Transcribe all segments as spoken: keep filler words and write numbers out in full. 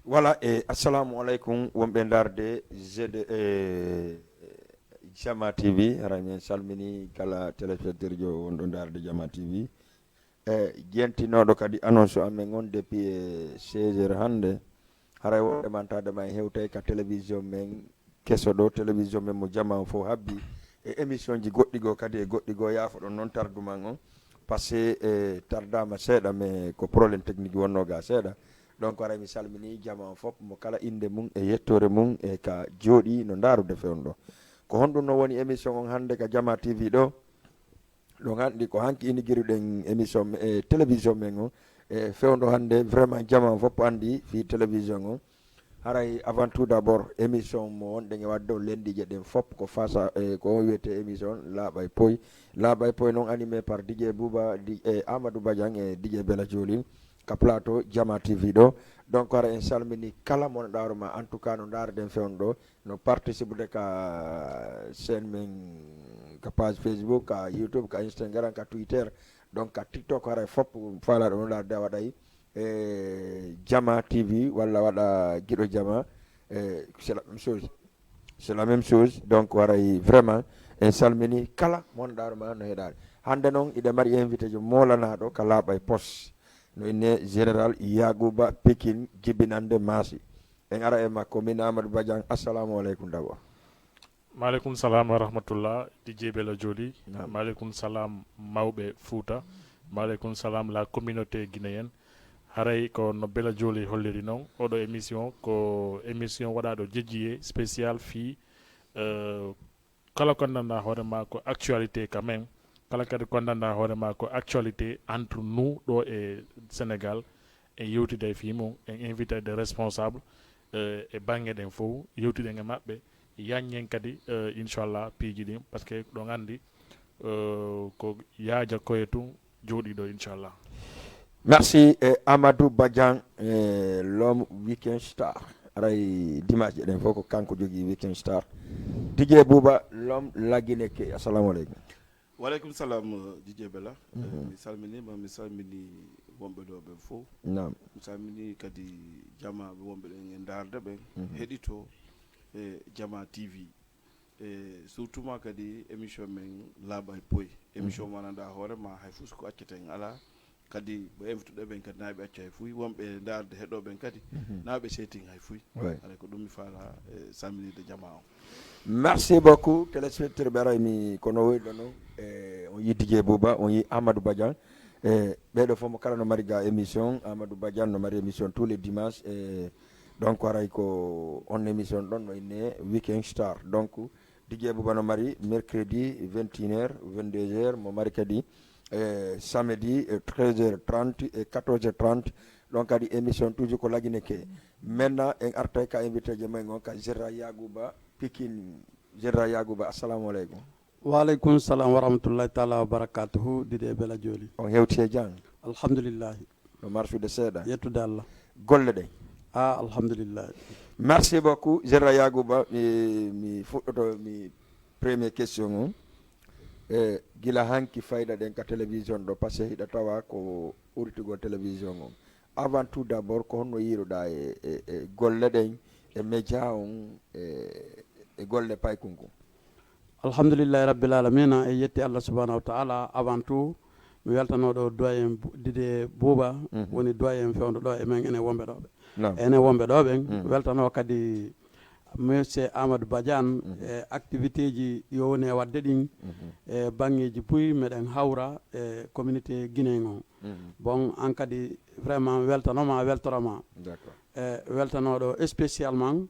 Voilà, e assalamu aleykum wonɓe ndaarde G D, e Jama T V. Haray min salmini kala téléspectateur jo wonɗo ndaarde Jama T V. E jeentinooɗo kadi annonce amen on depuis e seize heures hannde. Haray wonde mantaade ma en hewtay ka télévision men keso ɗo, télévision men mo jama on fof habbi, e émission ji goɗɗi goo kadi e goɗɗi goo. Yaafoɗon noon tardu man on, parce que e tardaama seeɗa, mais ko problème technique wonnoo ga seeɗa. Donc haray mi salmini jama on fof, mo kala innde mum e yettoore mum e ka jooɗi no ndaarude fewndo ɗo. Ko honɗum no woni émission on hannde ka Jama T V ɗo? Ɗon anndi ko hanki inigiruɗen émission me- e télévision men on. E fewndo hannde, vraiment jama on fof anndi fii télévision on. Haray avant tout d'abord, émission mo wonɗen e waɗde on lenndiije ɗen fof ko fasa e ko on wiyetee émission Laaɓa e Poy. Laaɓa e Poy noon animé par D J Bouba, di- e Amadou Badiane e D J Bella Joli ka plateau Jama T V ɗo. Donc hara en salmini kala mo no ɗaaruma, en tout cas no ndaarden fewndo ɗo, no participude ka chaîne men, ka page Facebook, ka YouTube, ka Instagram, ka Twitter, donc ka TikTok, haray fof faalaɗo no ndaarde a waɗay e Jama T V walla waɗa Giɗo Jama, e c'est la même chose. C'est la même chose. Donc haray vraiment en salmini kala mo no ɗaaruma no heɗaade. Hannde noon iɗen mari invité jo moolanaɗo ka Laaɓa e Poy, no inne Général Yagouba Pikine jibinande Maasi. En ara e makko, min Amadou Badiane. Assalamu aleykum d'abord. Maaleykum salam wa rahmatullah, D J Bella Joli. Naam. Maaleykum salam, mawɓe Fuuta. Maaleykum salam, la communauté guinéenne. Haray ko no Bella Joli holliri noon, oɗo émission ko émission waɗaaɗo jejjiye spécial fii, euh, kala ko nganndanɗaa hoore maa ko actualité quand même, kala kadi ko nganndanɗaa hoore maa ko actualité entre nous ɗo e Sénégal, en yewtida e fii mum, en invité des responsables, euh, e bannge ɗen fof, yewtiɗen e maɓɓe, yaññen kadi, euh, inchallah, piiji ɗin, parce que ɗon anndi, euh, ko yaaja koye tun jooɗiɗo, inchallah. Merci, eh, Amadou Badiane, eh, l'homme Weekend Star. Aray dimanche ɗen fof ko kanko jogii Weekend Star. D J Bouba, l'homme Laguineke. Assalamu aleykum. Waleykum salam, eh, D J Bella. Eh, mhm, mi salminiima, mi salmini wonɓe ɗo ɓen fof. Naam. Mi salmini kadi jamaaɓe wonɓe ɗen e ndaarde ɓen, mhm, heɗito e Jama T V. E surtout ma kadi émission men Laaɓa e Poy. Émission, mhm, mo nganndanɗaa hoore ma hay fof so ko accata en alaa. Kadi ɓe invituɗo ɓen kadi na ɓe acca hay fof. Wonɓe ndaarde heɗo ɓen kadi, mhm, na ɓe seetin hay fof. Ouais. Haray ko ɗum mi faala e salminde jama on. Merci beaucoup, téléspectateur ɓe aray mi kono woyɗo noon. E on yi D J Bouba, on yi Amadou Badiane. E ɓeɗo fof mo kala no mari ga émission, Amadou Badiane no mari émission tous les dimanches. E donc haray ko on émission ɗon no inne Weekend Star. Donc D J Bouba no mari mercredi vingt et une heures, vingt-deux heures, mo mari kadi, eh, samedi, eh, treize heures trente et quatorze heures trente. Ɗon kadi émission toujours ko Laguineke. Maintenant en artay ka invité je men on ka Général Yagouba Pikine. Général Yagouba, assalamu aleykum. Wa aleykum salam wa rahmatullahi taala wa barakatuhu, D J Bella Joli. On hewti e jam? Alhamdulillahi. No marsude seeɗa? Yettude Allah. Golle ɗen? Ah, alhamdulillahi. Merci beaucoup, Général Yagouba. Mi, mi fuɗɗoto mi premier question on. E gila hanki fayda ɗen ka télévision ɗo, parce que hiɗa tawa ko ɓuritugol télévision on. Avant tout d'abord, ko honno yiiruɗa e, e, e golle ɗen, e média on, e, e golle paykun kun? Alhamdulillahi rabbil alamina, e yetti Allah subhanahu wa ta'ala. Avant tout, mi weltanoɗo doyen Bu- D J Bouba, mhm, woni doyen fewndo ɗo e men enen wonɓe ɗo ɓe. Naam. Enen wonɓe ɗo ɓen, mhm, weltano kadi monsieur Amadou Badiane, mhm, e activité ji ɗi o woni e waɗde ɗin, mhm, e banngeeji puy meɗen hawra e communauté guinéen on. Mhm. Bon, an kadi vraiment weltanoma, weltoroma. D'accord. E weltanoɗo spécialement,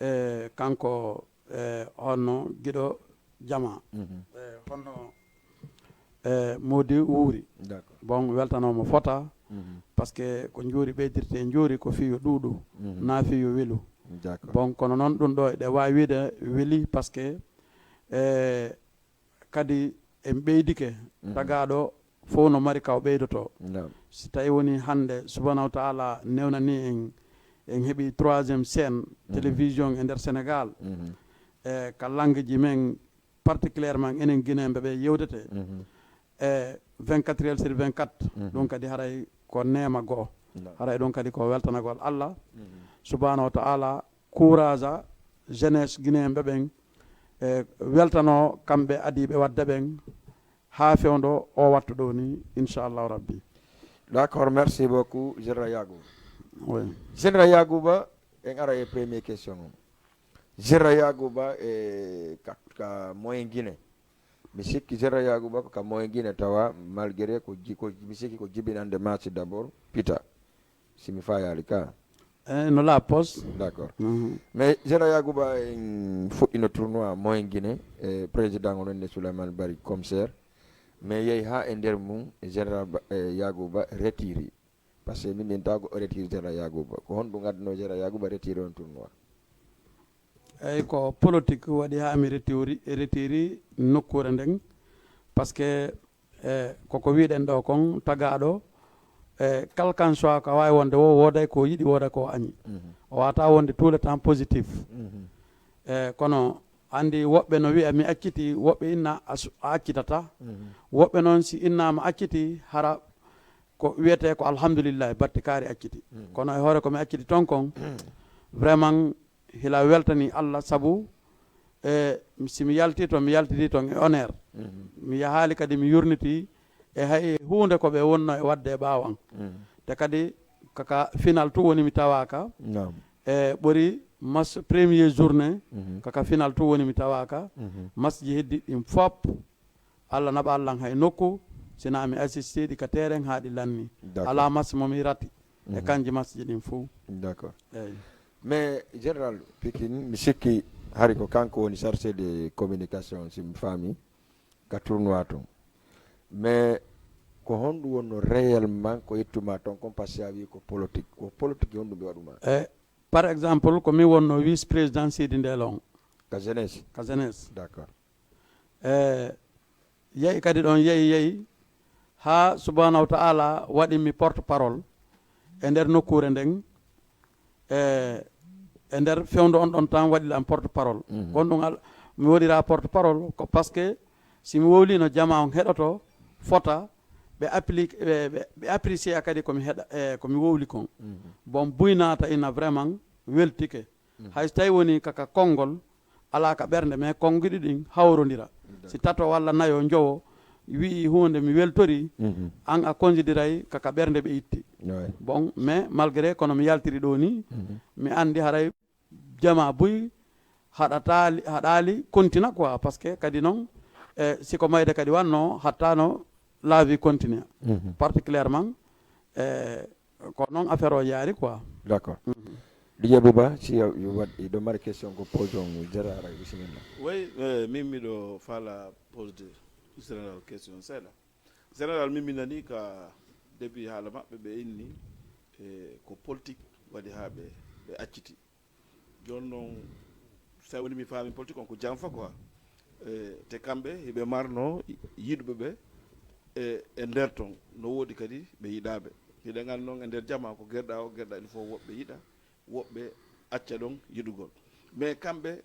e kanko, e honno giɗo jama. Mhm. E honno, e moodi wuuri. D'accord. Bon, weltanomo fota, mhm, parce que ko njuuri ɓeydirte e njuuri ko fiyo ɗuuɗu, mhm, na fiyo welu. D'accord. Bon, kono noon ɗum ɗo eɗe waawi wiide weli, parce que, e kadi en ɓeydike, mhm, tagaaɗo fof no mari ka o ɓeydoto. Naam. Si tawi woni hannde subhanahu wa taala newnani en, en heɓi troisième chaîne, mhm, télévision e nder Sénégal, mhm, e ka langue ji men, particulièrement enen guinéen ɓe ɓe yewtete, mhm, e vingt-quatre heures sur vingt-quatre, mhm, ɗum kadi haray ko neema goo. Naam. Haray ɗum kadi ko weltanagol Allah. Mhm. Subhanahu wa ta'ala courage jeunesse guinéen ɓe ɓen, e weltano kamɓe adiiɓe wadde ɓen haa fewndo o wattu ɗo ni, inchallahu rabbi. D'accord, merci beaucoup, Général Yagouba. Oui. Général Yagouba, en ara e premier question on. Général Yagouba, e ka, ka moyen Guinée. Mi sikki Général Yagouba ko ka moyen Guinée tawa, malgré ko ji-, ko mi sikki ko jibinande match d'abord pita. Si mi fayaali ka. E no la poste. D'accord. Mhm. Mais Général Yagouba, en fuɗɗino tournoi moyen Guinée, e président o non ne Souleymane Bari commissaire. Mais yehi ha e nder mum, Général Ba-, e Yagouba retiri. Parce que min min tawa ko retiri Général Yagouba. Ko honɗum adduno Général Yagouba retiri on tournoi? Eyyi, ko politique waɗi haa mi retiri, retiri nokkuure nden. Parce que, e, koko wiɗen ɗo kon tagaɗo, e, quel qu'en soit ko wawi wonde wo, wooday ko yiɗi, wooday ko añi. O wata wonde tout le temps positif. E, kono andi woɓɓe no wiya mi acciti, woɓɓe inna a su-, a accitata. Woɓɓe noon si innama acciti, hara ko wiyete ko alhamdulillahi, batte kaari acciti. Kono e hoore ko mi acciti ton kon, vraiment hila weltani Allah, sabu, e, si mi yalti ton, mi yaltiti ton e honneur. Mi yahaali kadi mi yurniti e hay huunde ko ɓe wonno e wadde e ɓaawo an. Te kadi kaka final tu woni mi tawaka. Naam. E ɓori match premier journée, kaka final tu woni mi tawaka. Match ji heddi ɗin fop, Allah naɓa lan hay nokku, sina mi assistiɗi ka terrain haa ɗi lanni. D'accord. Ala match mo mi rati e kanji match ji ɗin fof. D'accord. Eyyi. Mais Général Pikine, mi sikki hari ko kanko woni chargé de communication, si mi faami, ka tournoi ton. Mais ko honɗum wonno réellement ko ittuma ton kon, parce que a wi ko politique. Ko politique honɗum ɓe waɗuma? E, par exemple, ko mi wonno vice président Sidi Ndelo on. Ka jeunesse? Ka jeunesse. D'accord. E, yehi kadi ɗon, yehi, yehi, haa subhanahu wa ta'ala waɗi mi porte parole e nder nokkuure nden. E, e nder fewndo on ɗon tan waɗi lan porte parole. Kon ɗum al-, mi wonira porte parole ko parce que si mi wowlino jama on heɗoto fota, ɓe applique, ɓe, ɓe, ɓe apprécier kadi ko mi heɗa, e, ko mi wowli kon. Bon, buy naata ina vraiment weltike. Hay so tawi woni kaka konngol, alaa ka ɓernde, mais konngiɗi ɗin hawrondira. Si tato walla nayo njowo wi'i huunde mi weltori, an a considéray kaka ɓernde ɓe itti. Bon, mais malgré kono mi yaltiri ɗo ni, mi andi haray jama buy haɗataali, haɗaali continue quoi, parce que kadi noon, e, siko mayde kadi wanno, hattano la vie continue. Particulièrement, e, ko noon affaire o yaari quoi. D'accord. Didier Bouba, si yo, yo waɗ, ɗo mari question ko pose on, Gérard, bisimilla. Oui, eh, min miɗo fala posde général question seeɗa. Général, min mi nani ka début haala maɓɓe, ɓe inni, e, ko politique waɗi haa ɓe, ɓe acciti. Jooni noon, so woni mi faami politique on ko janfa quoi. E, te kamɓe hiɓe marno yiɗuɓe ɓe e, e nder ton, no woodi kadi ɓe yiɗaaɓe. Hiɗen anndi noon e nder jama ko gerɗa o, gerɗa il faut woɓɓe yiɗa, woɓɓe acca ɗon yiɗugol. Mais kamɓe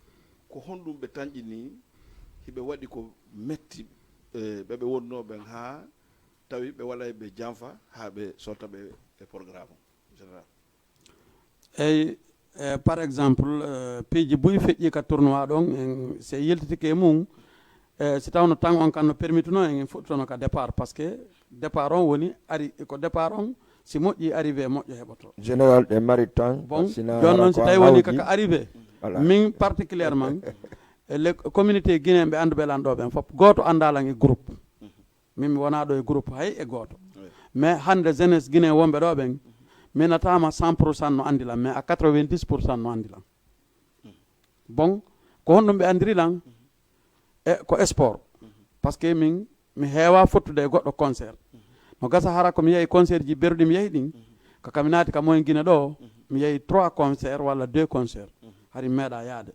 ko honɗum ɓe tanƴini hiɓe waɗi ko metti, e, ɓe ɓe wonnoo ɓen haa tawi ɓe waɗay ɓe janfa haa ɓe sota ɓe e programme o, général? Eyyi, e, par exemple, e, piiji buy feƴƴi ka tournoi ɗon, en, si en yiltitike e mum, e, si tawno tan on kan no permettuno en, en fuɗɗotono ka départ, parce que départ on woni ari, ko départ on, si moƴƴi arrivé moƴƴo heɓoto. Général ɗe mari tan, Bon, sina jooni ara noon si ko tawi a woni hawji. Kaka arrivé, Voilà. Min particulièrement, e le communauté guinéen ɓe annduɓe lan ɗo ɓen fof, gooto anndaa lan e groupe. Min mi wonaa ɗo e groupe hay e gooto. Mais hannde jeunesse guinéen wonɓe ɗo ɓen, mi nataama cent pour cent no anndi lan, mais à quatre-vingt-dix pour cent no anndi lan. Bon, ko honɗum ɓe anndiri lan? E ko sport. Parce que min, mi heewa fottude e goɗɗo concert. No gasa hara ko mi yehi concert ji berɗi mi yehi ɗin, kaka mi naati ka moyen Guinée ɗo, mi yehi trois concerts walla deux concerts. Hari mi meeɗa yaade.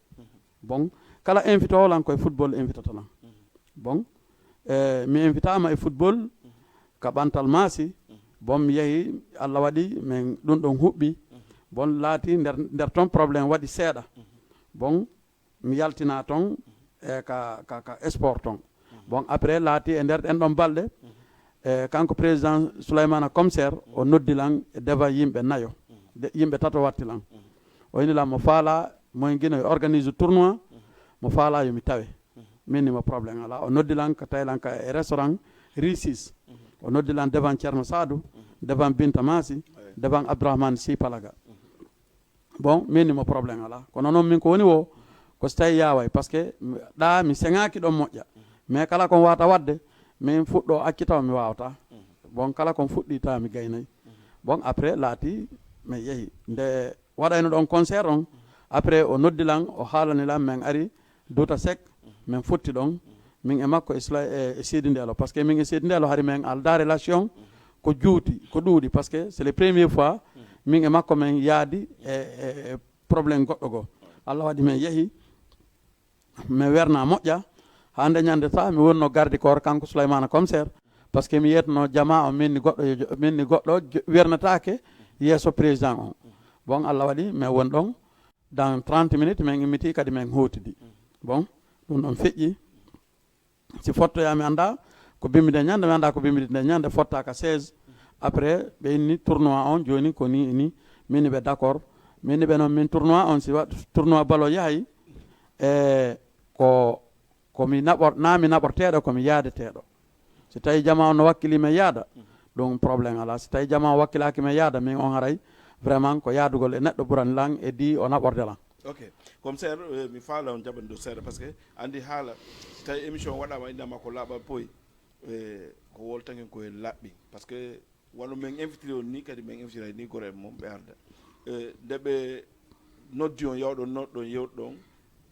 Bon, kala invité o lan koye football invitata lan. Bon, e, mi invitaama e football ka ɓantal maasi. Bon, mi yehi, Allah waɗi min ɗum ɗon huɓɓi. Bon, laati nder, nder ton problème waɗi seeɗa. Bon, mi yaltina ton e ka, ka, ka sport ton. Bon, après laati e nder ɗen ɗon balɗe, e, kanko président Souleymane Commissaire o noddi lan e deva yimɓe nayo. De, yimɓe tato watti lan. O ini lan mo faala moyen Guinée yo organise tournoi, mo faala yo mi tawe. Min ni mo problème alaa. O noddi lan ka tawi lan ka e restaurant Risis. O noddi lan devant Thierno Sadou, devant Binta Masi, devant Abdourahmane Sy Palaga. Bon, min ni mo problème alaa. Kono noon min ko woni wo, ko so tawi yaaway, parce que ɗa mi seŋaaki ɗon moƴƴa. Mais kala kon wata wadde, min fuɗɗo acci taw mi waawata. Bon, kala kon fuɗɗi taw mi gaynay. Bon, après laati mi yehi. Nde waɗayno ɗon concert on, après o noddi lan, o haalani lan, min ari Duta Sek, min fotti ɗon. Min e makko e Sila-, e, e Sidi Ndelo, parce que min e Sidi Ndelo hari min alda relation ko juuti, ko ɗuuɗi, parce que c'est le premier fois min e makko min yaadi e, e, e problème goɗɗo goo. Allah waɗi min yehi, min werna moƴƴa. Haa nde ñande ta mi wonno garde corps kanko Souleymane Commissaire, parce que mi yetno jama o min ni goɗɗo yo jo-, min ni goɗɗo jo-, wernataake yeeso président on. Bon, Allah waɗi min won ɗon, dans trente minutes min immiti kadi min hootidi. Bon, ɗum ɗon feƴƴi. Si fottoya mi annda ko bimbide ñande, mi annda ko bimbide ñande, fotta ka seize. Après ɓe inni tournoi on jooni ko ni e ni. Min ni ɓe d'accord. Min ni ɓe noon min tournoi on si wa-, tournoi ballon yahay, e ko, ko mi naɓor-, na mi naɓorteeɗo, ko mi yaadeteeɗo. Si tawi jama on no wakkili men yaada, ɗum problème alaa. Si tawi jama on wakkilaaki men yaada, min on haray vraiment ko yaadugol e neɗɗo ɓurani lan e di o naɓorde lan. Ok. Commissaire, eh, mi faala on jaɓan ɗo seeɗa, parce que anndi haala, si tawi émission waɗaama innama ko laaɓa poyi, eh, ko woltangen ko e laɓɓi. Parce que wano min invitiri on ni, kadi min invitira ni gore en mum ɓe arda. Eh, nde ɓe noddi on, yawɗon noɗɗon, yewɗon,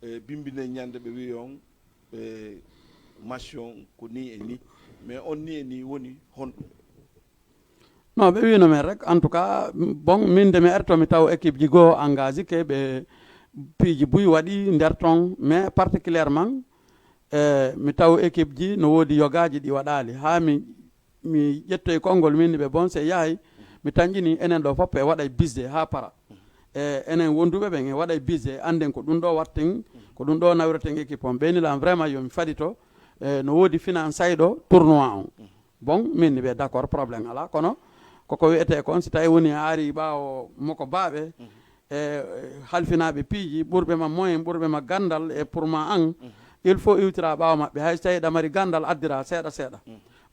eh, bimbine ñande ɓe wi on, eh, match on ko ni e ni. Mais on ni e ni woni honɗum? Non, ɓe wino men rek. En tout cas, bon, min de mi arto mi taw équipe ji goo engagé ke ɓe piiji buy waɗi nder ton, mais particulièrement, eh, mi taw équipe ji no woodi yogaaji ɗi waɗaali. Haa mi, mi ƴettoy konngol min ɓe bon se yahay, mi tanƴini enen ɗo fof e waɗay bisde haa para. E enen wonduɓe ɓen e waɗay bisde, annden ko ɗum ɗo watten, ko ɗum ɗo nawreten équipe on. Ɓeyni lan vraiment yo mi fadito, eh, no woodi finansayɗo tournoi on. Bon, min ni ɓe d'accord, problème alaa. Kono koko wiyetee kon, si tawi woni a ari ɓaawo moko baaɓe, e, e, halfinaaɓe piiji, ɓurɓe ma moyen, ɓurɓe ma ganndal, e pour ma an, il faut iwtira ɓaawo maɓɓe. Hay so tawi ɗa mari ganndal, addira seeɗa seeɗa.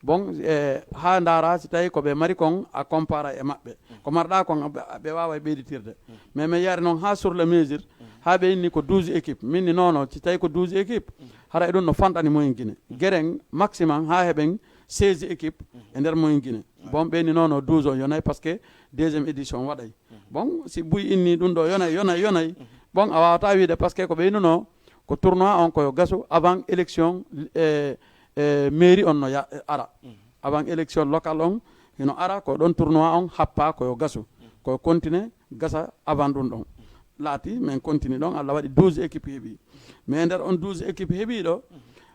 Bon, e, haa ndaara si tawi ko ɓe mari kon, a compara e maɓɓe. Ko marɗa kon, ɓe, ɓe waaway ɓeyditirde. Mais mi yari noon haa sur le mesure, haa ɓe inni ko douze équipe. Min ni non, non, si tawi ko douze équipe, haray ɗum no fanɗani moyen Guinée. Geren maximum haa heɓen seize équipe e nder moyen Guinée. Bon, ɓe ni non, non, douze on yonay, parce que deuxième édition waɗay. Bon, si buy inni ɗum ɗo yonay, yonay, yonay. Bon, a waawata wiide, parce que ko ɓeynuno ko tournoi on ko yo gasu avant élection, e, e, mairie on no ya-, ara. Avant élection locale on hino ara, ko ɗon tournoi on happa ko yo gasu. Ko yo continue gasa avant ɗum ɗon. Laati, min continue ɗon, Allah waɗi douze équipe heɓi. Mais nder on douze équipe heɓiɗo,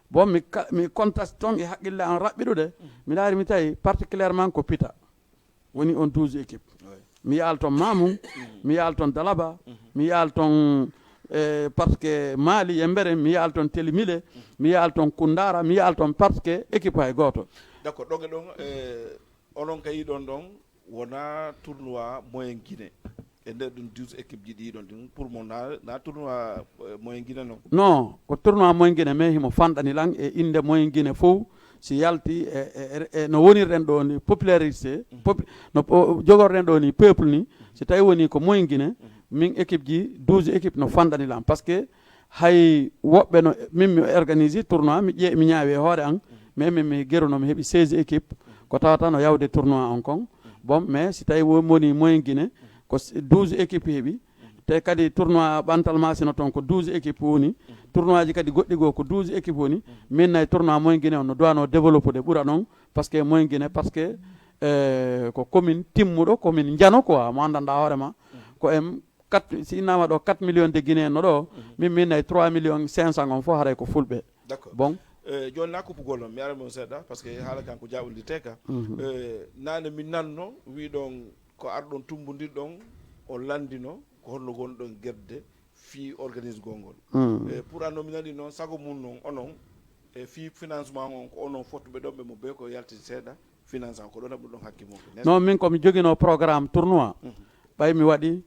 bon, mi ka-, mi conteste ton e haqqille an raɓɓiɗude, mi laari mi tawi particulièrement ko Pita woni on douze équipe. Mi yaal ton Mamou, mi yaal ton Dalaba, mi yaal ton, eh, parce que Mali, Yembere, mi yaal ton Telimile, mi yaal ton Kundara, mi yaal ton parce que équipe hay gooto. D'accord, ɗon e ɗon, eh, onon kay ɗon ɗon, wona tournoi moyen Guinée. E nder ɗum douze équipe ji ɗi ɗon ɗin, pour mo na, na tournoi, eh, moyen Guinée non? Non, ko tournoi moyen Guinée, mais himo fanɗani lan e innde moyen Guinée fof, si yalti e, e, e, e no wonirɗen ɗo ni, popularité, popu-, no po-, jogorɗen ɗo ni, peuple ni, si tawi woni ko moyen Guinée, min équipe ji, douze équipe no fanɗani lan. Parce que hay woɓɓe no, min mi organise tournoi, mi ƴee-, mi ñaawi e hoore an, mais min mi geruno, mi heɓi seize équipe, ko tawata no yawde tournoi on kon. Bon, mais si tawi wo-, woni moyen Guinée, ko s-, douze équipe heɓi, te kadi tournoi ɓantal masino toon ko douze équipe woni, tournoi ji kadi goɗɗi goo ko douze équipe woni, min nay tournoi moyen Guinée on no duwano développude ɓura noon, parce que moyen Guinée, parce que, euh, ko commune timmuɗo, commune njano quoi, mo anndanɗa hoore ma, ko en quatre, si innama ɗo quatre millions de Guinéen no ɗo, min, min nay trois millions cinq cents on fof haray ko fulɓe. D'accord. Bon. Eh, jooni na kuppugol on, mi ara mon seeɗa, parce que haala kan ko jaɓondirteeka. Eh, naane mi nanno, wiɗon ko arɗon tumbundirɗon, o landino, ko honno gonɗon gedde fii organisgol ngol. Eh, pour anno mi nani noon, sago mum noon, onon, e fii financement on, ko onon fottuɓe ɗon ɓe mo bee ko yaltiti seeɗa, financement ko ɗon heɓuɗon hakke mum, n'est-ce pas? Non, min ko mi jogino programme tournoi. Ɓay mi waɗi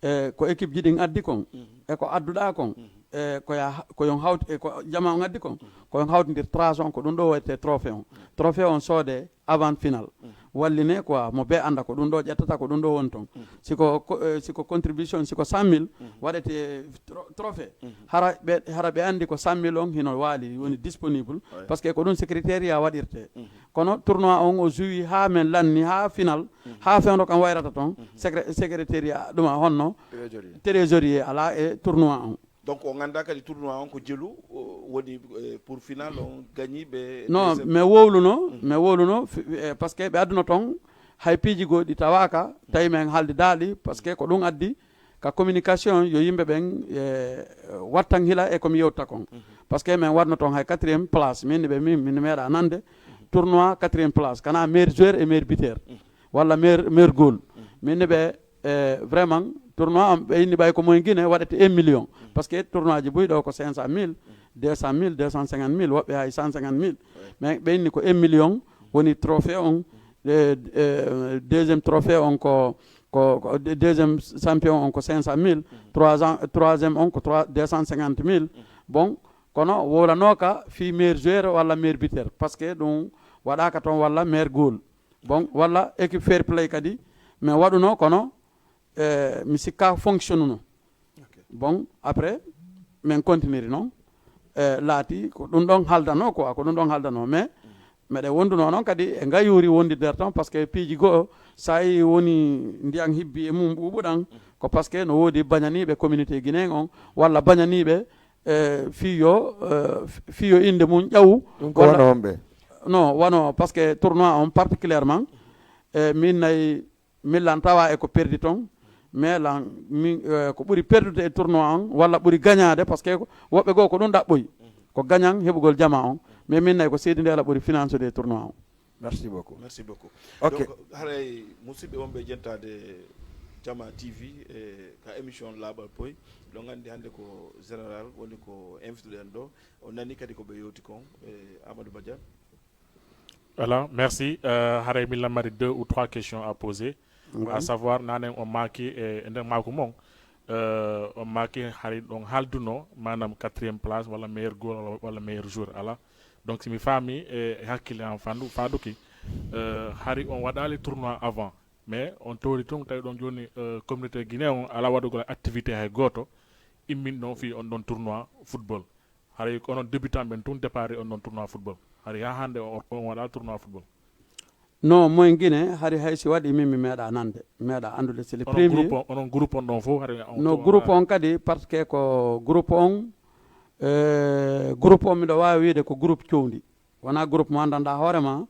E ko équipe ji ɗin addi kon, e ko adduɗaa kon, e ko ya, ko yon hawti, e ko jama on addi kon, ko yon hawtindir trace on, ko ɗum ɗo wayte trophée on. Trophée on soode avant final. Walline quoi, mo be anda ko ɗum ɗo ƴettata, ko ɗum ɗo woni ton. Si ko, ko, eh, si ko contribution, si ko cent mille waɗete tro-, trophée. Hara ɓe, hara ɓe andi ko cent mille on hino waali, woni disponible. Parce que ko ɗum secrétariat waɗirte. Kono tournoi on o joui ha men lanni, ha final, ha fewndo kam wayrata ton, secré-, secrétariat ɗuma honno? Trésorier. Trésorier ala e tournoi on. Donc, on annda kadi tournoi on ko jelu, o, woni, eh, pour final, on gagnant ɓe non, deuxième. Mais wowluno, mais wowluno, fi-, eh, parce que ɓe adduno ton, hay piiji goo ɗi tawaka, tawi men haaldi daali, parce que ko ɗum addi, ka communication, yo yimɓe ɓen, eh, wattan hila e ko mi yewta kon. Parce que men warno ton hay quatrième place, min ɓe, min, min meeɗa nande, tournoi quatrième place, kana meilleur joueur et meilleur buteur, walla meilleur, meilleur goal. Min ɓe, eh, vraiment, tournoi am ɓe inni ɓay ko moyen Guinée waɗete un million. Parce que tournoi ji buy ɗo ko cinq cent mille, deux cent mille, deux cent cinquante mille, woɓɓe hay cent cinquante mille. Mais ɓe inni ko un million woni trophée on, eh, eh, deuxième trophée on ko, ko, ko de-, deuxième champion on ko cinq cent mille, trois ans, troisième on ko trois, deux cent cinquante mille. Bon, kono wowlanoka fi meilleur joueur walla meilleur buteur, parce que ɗum waɗaka ton walla meilleur goal. Bon, walla équipe fair play kadi, mais waɗuno kono, eh, mi sikka fonctionnuno. Bon, après, min continuiri non. Eh, laati ko ɗum ɗon haldano quoi, ko ɗum ɗon haldano, mais meɗen wonduno non kadi e ngayuuri wondi der ton, parce que piiji goo, sa yi woni ndiyan hibbi e mum ɓuuɓuɗan, ko parce que no woodi bañaniiɓe communauté guinéen on, walla bañaniiɓe, eh, fii yo, eh, fii yo innde mum ƴawu. Ɗum ko walla wano honɓe? Non, wano, parce que tournoi on particulièrement, eh, min nay, min lan tawa e ko perdi ton, mais lan, min, eh, ko ɓuri perdude e tournoi on, walla ɓuri gañaade, parce que woɓɓe goo ko ɗum ɗaɓɓoyi, ko gañan heɓugol jama on, mais min nay ko Seydi Ndeela ɓuri financude e tournoi on. Merci beaucoup. Merci beaucoup. Ok. Donc, haray musidɓe wonɓe jentaade Jama T V, e ka émission Laaɓal Poy, ɗon anndi hannde ko général woni ko invité ɗen ɗo. On nani kadi ko ɓe yewti kon, e Amadou Badiane. Voilà, merci. Euh, haray mi lamari deux ou trois questions à poser. Oui. À savoir, nanen on maaki e, e nder maaku mon, euh, on maaki hari ɗon haalduno, maanaam quatrième place, walla meilleur goal, walla, walla meilleur joueur, ala. Donc, si mi faami, e, e hakkille am fandu, faaduki, euh, hari on waɗaali tournoi avant, mais on tawri tun tawi ɗon jooni, euh, communauté guinéen on ala waɗugol activité hay gooto, immin ɗon fii on ɗon tournoi football. Haray ko onon débutant ɓen tun départ on ɗon tournoi football. Hari haa hannde on, on waɗa tournoi football. Non, moyen Guinée, hari hay si waɗi min mi meeɗa nande, mi meeɗa anndude, c'est le premier. Onon groupe on, onon groupe on ɗon fof, hari on no fof groupe on kadi, parce que ko groupe on, eh, groupe on miɗo waawi wiide ko groupe cowndi. Wonaa groupe mo anndanɗaa hoore ma,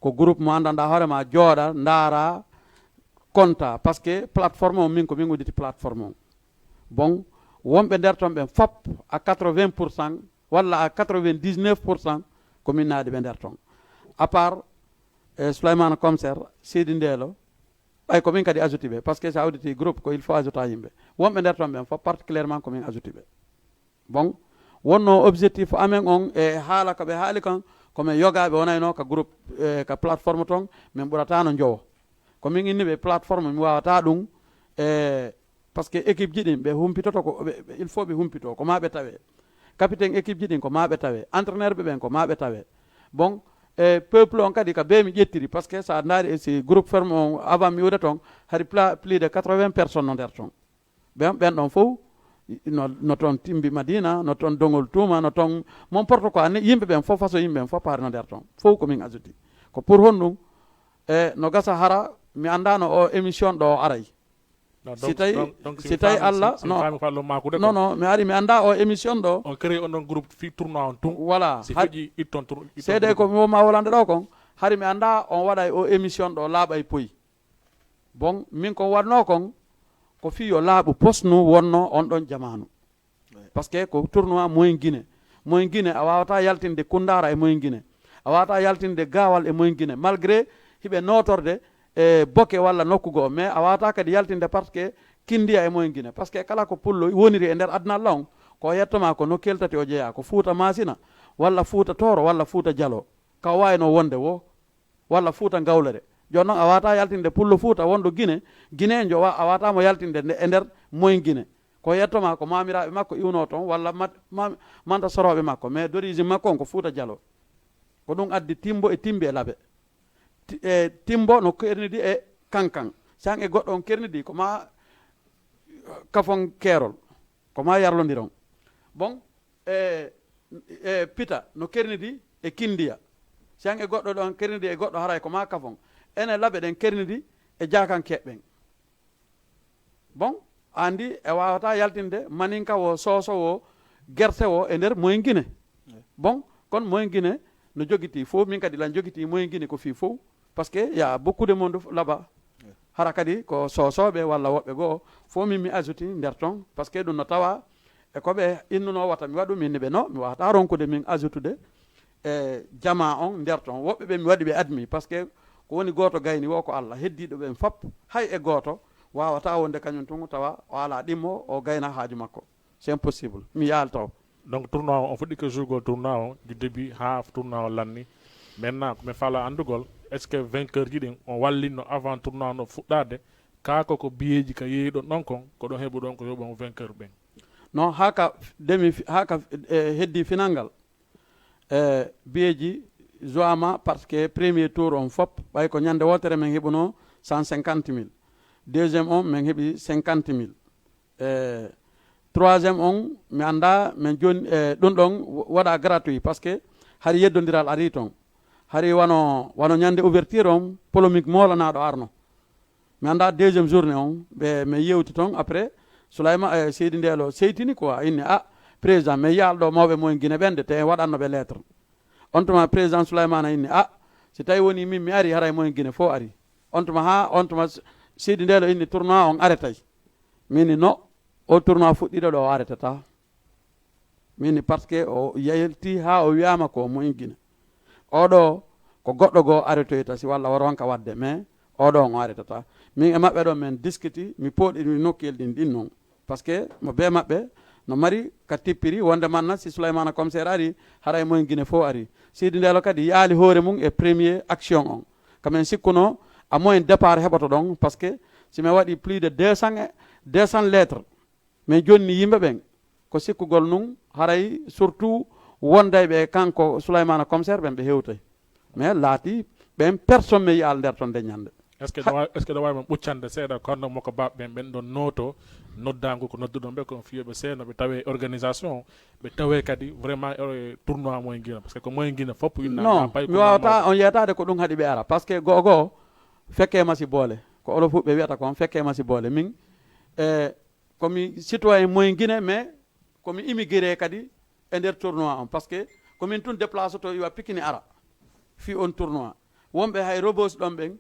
ko groupe mo anndanɗaa hoore ma, jooɗa, ndaara, konta, parce que plateforme on, min ko min udditi plateforme on. Bon, wonɓe nder ton ɓen fop à quatre-vingts pour cent walla à quatre-vingt-dix-neuf pour cent ko min naadi ɓe nder ton. À part, eh, Souleymane Comser, Seydi Ndeelo, ɓay ko min kadi ajouti ɓe, parce que sa udditi groupe ko il faut ajouta yimɓe. Wonɓe nder ton ɓen fop particulièrement ko min ajouti ɓe. Bon, wonno objectif amen on e haala ko ɓe haali kan, ko men yogaaɓe wonayno ka groupe, eh, ka plateforme ton, min ɓuratano njowo. Ko min inni ɓe plateforme, mi wawata ɗum, eh, parce que équipe ji ɗin ɓe humpitoto ko, ɓe, ɓe, il faut ɓe humpito, ko ma ɓe tawe. Capitaine équipe ji ɗin ko ma ɓe tawe. Entraîneur ɓe ɓen ko ma ɓe tawe. Bon, e peuple on kadi ka be mi ƴettiri, parce que sa ndaari e si groupe ferme on avant mi uda ton, hari pla-, plus de quatre-vingts personnes no nder ton. Ɓen, ɓen ɗon fof no, no toon Timbi Madina, no toon Dongol Tuuma, no toon mon porte quoi, ni yimɓe ɓen fof, façon yimɓe ɓen fof paari no nder toon. Fof ko min ajouti. Ko pour honɗum, e no gasa hara, mi anndaano o émission ɗo o aray. Non, si donc, tawi, donc, donc, si si mi tawi faami, Allah, si, si mi non. Faami ko Allah maakude non, ko. Non, mi ari, mi anndaa o émission ɗo. On créé on ɗon groupe fii tournoi on tun. Voilà. Si har-, feƴƴi itton tour-, itton seede groupe ko on. Mi woma wolande ɗo kon, hari mi anndaa on waɗay o émission ɗo laaɓay poy. Bon, min kon waɗnoo kon, ko fii yo laaɓu posnu wonnoo on ɗon jamaanu. Ouais. Parce que ko tournoi moyen Guinée. Moyen Guinée, a waawataa yaltinde Koundaara e moyen Guinée. A waawataa yaltinde Gaawal e moyen Guinée. Malgré hiɓe nootorde e Boke walla nokku goo, mais a waawataa kadi yaltinde parce que Kindiya e moyen Guinée. Parce que kala ko pullo woniri e nder aduna Allah on, ko o yetto ma ko nokkeeli tati o jeyaa, ko Fuuta Maasina, walla Fuuta Tooro, walla Fuuta Jaloo. Ka o waawino wonde woo. Walla Fuuta Ngawlere. Jooni noon a waawataa yaltinde pullo Fuuta wonɗo Gine, Gineejo, wa- a waawataa mo yaltinde nde- e nder Moyen Gine. Ko yetto ma ko maamiraaɓe makko iwnoo toon, walla mat- ma- manta sorooɓe makko, mais d'origine makko on ko Fuuta Jaloo. Ko ɗum addi Timbo e Timbi e Labe. Ti- e Timbo no kernidi e Kankan. San e goɗɗo on kernidi ko ma Kafon Keerol, ko ma yarlondiron. Bon, e, e Pita no kernidi e Kindiya. San e goɗɗo ɗon kernidi e goɗɗo haray ko ma Kafon. Ene Labe ɗen kernidi e Jaakankeeɓe ɓen. Bon, andi e wawata yaltinde maninka wo, soso wo, gerte wo e nder Moyen Guinée. Bon, kon Moyen Guinée no jogiti fof, min kadi lan jogiti Moyen Guinée ko fii fof, parce que y a beaucoup de monde là-bas. Hara kadi ko sosoɓe walla woɓɓe goo fof min mi ajouti nder ton, parce que ɗum no tawa e ko ɓe innuno wata mi waɗu min ni ɓe no mi wawata ronkude min ajoutude e jama on nder ton. Woɓɓe ɓe mi waɗi ɓe admi, parce que ko woni gooto gayni wo ko Allah, heddiiɗo ɓen fop hay e gooto wawata wonde kañum tun tawa o ala ɗimmo o gayna haaju makko. C'est impossible. Mi yaal taw. Donc tournoi o fuɗɗike jourgol tournoi o du début ha tournoi o lanni. Maintenant ko mi faala andugol, est ce que vainqueur ji ɗin on wallinno avant tournoi no fuɗɗade? Ka koko biyeji ka yeeyi ɗon ɗon kon ko ɗon heɓu ɗon ko yoɓon vainqueur ɓen? Non, haka demi, haka eh, heddi final ngal. E biyeji joama parce que premier tour on fop ɓay ko ñande wotere min heɓuno cent cinquante mille. Deuxième on min heɓi cinquante mille. E troisième on mi anda min joni e ɗum ɗon waɗa gratuit parce que hari yeddodiral ari ton. Hari wano wano ñande ouverture on polémique molanaɗo arno. Mi anda deuxième journée on ɓe mi yewti ton après Soulayma e seydi ndelo seytini quoi inni a président mi yiyal ɗo mawɓe moyen guine ɓen de te waɗanno ɓe lettre. On tuma président Soulayman a inni a si tawi woni min mi ari haray moyen guine fof ari. On tuma ha on tuma seydi ndelo inni tournoi on aretay. Mini no o tournoi fuɗɗiɗo ɗo o aretata. Mini parce que o yalti ha o wiyama ko moyen guine. Oɗo ko goɗɗo goo aretoyta si walla o ronka wadde mais oɗo on o aretata. Min e maɓɓe ɗon min diskiti mi pooɗi mi nokkel ɗin ɗin non. Parce que mo be maɓɓe no mari ka tippiri wonde manna si Souleymana commissaire ari haray moyen guine fof ari. Sidi ndelo kadi yaali hoore mum e premier action on. Kamin sikkuno a moyen départ heɓoto ɗon parce que si mi waɗi plus de deux cents, deux cents lettres. Mais jonni yimɓe ɓen ko sikkugol nun haray surtout wondayɓe e kanko Souleymana commissaire ɓen ɓe hewtay. Mais laati ɓen personne mi yiyal nder ton de ñande. Est ce que ɗo wawi est ce que ɗo wawi mon ɓuccande seeɗa kono mo ko baɓe ɓen ɓen ɗon noto noddagu ko nodduɗon ɓe ko fiyoɓe seeno ɓe tawe organisation ɓe tawe kadi vraiment e tournoi moyen guina parce que ko moyen guina fop winna non mi wawata on yeytade ko ɗum haɗi ɓe ara parce que goo goo fekke masi boole ko olo fuɓɓe wiyata kon fekke masi boole min e komi citoyen moyen guine mais komi immigré kadi e nder tournoi on parce que komin tun déplace to iwa pikini ara fi on tournoi wonɓe hay robos ɗon ɓen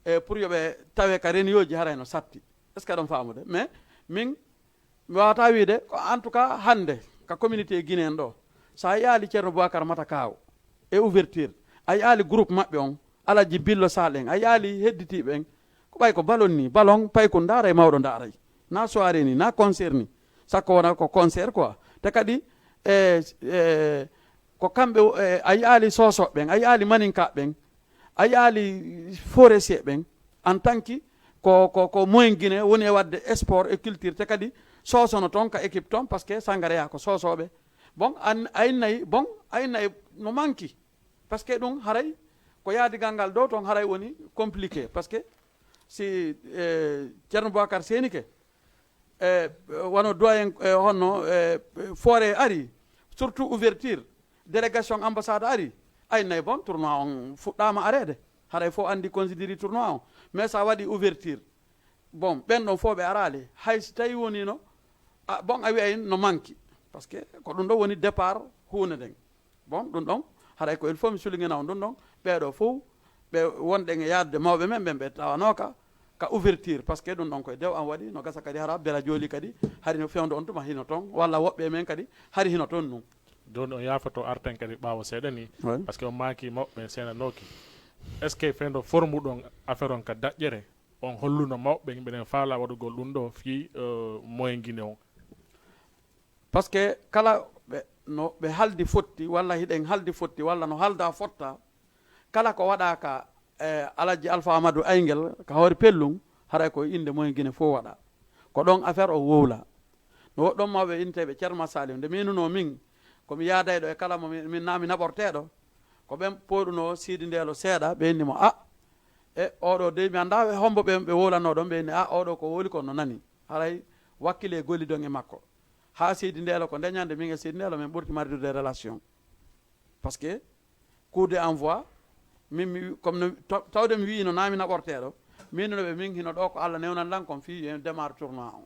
e pour yoɓe tawe ka renioji haray no satti est ce que ɗon famude mais min mi wawata wiide ko en tout cas hande ka communauté guinéen ɗo sa yiyali ceerno boicar mata kaw e ouverture a yiyali groupe maɓɓe on alaji billo sal en a yiyali hedditiɓe en ko ɓay ko ballon ni ballon paykun ndaray mawɗo ndaray na soirée ni na concert ni sakko wona ko concert quoi te kadi e, e, ko kamɓe e, a yiyaali sosoɓe ɓen a yiyaali maninkaɓe ɓen a yiyaali forestier ɓen en tant que ko ko ko moyen guine woni e wadde sport e culture te kadi sosono toon ka équipe toon parce que sangareya ko sosoɓe bon an aynay bon aynay no manki parce que ɗum haray ko yaadigal ngal dow toon haray woni compliqué parce que si e, ceerno boicar seenike e wano doyen e honno e foore ari surtout ouverture délégation ambassade ari ay nay bon tournoi on fuɗɗama arede haray fof andi considéri tournoi on mais sa waɗi ouverture bon ɓen ɗon fof ɓe arali hay si tawi wonino a bon a wiyay no manki parce que ko ɗum ɗo woni départ hunde nden bon ɗum ɗon haray ko il faut mi sulingina on ɗum ɗon ɓeɗo fof ɓe wonɗen e yadude mawɓe men ɓen ɓe tawanoka ka ouverture parce que ɗum ɗon koye dew an waɗi no gasa kadi hara bela jooli kadi hari no fewndo on tuma hino toon walla woɓɓe men kadi hari hino toon nun joni on yafoto arten kadi ɓawo seeɗa ni parce que on maki mawɓe men senanoki est ce que fewndo formuɗon affaire on ka daƴƴere on holluno mawɓe mbiɗen faala waɗugol ɗum ɗo fii moyen guine on parce que kala ɓe no ɓe haldi fotti walla hiɗen haldi fotti walla no halda fotta kala ko waɗaka E Alhaji Alpha Amadou Aingel ka hoore Pellum, haray ko innde moyen Guinée fof waɗa. Ko ɗon affaire o wowla. No woɗɗon mawɓe inteeɓe Ceerno Masaliw, nde miinunoo min, ko mi yaadayɗo e kala mo min, min naa mi naɓorteeɗo, ko ɓen pooɗunoo Siidi Ndeelo seeɗa, ɓe inni mo, "A, e oɗo dey, mi anndaa ɓe hombo ɓe, ɓe wowlanoo ɗon." Ɓe inni, "A, oɗo ko wowli kon no nani. Haray wakkile gollidon e makko." Haa Siidi Ndeelo, ko nde ñande min e Siidi Ndeelo min ɓurti mardude relation. Parce que coup de envoi, min mi, comme no, taw-, tawde mi wiino naa mi naɓorteeɗo, miinuno ɓe min hino ɗo ko Alla newnan lan kon fii yo en démarre tournoi on.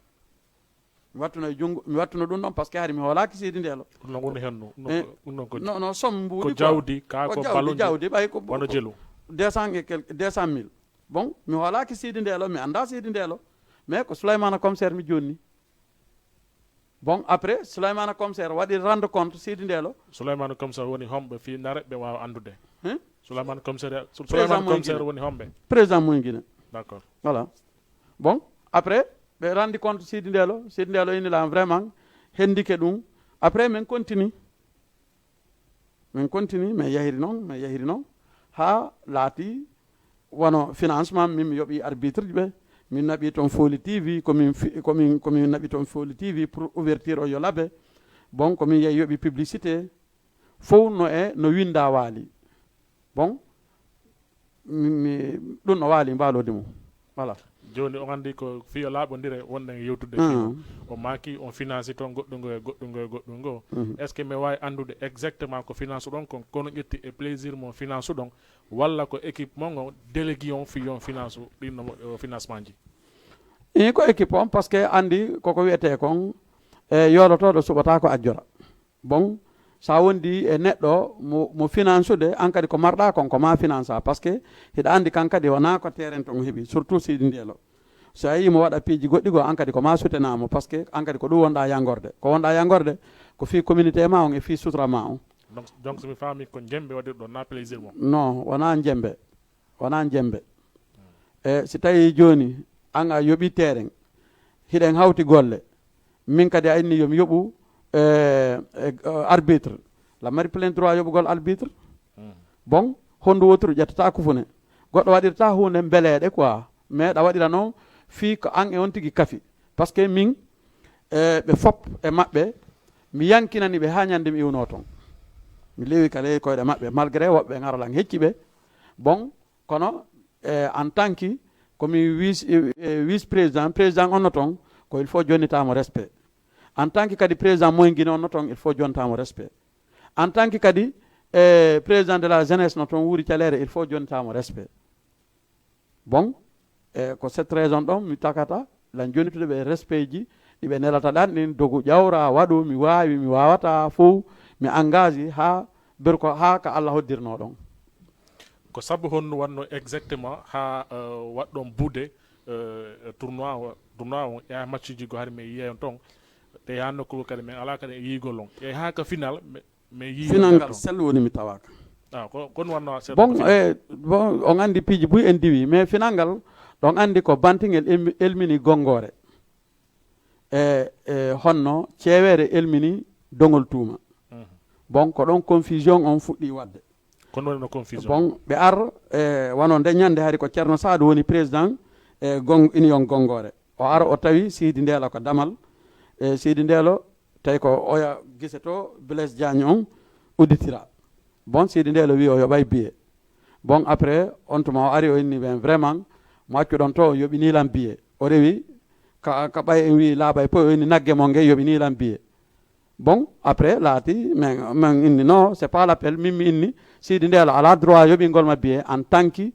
Mi wattuno e junngo, mi wattuno ɗum ɗon parce que hari mi hoolaaki Siidi Ndeelo. Ɗum noon woni heen, ɗum noon Eh, ko, ɗum noon ko, non, non, somme mbuuɗi ko quoi. Jawdi, kaa Ko ko jawdi, ballon jawdi, ɓay ko, deux cents et quelque, deux cent mille. Bon, mi hoolaaki Siidi Ndeelo, mi anndaa Siidi Ndeelo, mais ko Souleymane Commissaire mi jonni. Bon, après, Souleymane Commissaire waɗi rendre compte Siidi Ndeelo. Souleymane Commissaire woni homɓe fii ndare ɓe waawa anndude. Hein? Souleymane Commissaire, Sou-, Président Souleymane Moïse Commissaire Guinée. Woni homɓe? Président Moïse Guinée. D'accord. Voilà. Bon, après, ɓe rendre compte Siidi Ndeelo. Siidi Ndeelo inni lan vraiment, hendike ɗum. Après, min continue. Min continue, min yahiri noon, min yahiri noon. Haa laati wano financement, min mi yoɓi arbitre ɓe. Min naɓi toon Foli T V, ko min fi-, ko min, ko min naɓi toon Foli T V pour ouverture o yo laɓe. Bon, ko min yehi yoɓi publicité. Fof no e, no winda waali. Bon, mi, mi, ɗum no waali mbaalodi mum. Voilà. Jooni, on anndi ko fiyo laaɓondire wonɗen yewtude Ah. fii o maaki on financé toon goɗɗum ngo e goɗɗum ngo e goɗɗum ngo. Mhm. Est-ce que mi waawi anndude exactement ko finance ɗon kon, kono ƴetti e plaisir mo finance ɗon, walla ko équipe mon on délégué on fii on finance ɗin no, o financement ji? Ii, ko équipe on, parce que anndi koko wiyetee kon, e yoolotooɗo suɓataa ko ajjora. Bon, so a wondi e neɗɗo mo, mo finansude, an kadi ko marɗa kon, ko ma finansa, parce que hiɗa anndi kan kadi wonaa ko terrain ton o heɓi, surtout Siidi Ndeelo. So a yii mo waɗa piiji goɗɗi goo, an kadi ko ma sutena mo, parce que an kadi ko ɗum wonɗa yangorde. Ko wonɗa yangorde, ko fii communauté ma on e fii sutura ma on. Donc, donc, so mi faami ko njembe waɗirɗo, na plaisir mo? Non, wonaa njembe. Wonaa njembe. E si tawii jooni, an a yoɓii terrain, hiɗen hawti golle, min kadi a inni yo mi yoɓu, e, e, arbitre. La mari plein droit yoɓugol arbitre. Mm. Bon, hondu woturu ƴettata kufune. Goɗɗo waɗirta huunde mbeleeɗe quoi. Mais ɗa waɗira noon fii ko an e on tigi kafi. Parce que min, e, ɓe fop e maɓɓe, mi yankinani ɓe haa ñande mi iwnoo toon. Mi lewi ka ley koyɗe maɓɓe, malgré woɓɓe ɓe ŋara lan hecci ɓe. Bon, kono, e, en tant que ko mi vice, e, e, vice président, président on no toon, ko il faut jonnitaamo respect. En tant que kadi président moyen Guinée on no toon, il faut jonnitaamo respect. En tant que kadi, e, président de la jeunesse no toon wuuri caleere, il faut jonnitaamo respect. Bon, e, ko cette raison ɗon mi takata lan jonitude ɓe respect ji ɗi ɓe nelata ɗan ɗin, dogu ƴawra, waɗu, mi waawi, mi waawata, fow, mi engage haa berko, haa ka Alla hoddirnoo ɗon. Ko sabu honno wanno exactement haa, eh, waɗɗon buude, eh, tournoi o, tournoi o, yaa match ji go hari mi yi'ay on ton, te haa nokku kadi min alaa kadi e yi'igol on. E haa ka final, mi, mi yi'i on Final ton. Ngal sel woni mi tawaaka. Ah, ko, ko ɗum wanno a seeɗa Bon, ko final. Eh, bon, on anndi piiji buy en diwi, mais final ngal, ɗon anndi ko Bantingel elmi-, elmini Gonngoore. E, e honno Ceeweere elmini Dongol Tuuma. Mhm. Bon, ko ɗon confusion on fuɗɗi waɗde. Ko ɗum woni no confusion? Bon, ɓe ar, e, wano nde ñande hari ko Ceerno Saadu woni président, e, Gong-, Union Gonngoore. O ar o tawi Siidi Ndeelo ko damal. E, Siidi Ndeelo tawi ko oya gise to Blaise Diagne on udditira. Bon, Siidi Ndeelo wi o yoɓay billet. Bon, après, on tuma o ari o inni ɓen, vraiment, mo accuɗon to, o yoɓini lan billet. O rewi, ka, ka ɓay en wi laaɓay poy, o inni nagge mon nge yoɓini lan billet. Bon, après, laati, min, min inni, non, c'est pas l'appel, min mi inni, Siidi Ndeelo alaa droit yoɓingol ma billet en tant que,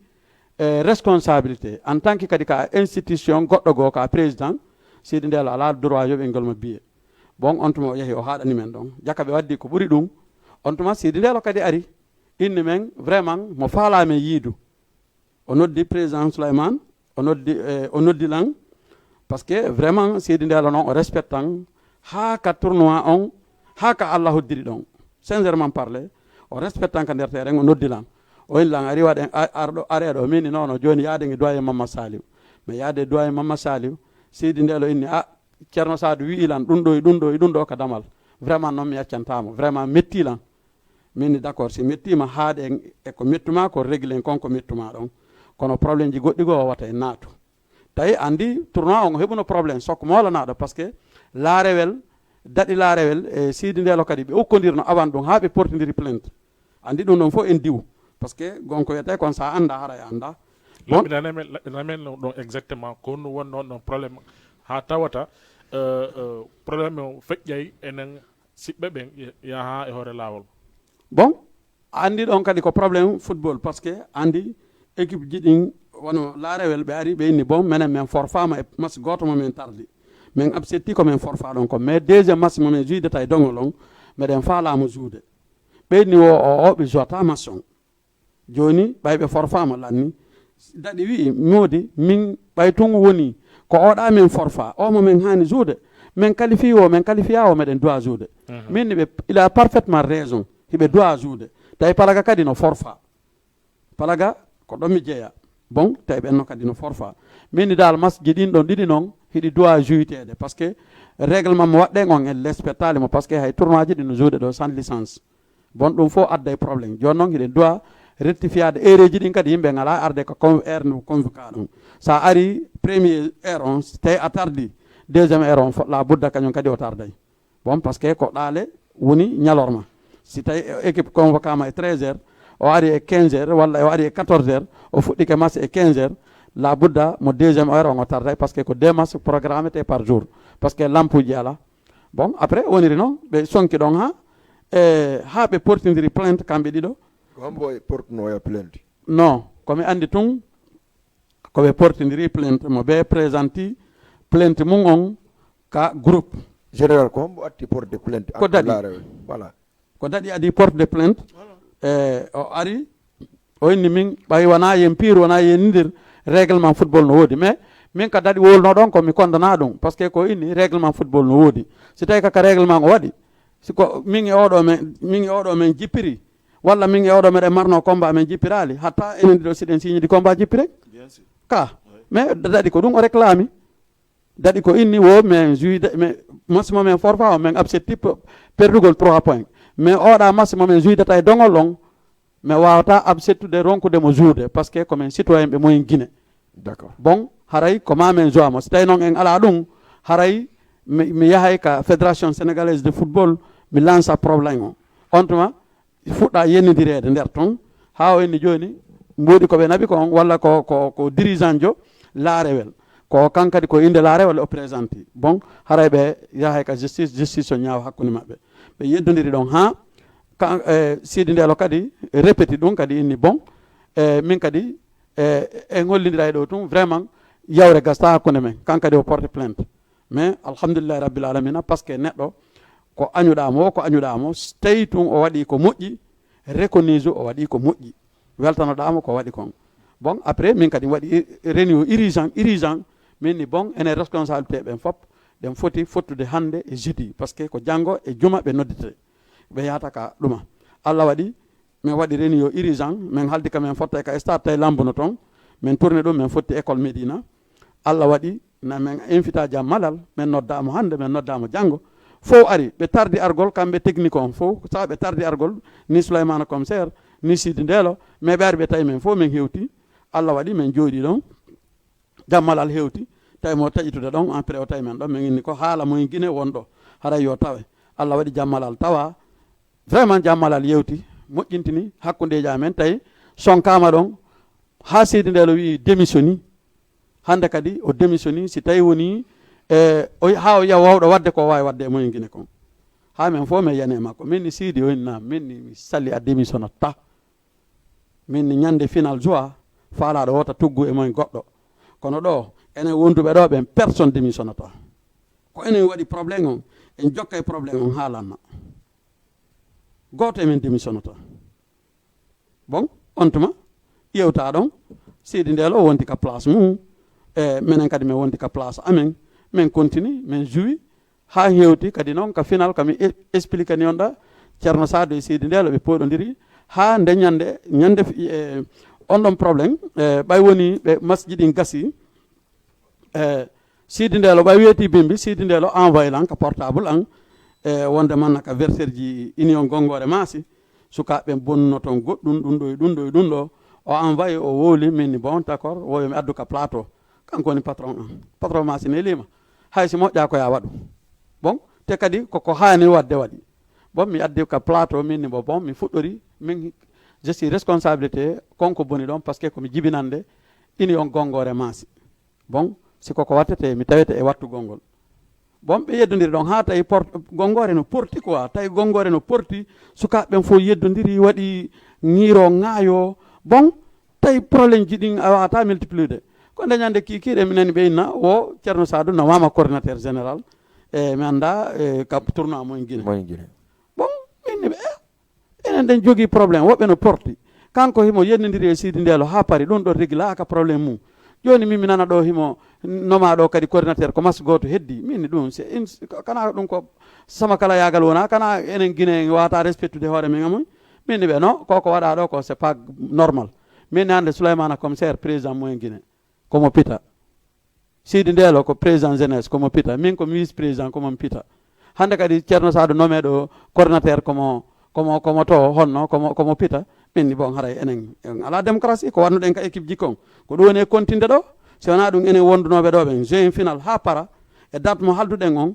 eh, responsabilité, en tant que kadi ka institution goɗɗo goo, ka président, Siidi Ndeelo alaa droit yoɓingol ma billet. Bon, on tuma o yahi, o haaɗani men ɗon. Jaka ɓe waddi ko ɓuri ɗum. On tuma Siidi Ndeelo kadi ari, inni men, vraiment, mo faalaa men yiidu. O noddi président Souleymane, o noddi, eh, o noddi lan, parce que vraiment, Siidi Ndeelo noon, o respectan haa ka tournoi on, haa ka Alla hoddiri ɗon. Sincèrement parler, o respectan ka nder terrain, o noddi lan. O inni lan, ari waɗen, a-, arɗo, areɗo, o mini, non, non, jooni yaaden e doyen Mamma Saliou. Mais yaade e doyen Mamma Saliou, Siidi Ndeelo inni, a, Ceerno Saadu wi'i lan, ɗum ɗo e ɗum ɗo e ɗum ɗo ka damal. Vraiment noon mi accantaa mo. Vraiment metti lan. Min ni d'accord, si mettiima haaɗen e ko mettuma ko, réglen kon ko mettuma ɗon. Kono problème ji goɗɗi goo o wata e naatu. Tawi anndi tournoi on o heɓuno problème, sok moolanaaɗo, parce que laarewel, daɗi laarewel e Sidi Ndeelo kadi ɓe ukkondirno awan ɗum haa ɓe portidiri plainte. Anndi ɗum ɗon fof en diwu, parce que gonko wiyetee kon, so a annda, haray a annda. Bon. Laɓɓinanee men, laɓɓinanee men ɗon exactement ko honno wonnoo ɗon problème, haa tawata, euh, euh, problème o feƴƴay enen siɓɓe ɓen, ya-, yaha e hoore laawol. Bon, anndi ɗon kadi ko problème football, parce que anndi équipe ji ɗin, wano laarewel, ɓe ari, ɓe inni, bon, menen men forfaama e match gooto mo men tardi. Men absetti ko men forfaa ɗon ko, mais deuxième match mo men juyde tawi dogol on, meɗen faalaa mo juude. Ɓe inni wo o, o ɓe jouata match on. Jooni, ɓay ɓe forfaama lanni, daɗi wi'i, moodi, min ɓay tun woni ko oɗa men forfaa, o mo men haani juude, men qualifie o, men qualifia o, meɗen duwa juude. Mhm. Min ni ɓe, il a parfaitement raison, hiɓe duwa juude. Tawi Palaga kadi no forfaa. Palaga ko ɗon mi jeya. Bon, tawi ɓen no kadi no forfaa. Min ni dal match ji ɗin ɗon ɗiɗi non, hiɗi duwa juyteede. Parce que règlement mo waɗɗen on, en lespektaali mo, parce que hay tournoi ji ɗi no juude ɗo sans licence. Bon, ɗum fof adday problème. Jooni noon, hiɗen duwa rectifiade heure ji ɗin kadi, yimɓe ngala arde ko con-, heure no convoqué ɗum. Sa ari premier heure on, tawi a tardi, deuxième heure on, fo-, la budda kañum kadi o tarday. Bon, parce que ko ɗaale woni ñalorma. Si tawi équipe convoquama e treize heures, o ari e quinze heures, walla o ari e quatorze heures, o fuɗɗike match e quinze heures, la budda mo deuxième heure on o tarday, parce que ko deux matchs programmés par jour. Parce que lampuji ala. Bon, après, woniri noon, ɓe sonki ɗon ha, e, ha ɓe portidiri plainte kamɓe ɗiɗo. Ko hombo e portunoya plainte? Non, ko mi andi tun, ko ɓe portidiri plainte, mo ɓe présenti plainte mum on ka groupe. Général, ko hombo atti porte plainte? Ko daɗi. Voilà. Ko daɗi adi porte de plainte. E, o ari, o inni min, ɓay wona yen piiru, wona yen ndir, règlement football no woodi. Mais min ka daɗi wowluno ɗon ko mi kondana ɗum, parce que ko inni règlement football no woodi. Si tawi kaka règlement o waɗi, si ko min e oɗo men, min e oɗo men jippiri, walla min e oɗo meɗen marno combat men jippirali, hatta enen ɗiɗo siɗen signidi combat jippiren. Bien sûr. Ka, oui. Mais daɗi ko ɗum o réclami. Daɗi ko inni wo men juyde, mais match mo men forfait o, men accepti pe-, perdugol trois points. Mais oɗa match mo men juydata e dogol on, mi wawata acceptude ronkude mo juude, parce que ko men citoyen ɓe moyen Guinée. D'accord. Bon, haray ko ma men joua mo. Si tawi noon en ala ɗum, haray mi, mi yahay ka Fédération Sénégalaise de Football, mi lança problème o. On tuma, fuɗɗa yennidireede nder ton, haa o inni jooni, mbuuɗi ko ɓe naɓi ko on, walla ko, ko, ko dirigeant jo laarewel. Ko kan kadi ko innde laarewel o présenté. Bon, haray ɓe yahay ka justice, justice o ñaawa hakkunde maɓɓe. Ɓe yeddondiri ɗon haa ka, e, Sidi Ndeelo kadi répéti ɗum kadi inni, bon, e, min kadi, e, en hollindira e ɗo tun, vraiment, yawre gasta hakkunde men. Kan kadi o porte plainte. Mais alhamdulillahi rabbil alamina, parce que neɗɗo ko añuɗa mo, ko añuɗa mo, s-, tawi tun o waɗi ko moƴƴi, reconnaître o waɗi ko moƴƴi, weltanoɗa mo ko waɗi kon. Bon, après, min kadi waɗi i-, réunion urgent, urgent, min ni, bon, enen responsabilité ɓen fop, ɗen foti fottude hannde e jeudi, parce que ko janngo e juma ɓe noddete, ɓe yahata ka ɗuma. Allah waɗi, min waɗi réunion urgent, min haldi ka min fotta e ka stade, tawi lambuno ton, min tourné ɗum, min fotti école Médina. Allah waɗi, na min invita Jam Malal, min nodda mo hannde, min nodda mo janngo. Fof ari, ɓe tardi argol, kamɓe technique on fof, sa ɓe tardi argol, ni Souleymane Commissaire, ni Sidi Ndeelo, mais ɓe ari ɓe tawi min fof min hewti. Allah waɗi min jooɗi ɗon. Jam Malal hewti, tawi mo taƴitude ɗon, après o tawi men ɗon, min inni ko haala moyen Guinée wonɗo, haray yo tawe. Allah waɗi Jam Malal tawa, vraiment Jam Malal yewti, moƴƴintini hakkundeji amen, tawi sonkama ɗon, ha Sidi Ndeelo wi démissioni, hande kadi o démissioni, si tawi woni, e, o, ha o yiya wawɗo wadde ko o wawi wadde e moyen Guinée kon. Ha men fof men yani e makko, min ni Sidi o inni nam, min ni mi sali a démissionnata. Min ni ñande final joie, faalaɗo wota tuggu e moyen goɗɗo. Kono ɗo, enen wonduɓe ɗo ɓen, personne démissionnata. Ko enen waɗi problème on, en jokka e problème on ha lanna. Gooto e men démissionnata. Bon, on tuma, yewta ɗon, Sidi Ndeelo wonti ka place mum, e menen kadi min wonti ka place amen, min continue, min joue, ha hewti kadi noon ka final, ka mi e-, explique ni on ɗa, Ceerno Sadio e Sidi Ndeelo ɓe pooɗodiri, ha nde ñande, ñande fi-, e, on ɗon problème, e, ɓay woni ɓe masji ɗin gasi, e, Sidi Ndeelo ɓay weeti bimbi, Sidi Ndeelo envoyé lan ka portable an, e, wonde manna ka verser ji Union Gonngoore Maasi, sukaaɓe ɓen bonnuno toon goɗɗum, ɗum ɗo e ɗum ɗo e ɗum ɗo, O envoyé, o wowli, min ni, bon, d'accord, wo yo mi addu ka plateau. Kanko woni patron am. Patron ma si nelima, hay si moƴƴa ko ya waɗu. Bon, te kadi koko haani waɗde waɗi. Bon, mi addi ka plateau, min ni mo, bon, mi fuɗɗori, min, je suis responsabilité, konko boni ɗon, parce que ko mi jibinande, ini on gongore maasi. Bon, si koko wattete, mi tawete e wattugol ngol. Bon, ɓe yeddondiri ɗon haa tawi port-, gongore no porti quoi, tawi gongore no porti, sukaaɓe ɓen fof yeddondiri, waɗi ŋiiro ŋaayo. Bon, tawi problème ji ɗin a wata multiplier de. Ko nde ñande kikiiɗe mi nani ɓe inna, wo Ceerno Saadu nawama coordinateur général, e mi annda, e, ka tournoi mo en Guinée. Mo en Guinée. Bon, min ni ɓe, eh, enen ɗen jogii problème, woɓɓe no porti. Kanko himo yennindiri e Sidi Ndeelo haa Paris, ɗum ɗo regilaaka problème mum. Jooni min mi nana ɗo himo noma ɗo kadi coordinateur ko mas gooto heddi. Min ni ɗum, c'est une, kana ɗum ko sama kala yaagal wona, kana enen Guinée en wata respectude hoore men amoy. Min ni ɓe no, ko ko waɗa ɗo ko c'est pas normal. Min ni hannde Souleymane Commissaire, président mo en Guinée, ko mo pita. Sidi Ndeelo ko président jeunesse, ko mo pita. Min ko mi vice président, ko mo pita. Hannde kadi Ceerno Saadu nommé ɗo coordinateur, ko mo, ko mo, ko mo to honno, ko mo, ko mo pita. Min ni bon, haray enen, en ala démocratie, ko wannuɗen ka équipe ji kon. Ko ɗum woni e continde ɗo. Si wona ɗum, enen wondunooɓe ɗo ɓen, juin final haa para, e date mo halduɗen on,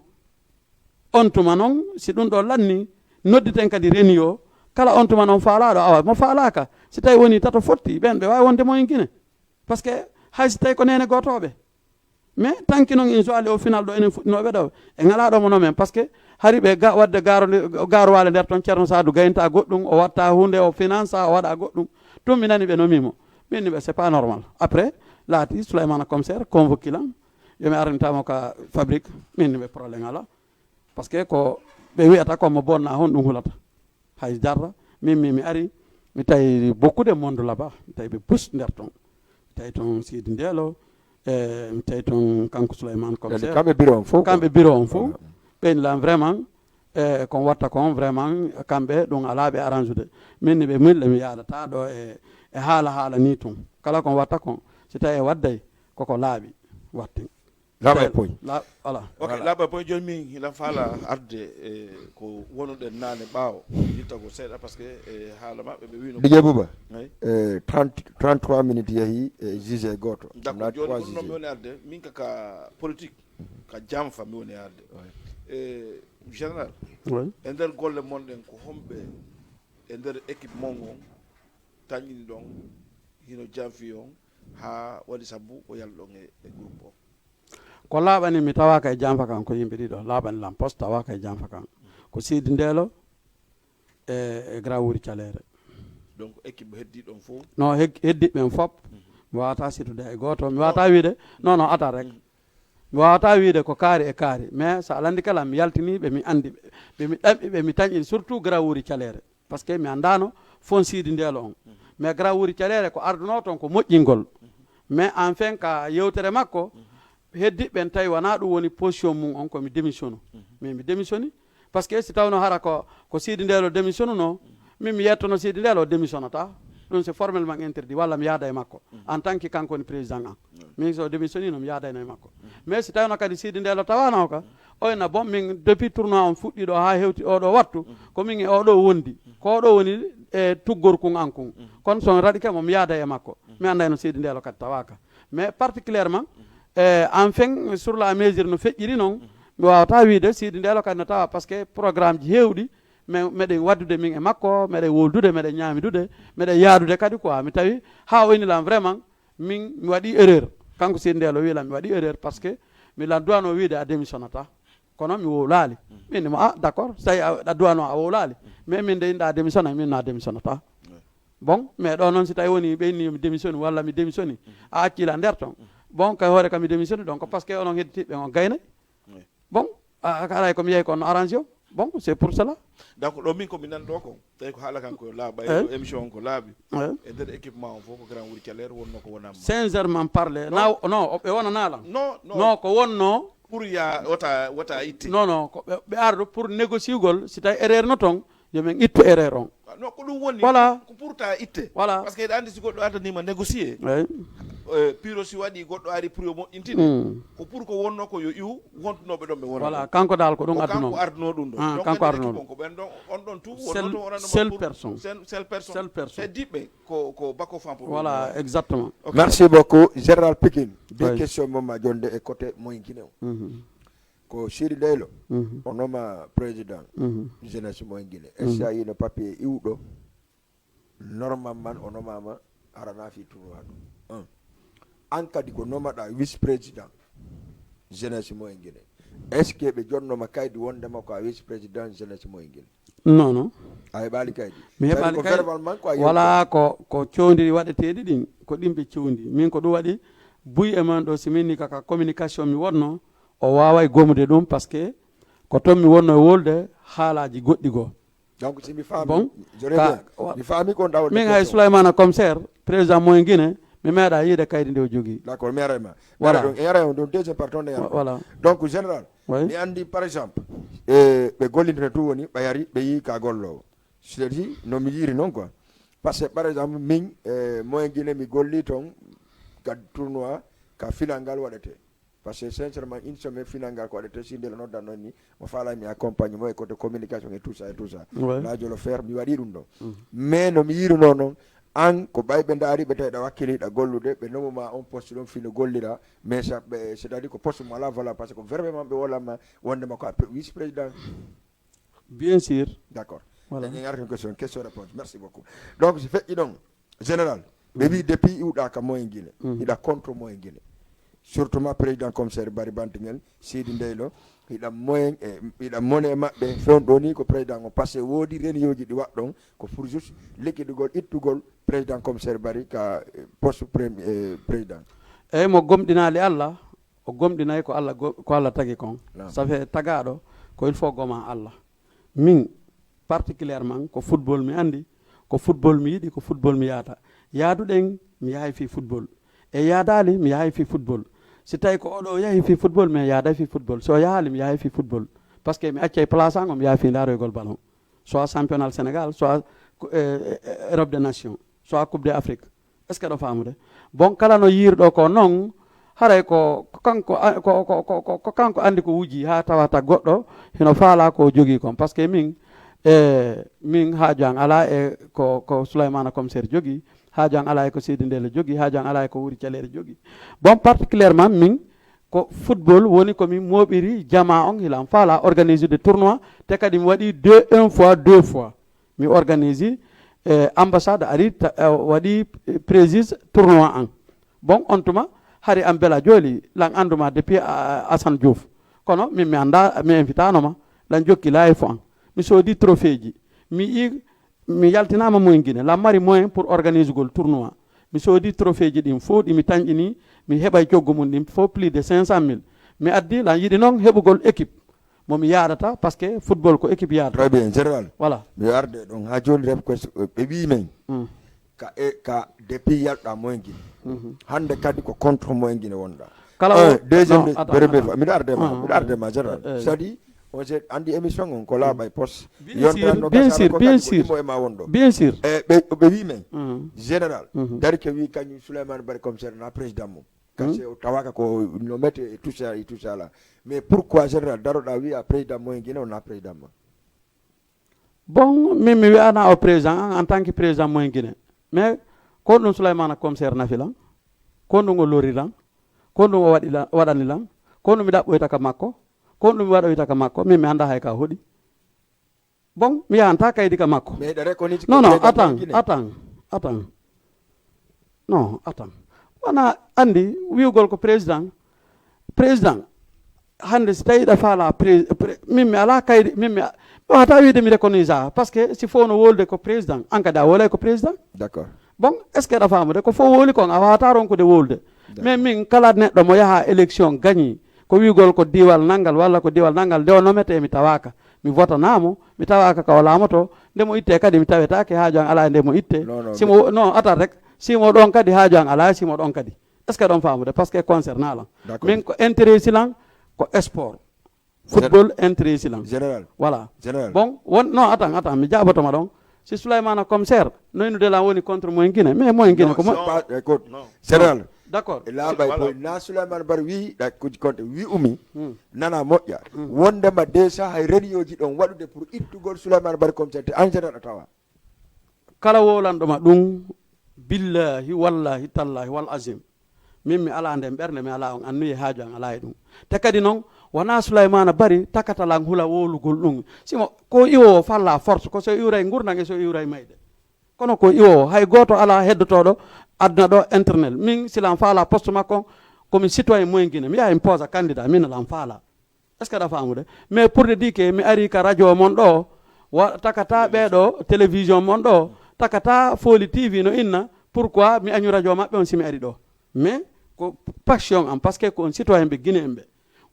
on tuma non, si ɗum ɗo lanni, nodditen kadi reniyo, kala on tuma non faalaaɗo, awa, mo faalaaka, si tawi woni tato fotti, ɓen ɓe waawi wonde mo en Guinée. Parce que hay si tawi ko neene gootooɓe. Mais tanki non in joali o final ɗo enen fuɗɗinooɓe ɗo. E ŋalaa ɗo mo nomen. Parce que hari ɓe ga-, waɗde gaaro-, gaaruwaale nder ton, Ceerno Saadu gayinta goɗɗum, o watta huunde, o finansa, o waɗa goɗɗum. Tun mi nani ɓe nomi mo. Min ni ɓe, c'est pas normal. Après, laati Souleymane Commissaire convoqué lan. Yo mi arantamo ka fabrique. Min ni ɓe problème ala. Parce que ko ɓe wi'ata ko mo bonna hon ɗum hulata. Hay jarra, min mi, mi ari, mi tawi beaucoup de monde là-bas, mi tawi ɓe bus nder ton. Mi tawi ton Sidi Ndeelo, e mi tawi ton kanko Souleymane Commissaire. Kamɓe bureau on fof. Kamɓe bureau on fof. Voilà. Ɓen lan vraiment, e kon watta kon vraiment, kamɓe ɗum ala ɓe arrange de. Min ni ɓe mulle mi yaadata ɗo e, e haala haala ni tun. Kala kon watta kon, si tawi e wadday, koko laaɓi watten. Laaɓa e poy. La-, voilà. Ok, voilà. Laaɓa e poy, jooni min hiɗan faala arde e ko wonuɗen naane ɓaawo, yittagol seeɗa, parce que, e haala maɓɓe ɓe wino. Didier Bouba, eyi. E trente, trente-trois minutes yehi e juge e gooto. D'accord, jooni ko ɗum non mi woni arde, min ka, ka politique, ka janfa mi woni arde. Oui. E général, oui, e nder golle mon ɗen, ko homɓe e nder équipe mon on tañini ɗon, hino janfi on, haa waɗi sabu o yalɗon e, e groupe o? Ko laaɓani mi tawaaka e janfa kan, ko yimɓe ɗiɗo laaɓani lan, poste tawaaka e janfa kan. Ko Sidi Ndeelo e, e Grand Wuri Caleere. Donc, équipe heddi ɗon fof? No, heg-, heddi ɓen fop. Mhm. Mi wawata situde e gooto. Mi wawata wiide, non, non, ata rek. Mhm. Mi wawata wiide ko kaari e kaari. Mais so a landi kala, mi yaltini ɓe, mi andi ɓe. Ɓe mi ɗaɓɓi ɓe, mi tañin, surtout Grand Wuri Caleere. Parce que mi anndano fon Sidi Ndeelo on. Mhm. Mais Grand Wuri Caleere ko ardunoo toon ko moƴƴingol. Mhm. Mais enfin ka yewtere makko, mhm, heddiɓe ɓen tawi wona ɗum woni position mum on, ko mi démissionu. Mhm. Mais mi démissioni. Parce que si tawno hara ko, ko Sidi Ndeelo démissionunoo, mhm, min mi yettono Sidi Ndeelo démissionnata. Ɗum c'est formellement interdit, walla mi yaada e makko. Mhm. En tant que kanko woni président an. Mhm. Min so démissionnino, mi yaadayno e makko. Mhm. Mais si tawno kadi Sidi Ndeelo tawano ka, mhm, oyna bon, min depuis tournoi on fuɗɗi ɗo haa hewti oɗo wattu, mhm, ko min e oɗo wondi. Mhm. Ko oɗo woni e tuggorkun an kun. Mhm. Kono so on raɗike mo, mi yaada e makko. Mhm. Mi anndayno Sidi Ndeelo kadi tawaka. Mais particulièrement, mhm, eh, enfin, sur la mesure no feƴƴiri non, mhm, mi wawata wiide Sidi Ndeelo kadi no tawa, parce que programme ji hewɗi, me-, meɗen waddude min e makko, meɗen woldude, meɗen ñaamidude, meɗen yaadude kadi quoi. Mi tawi haa o ini lan vraiment, min mi waɗi erreur. Kanko Sidi Ndeelo wi lan mi waɗi erreur parce que mi lan duwano wiide a démissionnata. Kono mi wowlaali. Mhm. Min mo, ah, d'accord, so tawi a, a duwano a wowlaali. Mhm. Mais min de inɗa démissionna, min na démissionnata. Ouais. Bon, mais ɗo noon si tawi woni ɓe inni mi démissioni walla mi démissioni, mhm, a acci lan nder ton. Mhm. Bon, kay hoore kam mi démissioni, donc parce que onon hedditiɓe on gaynay. Oui. Bon, a, a, haray ko mi yehi ko no arrange o. Bon, c'est pour cela. Donc, ɗo min ko mi nan ɗo ko, tawi ko haala kan ko laaɓa, eh, émission on ko laaɓi. Eh. E nder équipement on fof ko Grand Wuri Caleere wonno ko wonanma. Sincèrement parler, non, na, non, o, ɓe wonana lan. Non, non. Non, ko wonno. Pour ya, wota, wota itte. Non, non, ko ɓe, ɓe arɗo pour négocier gol, si tawi erreur no ton, yo min ittu erreur on. Ah, non, ko ɗum woni, voilà, ko pour ta itte. Voilà. Parce que eɗa andi si goɗɗo addanima négocier. Eyi. Eh, piro si waɗi goɗɗo ari pour yo moƴƴintin. Mm. Ko pour ko wonno ko yo iw wontunooɓe ɗon ɓe wona. Voilà, ɗon. Kanko dal ko ɗum ko adduno kanko mo. Arduno ɗum ɗon. Ah, donc kanko enen arduno ɗum. Ko ɓen ɗon, on ɗon tout. Seul, wonnoto wonanoma seul pour personne. Seul, seul personne. Seul personne. C'est diɓɓe ko, ko bako fan pour. Voilà, exactement. Ok. Merci beaucoup, Général Pikine. Deux questions mo ma jonde e côté moyen Guinée. Mhm. Ko Sidi Ndeylo. Mhm. O noma président. Mhm. Jeunesse moyen Guinée. Mhm. Est-ce que a yino papier iwɗo? Normalement, o nomaama harana fi tournoi ɗo. Un. An kadi ko nomaɗa vice président jeunesse mo e Guinée. Est-ce que ɓe jonnoma kaydi wondema ko a vice président jeunesse mo e Guinée? Non, non. A heɓaali kaydi? Mi heɓaali kaydi. Verbalement ko a yewti? Wala ko, ko cewndi waɗeteeɗi ɗin, ko ɗin ɓe cewndi. Min ko ɗum waɗi buy e man ɗo, si min ni kaka communication mi wonno, o waaway gomude ɗum, parce que ko toon mi wonno e wolde haalaaji goɗɗi goo. Donc, si mi faami, bon, je reviens. Mi faami ko ndawol. Min hay Souleymane Commissaire, président moyen Guinée, mi meeɗa yiide kaydi nde o jogii. D'accord, mi aray ma. Voilà. Donc, mi aray on, donc, deuxième partie, on est en. Voilà. Donc, général, oui, mi andi, par exemple, eh, ɓe gollintene tu woni, ɓayari, ɓe yi ka gollowo. C'est-à-dire, no mi yiri non, quoi. Parce que, par exemple, min, eh, moyen Guinée, mi golli ton, ka tournoi, ka final ngal waɗete. Parce que sincèrement, une semaine final ngal ko waɗete si ndela noddan noon ni, mo faala mi accompagne mo e côté communication et tout ça et tout ça. Ouais. Laajo lo faire, mi waɗi ɗum ɗo. Mhm. Mais no mi yiruno noon, an ko ɓay ɓe ndaari ɓe tawi ɗa wakkiliɗa gollude, ɓe nomuma on poste ɗon fino gollira, mais ça, ɓe, c'est-à-dire ko poste mo ala valeur, parce que ko verbe man ɓe wolama wondema ko a pre-, vice président. Bien sûr. D'accord. Voilà. En arti question, question réponse. Merci beaucoup. Donc, si feƴƴi ɗon, général, ɓe wi depuis iwɗa ka moyen Guinée, mhm, hiɗa contre moyen Guinée. Surtout ma président commissaire Bari Bantingel, Sidi Ndeylo, hiɗa moyen, e, hiɗa mone maɓɓe, fewndo ni ko président on, parce que woodi réunion ji ɗi waɗɗon, ko pour juste liquidugol, ittugol président commissaire Bari ka, eh, poste premier, eh, président. Eyyi, mo gomɗinaali Allah, o gomɗinay ko Allah go-, ko Allah tagi kon. Naam. Ça fait tagaaɗo ko il faut goma Allah. Min, particulièrement, ko football mi andi, ko football mi yiɗi, ko football mi yaata. Yaaduɗen, mi yahay fii football. E yaadaali, mi yahay fii football. Si tawi ko oɗo yahi fii football, mi yaaday fii football. So yahaali, mi yahay fii football. Parce que mi accay place an, mi yaha fii ndaaroygol ballon. Soit championnat Sénégal, soit, eh, eh, Europe des Nations, soit Coupe d'Afrique. Est-ce que ɗo faamude? Bon, kala no yiirɗo ko noon, haray ko, ko kanko, a, ko, ko kanko anndi ko wuji haa tawata goɗɗo hino faalaa ko jogii kon. Parce que min, e, min haaju an alaa e ko, ko Souleymane Commissaire jogii, haaju an alaa e ko Seydi Ndelle jogii, haaju an alaa e ko Wuri Caleeri jogii. Bon, particulièrement min, ko football woni ko min mooɓiri jamaa on, hilan faalaa organiser de tournoi, te kadi mi waɗi deux, un fois, deux fois. Mi organisi, eh, ambassade ari ta-, eh, waɗi, eh, présise tournoi an. Bon, on tuma, hari an bela jooli, lan anduma depuis, ah, Assane Diouf. Kono min mi anda, mi invitano ma, lan jokki live an. Mi soodi trophée ji. Mi yi, mi yaltinama moyen Guinée, lan mari moyen pour organise gol tournoi. Mi soodi trophée ji ɗin fof, ɗi mi tanƴini, mi heɓay coggu mum ɗin fof plus de cinq cent mille. Mi addi, lan yiɗi noon heɓugol équipe. Mo mi yaadata, parce que football ko équipe yaadata. Très bien, général. Voilà. Mi arde ɗon haa jooni, ref ko s-, ɓe wii men. Mm. Ka e, ka depuis yalɗa moyen Guinée. Mhm. Hannde kadi ko contre moyen Guinée wonɗa. Kala un, o-, deuxième, non, attends, bere, bere, attends. Miɗo arde ma, ah, miɗo arde ma, général. Eh, eh. C'est-à-dire, on se andi émission on ko laaɓa e poste. Bien sûr, bien sûr, bien sûr. Ko e ma wonɗo. Bien sûr. E ɓe, ɓe wii men, mhm, général, mhm, dari ke wii kañum Souleymane Barry Commissaire na président mum. Kasi, hmm, o tawaka ko no mete e tout ça, et tout ça là. Mais pourquoi général daroɗa wiya président moyen Guinée, wona président ma? Bon, min mi wi'ana o président an en tant que président moyen Guinée. Mais ko ɗum Souleymane Commissaire nafi lan? Ko ɗum o lori lan? Ko ɗum o waɗi lan, waɗani lan? Ko ɗum mi ɗaɓɓoyta ka makko? Ko ɗum mi waɗoyta ka makko? Min mi annda hay ka hoɗi. Bon, mi yahanta kaydi ka makko. Mais ɗa reconnaître ko non, non, président attends, Guinée. Attends, attends. Non, attends. Wona andi wi'ugol ko président. Président, hannde si tawi ɗa faala pré-, pré-, min mi ala kaydi, min mi a-, mi wata wiide mi reconnaît ça. Parce que si fof no wolde ko président, an kadi a wolay ko président. D'accord. Bon, est-ce que ɗa faamude? Ko fof woli kon, a wata ronkude wolde. D'accord. Mais min kala neɗɗo mo yaha élection gañi, ko wi'ugol ko diiwal nanngal walla ko diiwal nanngal, nde o nomete mi tawaaka. Mi votanamo, mi tawaaka ka o laamoto, nde mo itte kadi mi tawetaake, haaju an alaa e nde mo itte. Non, non, simo, non, atat rek, simo ɗon kadi haaju an alaa, simo ɗon kadi. Est-ce que ɗon faamude? Parce que concerne lan. D'accord. Min ko intérêt si lan, ko sport. Football intérêt si lan. Général. Voilà. Général. Bon, won, non, attends, attends, mi jaabotoma ɗon. Si Souleymane Commissaire, no innude lan woni contre moyen Guinée, mais moyen Guinée ko mo-, non, c'est pas, écoute, non. Général, D'accord. E laaɓay Voilà. Boy na Souleymane Bar wi ɗa kuji konte wi umi Hmm. nana moƴƴa wondema déjà hay réunion ji ɗon waɗude pour ittugol Souleymane Bar comme ça te en général a tawa. Kala wowlanɗo ma ɗum, billahi wallahi tallahi wal azim, min mi ala nden ɓernde, mi ala on annuye, haaju an ala e ɗum. Te kadi noon, wona Sulaymana Bari takata lan hula wowlugol ɗum. Simo ko iwowo falla force, ko so iwray ngurdan e so iwray mayde. Kono ko iwowo, hay gooto ala heddotoɗo aduna ɗo internet. Min silan faala poste makko, komi citoyen moyen Guinée, mi yaha mi posa candidat, min alan faala. Est-ce que aɗa faamude? Mais pour de dire que mi ari ka radio mon ɗo, wa takata ɓeɗo télévision mon ɗo, takata Foli T V no inna, pourquoi mi añu radio maɓɓe on si mi ari ɗo? Mais ko passion am, parce que ko on citoyen ɓe Guinéen ɓe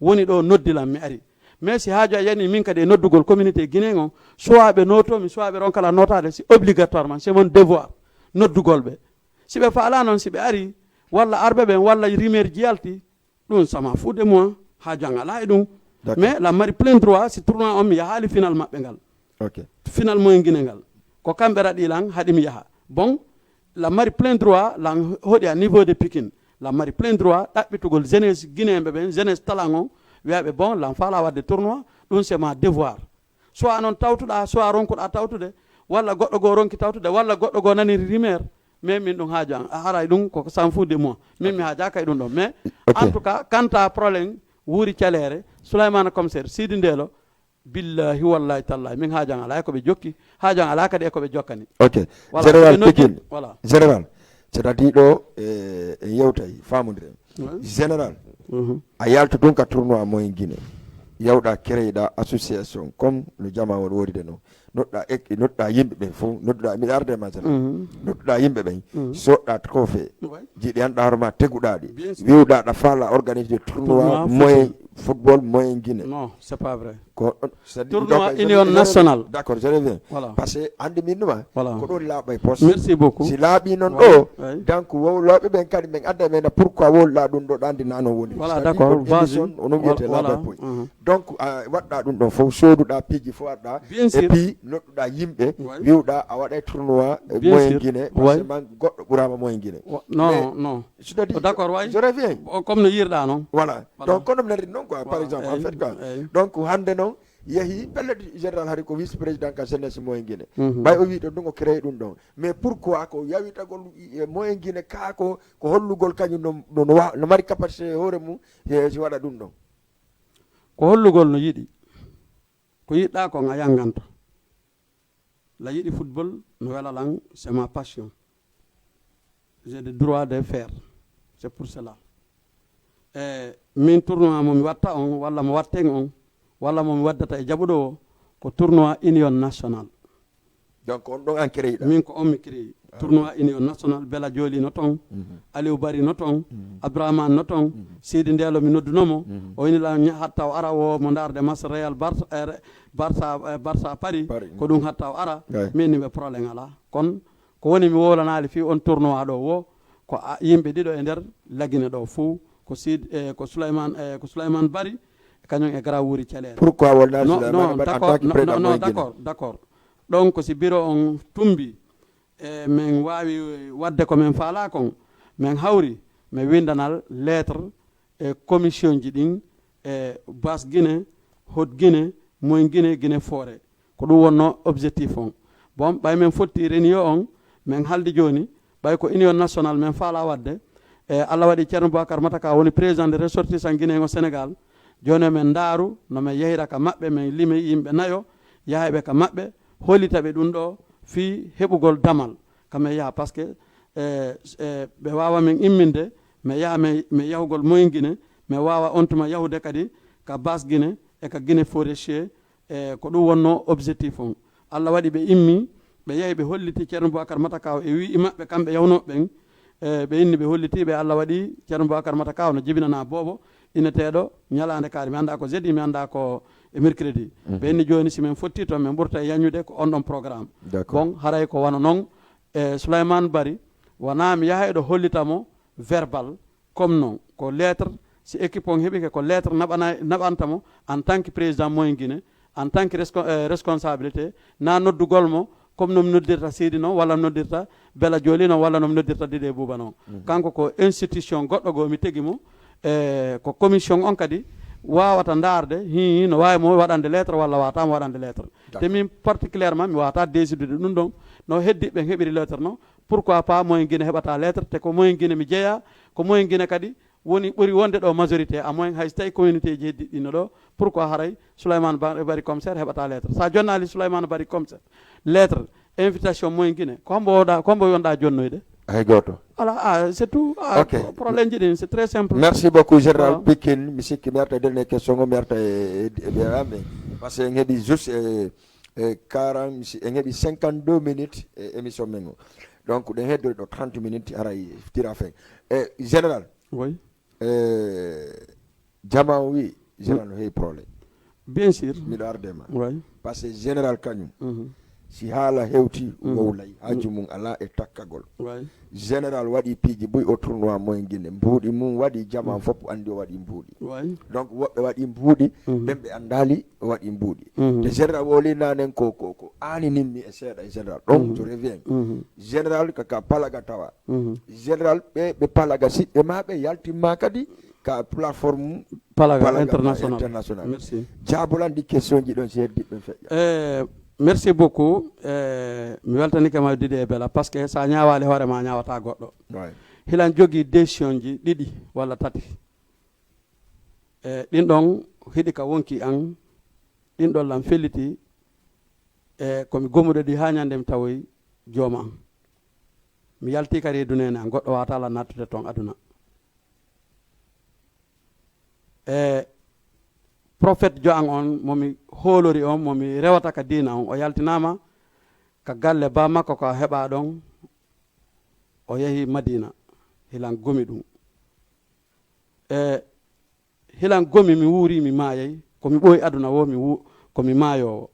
woni ɗo noddilan mi ari. Mais si haaju a yani min kadi e noddugol communauté Guinéen on, soit ɓe notomi, soit ɓe ronkala notade, c'est obligatoirement, c'est mon devoir noddugol ɓe. Si ɓe faala noon, si ɓe ari, walla arɓe ɓen, walla rimeer ji yalti, ɗum sama fou de moi, haaju an ala e ɗum. D'accord. Mais lan mari plein droit si tournoi on mi yahaali final maɓɓe ngal. Ok. Final moyen Guinée ngal. Ko kamɓe raɗi lan haɗi mi yaha. Bon, lan mari plein droit lan hoɗi à niveau de Pikine. Lan mari plein droit ɗaɓɓitugol jeunesse guinéen ɓe ɓen, jeunesse talan on, wiyaɓe bon, lan faala wadde tournoi, ɗum c'est ma devoir. Soit noon tawtuɗa, soit ronkuɗa tawtude, walla goɗɗo goo ronki tawtude, walla goɗɗo goo nani rimeer. Mais min ɗum haaju an, a haray ɗum koko s'en fout de moi. Min mi haajaka e ɗum ɗon. Mais Ok. En tout cas, quant à problème wuuri caleere, Souleymane Commissaire, Sidi Ndeelo, billahi wallahi tallahi, min haaju an ala e ko ɓe jokki, haaju an ala kadi e ko ɓe jokkani. Ok. Voilà, Général ɓe noddi- Pikine. Voilà. Général, c'est-à-dire ɗo e en yewtay famondiren. Ouais. Général, Mhm. a yalta tun ka tournoi moyen Guinée. Yawɗa créeɗa association comme no jama won wodide no. Nodɗa ek nodɗa yimɓe ɓen fof, nodduɗa miɗa arde ma tan. Mhm. Nodduɗa yimɓe ɓen. Mhm. Soɗɗa trophée. Ouais. Jiɗi anɗa hoorema teguɗaɗi. Bien sûr. Wiwɗa ɗa faala organiser tournoi Tournoi moyen football moyen Guinée. Non, c'est pas vrai. Ko c'est- Tournoi donc, je- Union je- Nationale. D'accord, je reviens. Voilà. Parce que andi min numa Voilà. Ko ɗon laaɓa e poste. Merci beaucoup. Si laaɓi noon Ouais, ɗo, ouais. Donc wowlooɓe ɓen kadi min adda men pourquoi wowlaa ɗum ɗo ɗandi nano woni. Voilà, C'est-à-dire d'accord, on vas-y. Émission, on oublie Voilà, tes voilà. laaɓa e poy. Mhm. Donc a waɗɗa ɗum ɗon fof, sooduɗa piiji fof aɗɗa. Bien Et sûr. Puis noɗɗuɗa yimɓe, Ouais. Wiwɗa a waɗa e tournoi e Bien moyen sûr. Guinée, parce que Ouais. Man goɗɗo ɓurama moyen Guinée. Wa- non, non. Je te dis, Oh, d'accord, ouais. Je reviens. Oh, comme no yirɗa noon. Voilà. Voilà. Donc kono mi nari noon quoi, par Voilà, exemple, en eyi, fait quoi. Eyi. Donc hannde noon yehi pellet général hari ko vice président ka jeunesse moyen Guinée. Mhm. Ɓay o wi ɗo ɗum o créé ɗum ɗon. Mais pourquoi ko yawitagol e moyen Guinée ka ko ko hollugol kañum no no wa- no mari capacité e hoore mum e si waɗa ɗum ɗon. Ko hollugol no yiɗi. Ko yiɗɗa kon a yanganto. La yiɗi football no wela lan, c'est ma passion. J'ai le droit de faire. C'est pour cela. E min tournoi mo mi watta on walla mo watten on walla mo mi waddata e jaɓuɗo o, ko tournoi Union National. Donc on ɗon an créé ɗa. Min ko on mi créé. Tournoi Union National, Bela Joli no ton, Aliou Bari no ton, Abdourahmane no ton, Sidi Ndelo mi nodduno mo. O wini lan hatta o ara wo mo ndarde match Real Barça, eh, Re- Barça, eh, Barça Paris. Paris. Ko ɗum hatta o ara. Ouais. Min ni ɓe problème ala. Kon ko woni mi wowlanaali fii on tournoi ɗo wo ko a- yimɓe ɗiɗo e nder Lagine ɗo fof ko Sid eh, ko Souleymane eh, ko Souleymane Bari kañum e Gara Wuri Celeere. Pourquoi wonna Non, Souleymane non, Bari en d'accord, tant que non, président non, non, moyen Guinée? D'accord, d'accord. Donc ko si bureau on tumbi e min waawi wadde ko min faalaa kon, min hawri min winndanal lettre e commission ji ɗin e Bas Guinée, Haute Guinée, Moyen Guinée, Guinée Forêt. Ko ɗum wonno objectif on. Bon, ɓay min fotti réunion on, min haldi jooni, ɓay ko Union National min faalaa wadde, e Allah waɗi Ceerno Boubacar Mataka woni président de ressortissant guinéen o Sénégal. Jooni min ndaaru no min yahira ka maɓɓe, min limi yimɓe nayo, yahayɓe ka maɓɓe, hollita ɓe ɗum ɗo fii heɓugol damal. Ka min yaha, parce que e, e, ɓe waawa min imminde, mi yaha mi, mi yahugol Moyen Guinée, mi waawa on tuma yahude kadi ka Bas Guinée e ka Guinée Forestier, e ko ɗum wonno objectif on. Allah waɗi ɓe immi, ɓe yahi ɓe holliti Ceerno Boubacar Matakaw e wi'i maɓɓe kamɓe yahnooɓe ɓen, e ɓe inni ɓe holliti ɓe, Allah waɗi Ceerno Boubacar Matakaw no jibinana boobo, inneteeɗo ñalaande kaari, mi annda ko jeudi, mi annda ko e mercredi. Ɓe inni jooni si min fotti toon, min ɓurta e yañude ko on ɗon programme. D'accord. Bon, haray ko wano non, e Souleymane Bari, wona mi yaha eɗo hollita mo verbal, comme non, ko lettre, si équipe on heɓike ko lettre naɓana-, naɓanta mo en tant que président Moyen Guinée, en tant que resco-, eh, responsabilité, na noddugol mo Comme no mi noddirta Seydi noon, walla mi noddirta Bela Jooli noon, walla no mi noddirta Dide Buuba noon. Kanko ko institution goɗɗo goo, mi tegi mo. E ko commission on kadi waawata ndaarde, hii, no waawi mo waɗande lettre walla waawata mo waɗande lettre. Te min particulièrement, mi waawata décidude ɗum ɗon. No heddiiɓe ɓen heɓiri lettre noon, pourquoi pas Moyen Guinée heɓata lettre, te ko Moyen Guinée mi jeyaa, ko Moyen Guinée kadi woni ɓuri wonde ɗo majorité, à moins hay so tawi communauté ji heddiiɗi no ɗo, pourquoi haray Souleymane Ba-, Bari Commissaire heɓata lettre? Sa jonnaali Souleymane Bari Commissaire lettre, invitation Moyen Guinée, ko hombo wonɗa, ko hombo wonɗa jonnoyde? Hay gooto. Voilà, ah, c'est tout. Ah, Ok. pro-, problème ji ɗin, c'est très simple. Merci beaucoup, Général Voilà. Pikine. Mi sikki mi arta e dernier question o, mi arta e, e, e, e, parce que en heɓi juste, e, e, quarante, mi si-, en heɓi cinquante-deux minutes e émission men o. Donc, ɗen heddori ɗo trente minutes, haray tira fin. E, Général, Oui. e, jama o wi, Général no heewi problème. Bien sûr. Miɗo arde ma. Oui. Parce que Général kañum, Mhm. si haala hewti, Mhm. wowlay, haaju Mhm. mum alaa e takkagol. Oui. Général waɗi piiji buy o tournoi Moyen Guinée. Mbuuɗi mum waɗi, jama Mhm. fof anndi o waɗi mbuuɗi. Oui. Donc, woɓɓe waɗi mbuuɗi, Mhm. ɓen ɓe anndaali o waɗi mbuuɗi. Mhm. Te Général wowli nanen ko, ko, ko aaninimmi e seeɗa e Général. Donc, Mhm. je reviens. Mhm. Général ka, ka palaga tawa. Mhm. Général ɓe, ɓe palaga siɓɓe ma ɓe yaltimma kadi ka plateforme Palaga Palaga international. international. Merci. Jaabolan ɗi question ji ɗon si heddiiɓe ɓen feƴƴa. Eh, merci beaucoup. Eh, mi weltanike ma Dide e Bela, parce que sa ñaawaali hoore ma, a ñaawata goɗɗo. Ouais. Hilan jogii décision ji ɗiɗi walla tati. E ɗin ɗon hiɗi ka wonki an, ɗin ɗon lan felliti, e ko mi gomuɗo ɗi haa ñande mi tawoy jooma an. Mi yalti ka reedu neene an, goɗɗo waawata lan nattude ton aduna. E prophète jo an on, mo mi hoolori on, mo mi rewata ka diina on, o yaltinaama ka galle ba makko ko a heɓa ɗon, o yehi Madina, hilan gomi ɗum. E hilan gomi mi wuuri, mi maayay, ko mi ɓooyi aduna wo, mi wu-, ko mi maayoowo.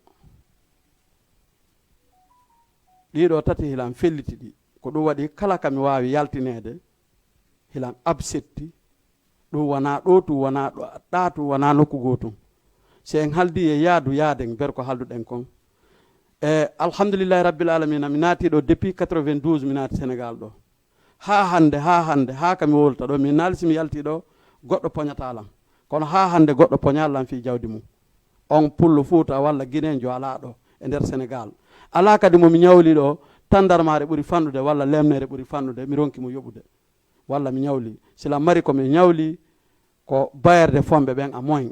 Ɗiɗo tati hilan felliti ɗi. Ko ɗum waɗi kala ka mi waawi yaltineede, hilan absetti. Ɗum wonaa ɗo tun, wonaa ɗo, ɗa tun, wonaa nokku goo tun. Si en haldi e yaadu yaaden, ber ko halduɗen kon. E alhamdulillahi rabbil alamina, mi naati ɗo depuis quatre-vingt-douze, mi naati Sénégal ɗo. Haa hannde, haa hannde, haa ka mi wowlata ɗo, mi naali si mi yalti ɗo, goɗɗo poñataa lan. Kono haa hannde goɗɗo poñaa lan fii jawdi mum. On pullo Fuuta walla Gineenjo alaa ɗo e nder Sénégal. Alaa kadi mo mi ñawli ɗo, tandarmaare ɓuri fanɗude walla lemnere ɓuri fanɗude, mi ronki mo yoɓude. Walla mi ñawli. Si lan mari ko mi ñawli, ko bailleur de fonds ɓe ɓen à moins.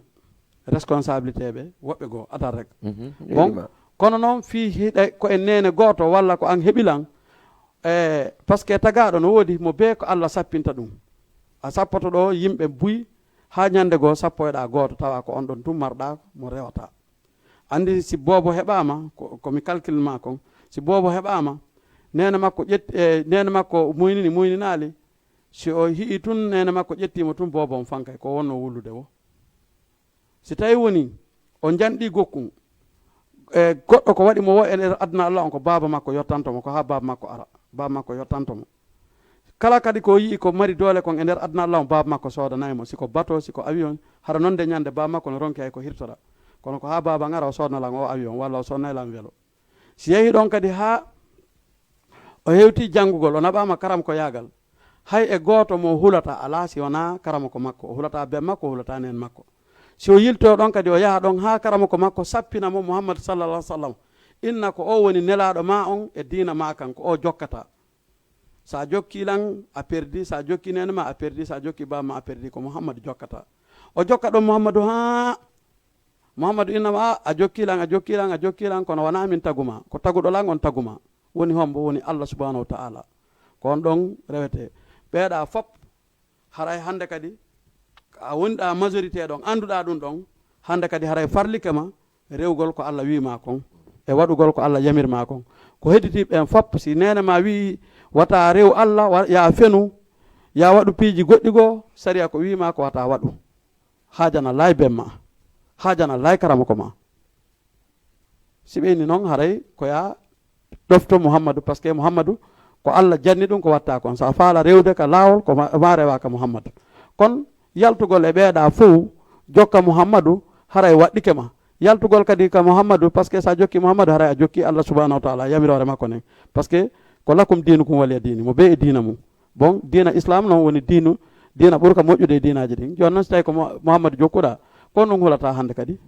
Responsabilité ɓe, woɓɓe goo, atal rek. Mhm. Bon, Yeɗima. Kono noon fii hiɗa ko en neene gooto walla ko an heɓi lan, e, parce que tagaaɗo no woodi mo bee ko Alla sappinta ɗum. A sappoto ɗo yimɓe buy haa ñande goo sappoyɗaa gooto, tawa ko on ɗon tun marɗaa mo rewata. Anndi si boobo heɓaama, ko, ko mi calcul ma kon, si boobo heɓaama, neene makko ƴetti, e, neene makko muynini, muyninaali, si o hi'i tun neene makko ƴettii mo tun, boobo on fankay ko wonno wullude wo. Si tawi woni o janɗi gokkun, e, goɗɗo ko waɗi mo wo e nder aduna Alla on, ko baaba makko yottanto mo, ko haa baaba makko ara, baaba makko yottanto mo. Kala kadi ko yi'i ko mari doole kon e nder aduna Alla on, baaba makko soodanay mo, si ko bato, si ko avion, hara non de ñande baaba makko no ronki hay ko hirtora. Kono ko haa baaba ngara o soodana lan o avion, walla o soodana lan welo. Si yehi ɗon kadi haa o hewti janngugol, o naɓaama karam ko yaagal, hay e gooto mo hulata alaa si wonaa karamoko makko, o hulata ben makko, o hulata neen makko. Si o yiltoyo ɗon kadi, o yaha ɗon haa karamoko makko sappina mo Muhammad sallallahu alaihi wasallam, inna ko o woni nelaaɗo ma on e diina ma kan, ko o jokkata. Sa jokki lan, a perdi, sa jokki neene ma, a perdi, sa jokki baaba ma, a perdi, ko Muhammad jokkata. O jokka ɗon Muhammadu haa Muhammadu innama, a, a jokki lan, a jokki lan, a jokki lan, kono wonaa min taguma, ko taguɗo lan on taguma. Woni hombo? Woni Allah subhanahu wa ta'ala. Ko on ɗon rewete. Ɓeeɗa fop, haray hannde kadi, a wonɗa majorité ɗon, annduɗa ɗum ɗon, hannde kadi haray farlike ma rewgol ko Allah wiima kon, e waɗugol ko Allah yamirma kon. Ko hedditi ɓen fop, si neene ma wi'i, wata rew Allah, wa-, ya fenu, ya waɗu piiji goɗɗi goo, sariya ko wiima ko wata waɗu. Haajana laay ben ma, haajana laay karamoko ma. Si ɓe inni noon, haray ko ya ɗofto Muhammadu, parce que Muhammadu ko Allah janni ɗum ko watta kon. Sa faala rewde ka laawol, ko ma, ma rewa ka Muhammadu. Kon yaltugol e ɓeeɗa fow, jokka Muhammadu, haray waɗɗike ma. Yaltugol kadi ka Muhammadu, parce que sa jokki Muhammadu, haray a jokki Allah subhanahu wa ta'ala, yamiroore makko nden. Parce que ko lakum diinukum waliya diini, mo bee e diina mum. Bon, diina Islam noon woni diinu, diina ɓurka moƴƴude e diinaaji ɗin. Jooni noon, si tawi ko Mu-, Muhammadu jokkuɗaa, ko ɗum hulata hannde kadi.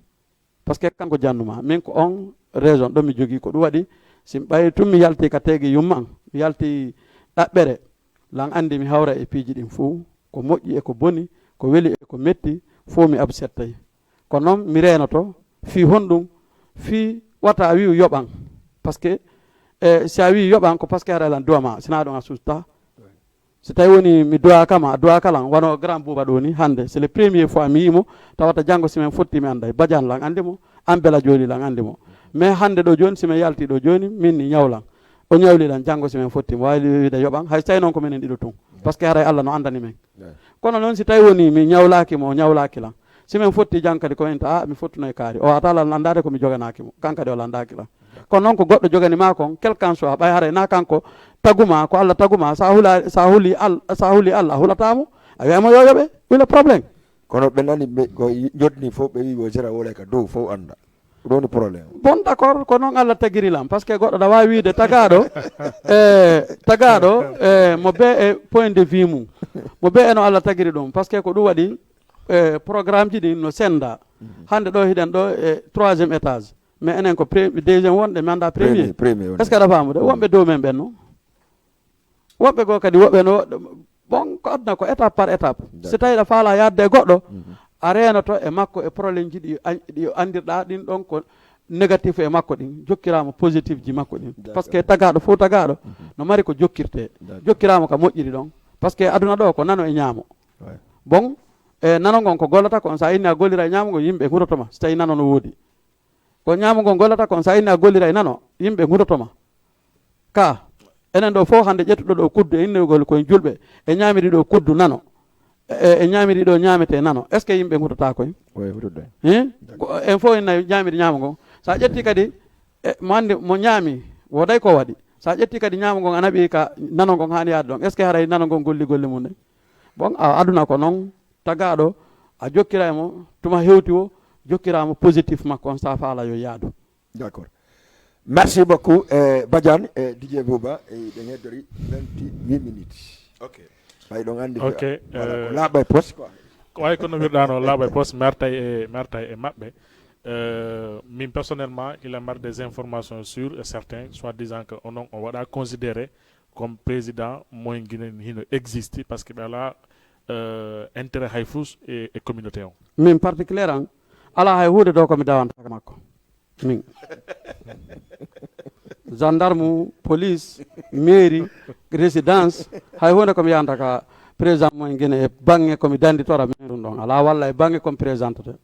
Parce que kanko jannuma. Min ko on raison ɗo mi jogii, ko ɗum waɗi, si ɓay tun mi yalti ka teegi yumma an, mi yalti ɗaɓɓere, lan anndi mi hawra e piiji ɗin fow, ko moƴƴi e ko boni, ko weli e ko metti, fow mi absettay. Ko noon mi reenoto, fii honɗum, fii wata a wi'u yoɓan. Parce que, eh, si a wi'i yoɓan, ko parce que haray lan duwa ma, sinaa ɗum a susta. Si tawi woni mi duwaaka ma, a duwaaka lan, wano Grand Bouba ɗo ni, hannde, c'est le premier fois mi yi'i mo, tawata janngo si men fotti mi annday. Badiane lan anndi mo, an Bela Joli lan anndi mo. Mais hannde ɗo jooni, si men yalti ɗo jooni, min ni ñawlan. O ñawli lan janngo si men fotti mo, waawi wiide yoɓan, hay si tawi noon ko menen ɗiɗo tun. Parce que haray Allah no anndani men. Kono noon si tawi woni mi ñawlaaki mo, o ñawlaaki lan. Si men fotti janngo kadi ko inta, a, mi fottuno e kaari. O wata lan lanndaade ko mi joganaaki mo, kan kadi o lanndaaki lan. Kono noon ko goɗɗo jogani ma kon, quel qu'en soit, ɓay haray na kanko taguma, ko Allah taguma, sa hula, sa huli Al-, sa huli Allah, a hulataa mo. A wi'ay mo yo yoɓe, wila problème. Kono ɓe nani ɓe, ko jotni fof ɓe wi wo Gérard Wole ka dow fof annda. Ko ɗon woni problème. Bon, d'accord, ko noon Allah tagiri lan, parce que goɗɗo na waawi wiide tagaaɗo, e, tagaaɗo, e, mo bee e point de vue mum, mo bee e no Allah tagiri ɗum, parce que ko ɗum waɗi, e, programme ji ɗin no sennda. Hannde ɗo hiɗen ɗo e troisième étage, mais enen ko pre-, deuxième wonɗen, mi annda premier. Premier, premier wonɗen. Est-ce que aɗa faamude? Wonɓe dow men ɓen noon. Woɓɓe goo kadi, woɓɓe no, bon, ko aduna ko étape par étape. D'accord. Si tawi aɗa faala yaadde e goɗɗo, mhm, a reenoto e makko e problème ji ɗi an-, ɗi anndirɗaa ɗin ɗon ko négatif e makko ɗin, jokkiraa mo positif ji makko ɗin. D'accord. Parce que tagaaɗo fof tagaaɗo, mhm, no mari ko jokkirtee. D'accord. Jokkiraa mo ka moƴƴiri ɗon. Parce que aduna ɗo ko nano e ñaamo. Ouais. Bon, e nano ngon ko gollata ko on, sa inni a gollira e ñaamo ngon, yimɓe huroto ma, si tawi nano no woodi. Ko ñaamo ngon gollata kon, sa inni a gollira e nano, yimɓe huroto ma. Ka, enen ɗo fof hannde ƴettuɗo ɗo kuddu e innirgol koye julɓe, e ñaamiri ɗo kuddu nano, e, e ñaamiri ɗo ñaamete nano, est-ce que yimɓe hutata koye? Oui, hutodde. Hein? Ko, en fof en nayi ñaamiri ñaamo ngon. Sa ƴetti kadi, e, mo anndi mo ñaami, wooday ko waɗi. Sa ƴetti kadi ñaamo ngon a naɓi ka nano ngon haani yaade ɗon, est-ce que haray nano ngon golli golle mum ɗen? Bon, a, aduna ko noon, tagaaɗo, a jokkira e mo, tuma hewti o, jokkiraa mo positif makko on, sa faala yo yaadu. D'accord. Merci beaucoup, eh, Badiane, eh, Didier Bouba, eh, ɗen heddori vingt-huit minutes. Ok. Ɓay ɗon anndi ko, ok, voilà, ko eh, laaɓa e poste, quoi. Ko way kono wirɗano laaɓa e poste, mi artay e, mi artay e maɓɓe. Euh, min personnellement, il a marre des informations sûres et certaines, soit disant que onon o waɗa considéré comme président moyen Guinée hino existe, parce que ɓe ala, euh, intérêt hay fous e, e communauté on. Min particulier an, ala hay huude ɗo ko mi dawanta ka makko. Min. Gendarme, police, mairie, résidence, hay huunde ko mi yahanta ka président moyen Guinée e baŋŋe ko mi dannditora min ɗum ɗon. Alaa walla e baŋŋe ko mi présentete.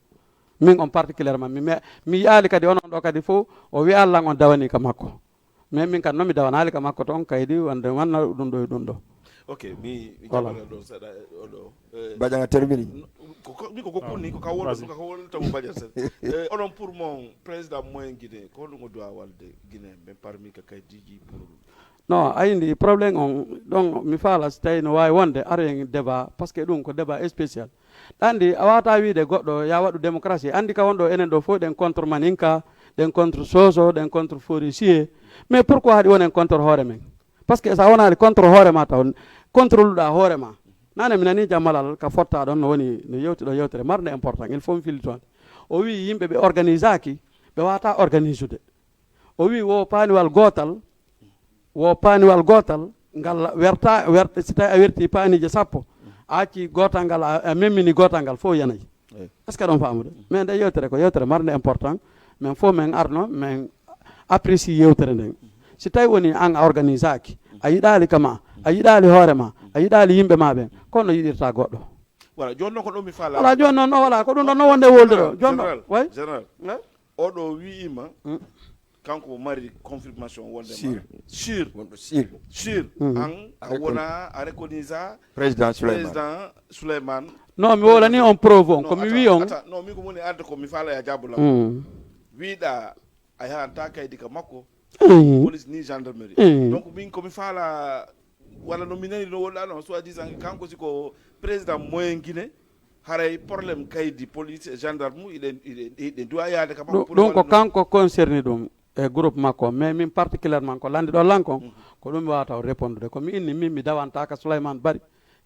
Min on particulièrement, mi, mi, mi yi'aali kadi onon ɗo kadi fof, o wi'aa lan on dawani ka makko. Mais min kan noon mi dawanaali ka makko toon kaydi wonde wanna ɗum ɗo e ɗum ɗo. Ok, mi, mi voilà, jaɓana ɗo seeɗa, e, o ɗo. Eh, Badiane a termini? N-, ko, ko, mi ko, ko kunni, ko ka wol, vas-y, ko ka wol taw Badiane seeɗa. Eh, onon pour mon, président moyen Guinée, ko honɗum o doit walde Guinée, mais parmi ka kay D J pour. Non, a yindi problème on, ɗon mi faala si tawi no waawi wonde, aro en débat, parce que ɗum ko débat spécial. Ɗa anndi, a waawataa wiide goɗɗo, ya waɗu démocratie. Anndi ka won ɗo, enen ɗo fof ɗen contre Maninka, ɗen contre Soso, ɗen contre Forestier. Mais pourquoi haɗi wonen contre hoore men? Parce que so a wonaali contre hoore ma taw, contre luɗa hoore ma. Nane mi nani Jammalal ka fotta ɗon no woni, no yewti ɗo yewtere marnde important, il faut mi fillito hannde. O wii yimɓe ɓe organisaaki, ɓe waawataa organisude. O wii wo paaniwal gootal, wo paaniwal gootal, ngal werta, werta, si tawi a werti paanije sappo, a acci gootal ngal, a, a memmini gootal ngal, fof yanayi. Eyi. Est-ce que ɗon faamude? Mais nde yewtere ko yewtere marnde important, men fof men arno, men apprécie yewtere nden. Si tawi woni an a organisaaki, a yiɗaali ka ma, a yiɗaali hoore ma, a yiɗaali yimɓe ma ɓen, kono no yiɗirta goɗɗo. Voilà, jooni noon ko ɗum mi faala. Voilà, jooni noon, no, voilà, ko ɗum ɗon no wonde wolde ɗo. Jooni noon, général, way? Général, way? Oɗo wi'ima, mm, kanko o mari confirmation wonde ma. Sûr. Sûr. Wonɗo sûr. Sûr. Mm. An, a wona, a reconnaît ça. Président Souleymane. Président Souleymane. Non, mi wolani on preuve on, non, ko mi attends, wi on. Attends, non, min ko woni arde ko mi faala ya jaabu lam. Mm. Wiɗa a yahanta kaydi ka makko, eh, police ni gendarmerie. Eh. Donc min ko mi faala, walla no mi nani no wolɗa non, soit disant kanko si ko président moyen Guinée, Haray problème kaydi police e gendarme mu iɗen iɗen iɗen duwa yaade ka makko. Ɗum ko kanko concerné ɗum e groupe makko, mais min particulièrement ko landi ɗo lan kon, ko ɗum mi wawata o répondude. Ko mi inni min mi dawantaka Souleymane Bari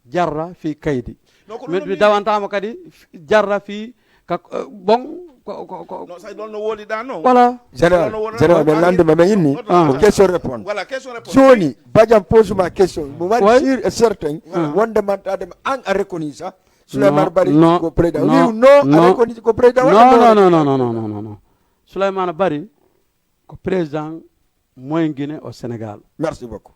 jarra fii kaydi. Min mi dawantamo kadi jarra fii ka, eh, bon, ko ko ko no sai ɗon no woliɗa non. Voilà. Général, général, min landima min inni. Question réponse. Voilà, question réponse. Joni badian pose ma question, mo waɗi sûr et certain wonde mantadema an a reconnaît ça. Souleymane Bari ko président. Wiw non, a reconnaît ko président. Non non non non non non non non. Souleymane Bari ko président moyen Guinée au Sénégal. Merci beaucoup.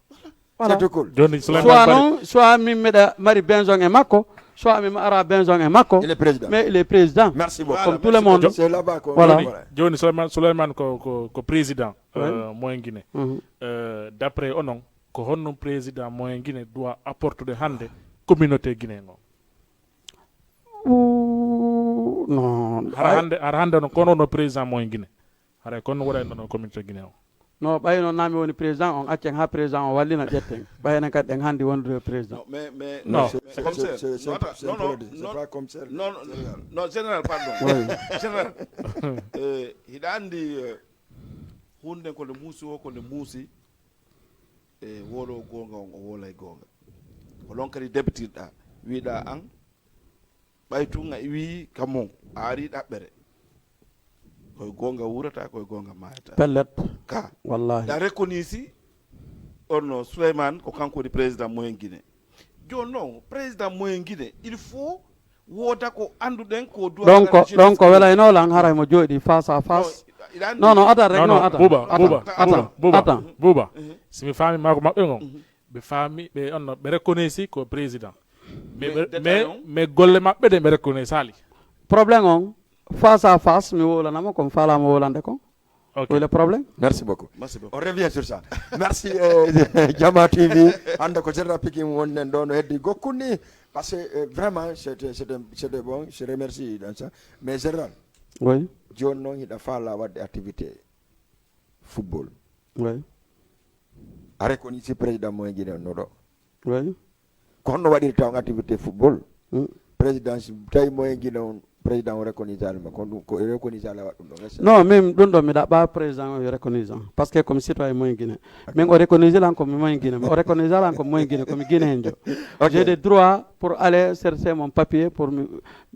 Voilà. Joni Souleymane Bari, soit non, soit min meɗa mari besoin e makko, soit min ara besoin e makko. Il est président. Mais il est président. Merci beaucoup. Comme tout le monde. C'est là-bas qu'on voilà. Joni Souleymane, Souleymane ko ko ko président euh, moyen Guinée. Euh, d'après onon, ko honno président moyen Guinée doit apportude hannde communauté Guinée ngo? Ouh, non. Hara hannde hara hannde no kono no président moyen Guinée. Hara kono waɗa no communauté Guinée o. No ɓay noon nami woni président on, accen ha président o wallina, ƴetten ɓay enen kadi ɗen handi wondude président. Mais mais non, c'est comme ça. Non non non, général pardon. Général, hiɗa andi, hunde ko nde muusi o ko nde muusi. E wolo gonga on o wolay gonga. Ko non kadi debitirɗa, wiɗa an ɓay tun a iwi kamon a ari ɗaɓɓere. Koye gonga wurata, koye gonga mayata. Pellet. Ka wallahi da reconnaisi. Onno Souleymane ko kanko woni président moyen Guinée. Joni non président moyen Guinée il faut woda ko anduɗen ko duwa. Ɗon ko ɗon ko welayno lan haray mo jooɗi face à face. Non non ata rek non ata. Buba buba buba buba buba. Simi faami mako maɓɓe ngon ɓe faami ɓe onno ɓe reconnaisi ko président. Mais mais golle maɓɓe ɗe ɓe reconnaisali. Problème on face à face mi wowlanamo komi falamo wowlande kon. Ok. Où est le problème? Merci beaucoup. Merci beaucoup. On revient sur ça. Merci euh, Jama T V. Hande ko Général Pikin wonnen ɗo no heddi gokkuni. Parce que euh, vraiment c'était c'était c'était bon. Je remercie dans ça. Mais Général. Oui. Joni noon hiɗa faala wadde activité football. Oui. A reconnaisi président moyen Guinée no ɗo. Oui. Ko honno waɗirta on activité football? Président si tawi moyen Guinée on président o reconnaisali ma, kono ɗum ko reconnaisala waɗ ɗum ɗon? Non, min ɗum ɗo mi ɗaɓɓa président o reconnaisant parce que komi citoyen moyen Guinée. Min o reconnaisi lan komi moyen Guinée, o reconnaisa lan komi moyen Guinée, komi guinéen jo. J'ai des droits pour aller chercher mon papier pour mi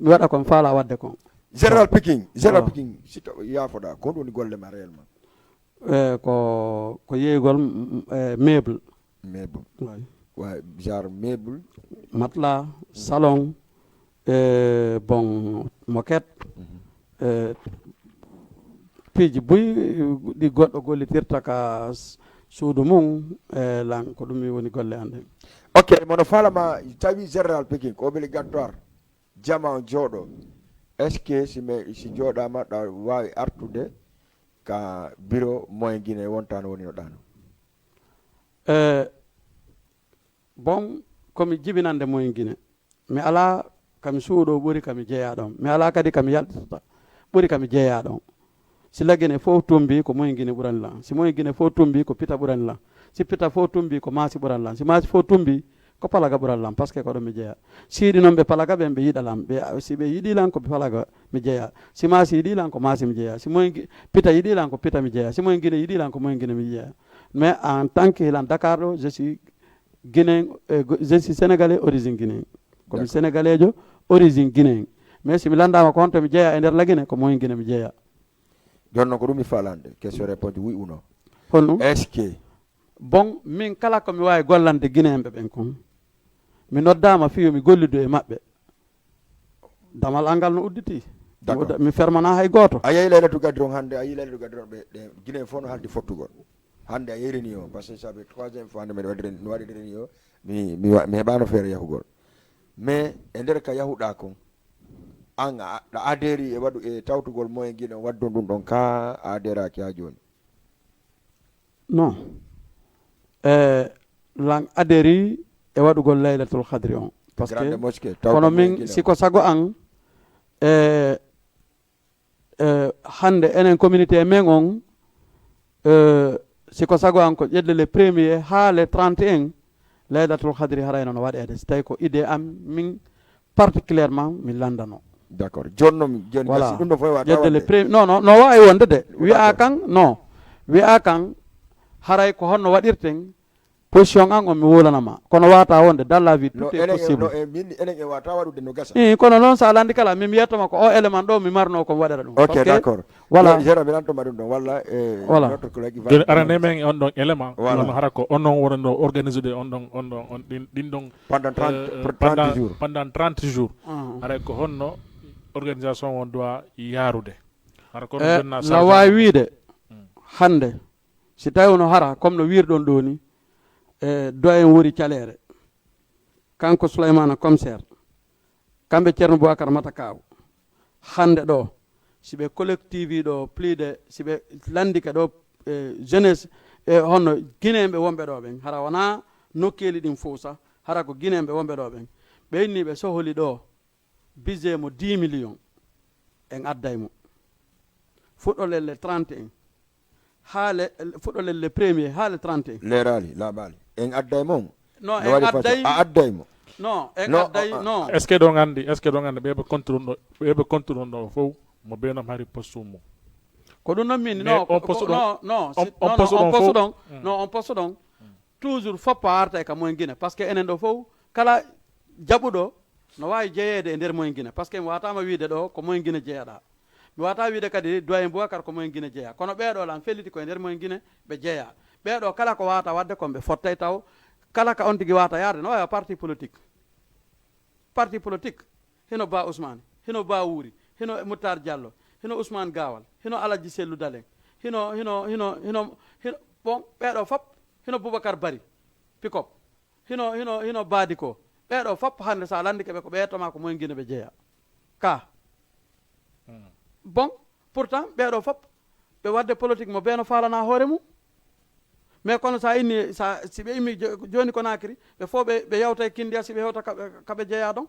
waɗa komi faala wadde kon. Général Pikin, Général Pikin, si taw yaafoɗa ko honɗum woni golle ma réellement? E ko ko yeeygol e meuble. Meuble. Waay. Waay, genre meuble. Matelas, salon, e bon, moquette, e piiji buy ɗi goɗɗo gollitirta ka suudu mum. E lan ko ɗum woni golle an ɗen. Ok, mono falama tawi Général Pikin ko obligatoire jama on jooɗo? Est ce que si mi si jooɗama ɗa wawi artude ka bureau moyen Guinée wonta no woni no ɗano? E bon, komi jibinande moyen Guinée. Mi ala kami suuɗo ɓuri kami jeeya ɗon, mi ala kadi kami yaltitata ɓuri kami jeeya ɗon. Si lagine fof tumbi ko moyen Guinée ɓurani lan, si moyen Guinée fof tumbi ko pita ɓurani lan, si pita fof tumbi ko maasi ɓurani lan, si maasi fof tumbi ko palaga ɓurani lan, parce que ko ɗon mi jeeya. Siidi noon ɓe palaga ɓen ɓe yiɗa lan, ɓe si ɓe yiɗi lan ko palaga mi jeeya, si maasi yiɗi lan ko maasi mi jeeya, si moyen pita yiɗi lan ko pita mi jeeya, si moyen Guinée yiɗi lan ko moyen Guinée mi jeeya. Mais en tant que hilan Dakar ɗo, je suis Guinéen, e, je suis sénégalais origine guinéen. Komi sénégalejo origine guinéen. Mais si mi landama ko honto mi jeeya e nder la Guinée, ko moyen Guinée mi jeeya. Jonno ko ɗum mi falande question réponse oui ou non? Honɗum? Est ce que bon, min kala ko mi wawi gollande guinéenɓe ɓen kon, mi noddama fiyo mi gollido e maɓɓe. Damal angal no udditi. Mi fermana hay goto. A yehi laylatu gadri on hande, a yehi laylatu gadri on ɓe guinéen fof no haldi fottugol. Hande a yehi réunion par ce que ça fait troisième fois nde mbeɗa waɗi mi waɗi réunion. Mi mi heɓano feere yahugol. Mais e nder ka yahuɗa kon, an aɗa adheri e waɗu e tawtugol moyen guinéen waddo ɗum ɗon ka a adheraki ha joni? Non. E lan adheri e waɗugol laylatul khadri on. Parce que kono min siko sago an e e hande enen communauté men on, e siko sago an ko ƴedde le premier ha le trente et un, laylatul khadri harayno no waɗede, si tawi ko idée am min. Particulièrement mi landano. D'accord, jooni noon jooni Voilà. Gasi ɗum ɗo fof wata Jedde le waɗde. Premier non non no wawi wonde de. Wiya D'accord. Kan non, wiya kan haray ko honno waɗirten. Position an on mi wulanama kono wata wonde dans la vie No tout est enen no possible. E min enen e wata waɗude no gasa. Eh, kono noon sa landi kala min mi yettoma ko o élément ɗo mi marno ko mi waɗata ɗum. Ok, Parce que d'accord. Voilà. Joni jera mi lantoma ɗum ɗon walla e Voilà. Notre collègue Ivan Joni arane Fernandez. Men on ɗon élément Voilà. Kono hara ko onon wonano organisé de on ɗon on ɗon on ɗin ɗin ɗon Pendant trente euh, pour pendant, trente jours. Pendant trente jours Ah. Haray ko honno organisation on doit yarude? Hara kono Eh, jonna na wawi wiide hande si tawi no hara comme no wirɗon ɗo ni, e doyen wori calere kanko Souleymane commissaire, kamɓe Ceerno Boubacar Matakaw, hande ɗo si ɓe collective ɗo plus de si ɓe landike ɗo e jeunesse e honno guinéen ɓe wonɓe ɗo ɓen hara wona nokkeli ɗin fof sa hara ko guinéen ɓe wonɓe ɗo ɓen ɓe inni ɓe sohli ɗo budget mo dix millions en adday mo fuɗɗo lelle trente et un ha le fuɗɗo lelle premier ha le trente et un. Leeraali laaɓaali en adday mo. Non No en waɗi façon adday a adday mo. Non en Non, adday ah, ah. Non. Est-ce que ɗon anndi est-ce que ɗon anndi ɓe ɓe contrôle ɗo ɓe ɓe contrôle ɗo fof mo beenam hari poste mum? Ko ɗum noon min Mais non on ko- poste ko- ɗon- non non on- si- on non, poste non, ɗon on poste fof- ɗon non on poste ɗon toujours foppa arta e ka moyen guine parce que enen ɗo fof kala jaɓuɗo no wawi jeyeede e nder moyen guine parce que mi watama wiide ɗo ko moyen guine jeeyaɗa. Mi wata wiide kadi doyen Boubacar ko moyen guine jeeya kono ɓeeɗo lan felliti ko e nder moyen guine ɓe jeeya. Ɓeeɗo kala ko wata wadde kon ɓe fottay taw kala ka on tigi wata yaade no wawi parti politique. Parti politique hino ba Ousmane, hino ba Wuri, hino Moutar Diallo, hino Ousmane Gawal, hino Aladji Sellu Dalen, hino hino hino hino hino bon ɓeeɗo fop, hino Boubacar Bari Pikop, hino hino hino Badi ko ɓeeɗo fop hande sa landike ɓe ko ɓe toma ko moyen guine ɓe jeeya ka. Bon, pourtant ɓeeɗo fop ɓe wadde politique mo beno falana hoore mum. Mais kono sa inni sa si ɓe immi jo- joni ko nakiri ɓe fof ɓe ɓe yawta e kindiya si ɓe hewta kaɓe kaɓe jeeya ɗon.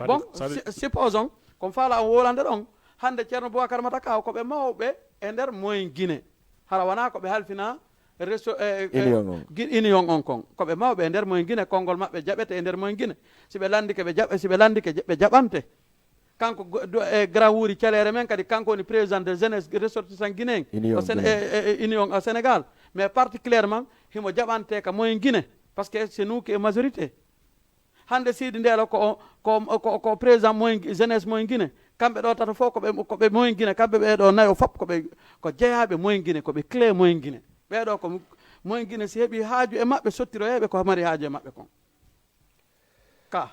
Bon, si- supposons komi faala on wolande ɗon hande Ceerno Boubacar Matakaw ko ɓe mawɓe e nder moyen guine. Hara wona ko ɓe halfina reso e- e- Union on. Gui- union on kon ko ɓe mawɓe e nder moyen guine konngol maɓɓe jaɓete e nder moyen guine. Si ɓe landike ɓe jaɓ si ɓe landike ɓe jaɓante. Kanko e grand wuri caleere men kadi kanko woni président de jeunesse ressortissant guinéen o Séné- e- e- union au Sénégal. Mais particulièrement himo jaɓante ka moyen guine. Parce que c'est nous qui est majorité. Hande sidi ndelo ko ko ko président moyen jeunesse moyen guine. Kamɓe ɗo tato fof koɓe koɓe moyen guine kamɓe ɓeɗo nayo fop koɓe ko jeeyaɓe moyen guine koɓe clé moyen guine. Ɓeɗo ko moyen guine si heeɓi haaju e maɓɓe sottiroyeɓe ko mari haaju e maɓɓe kon. Ka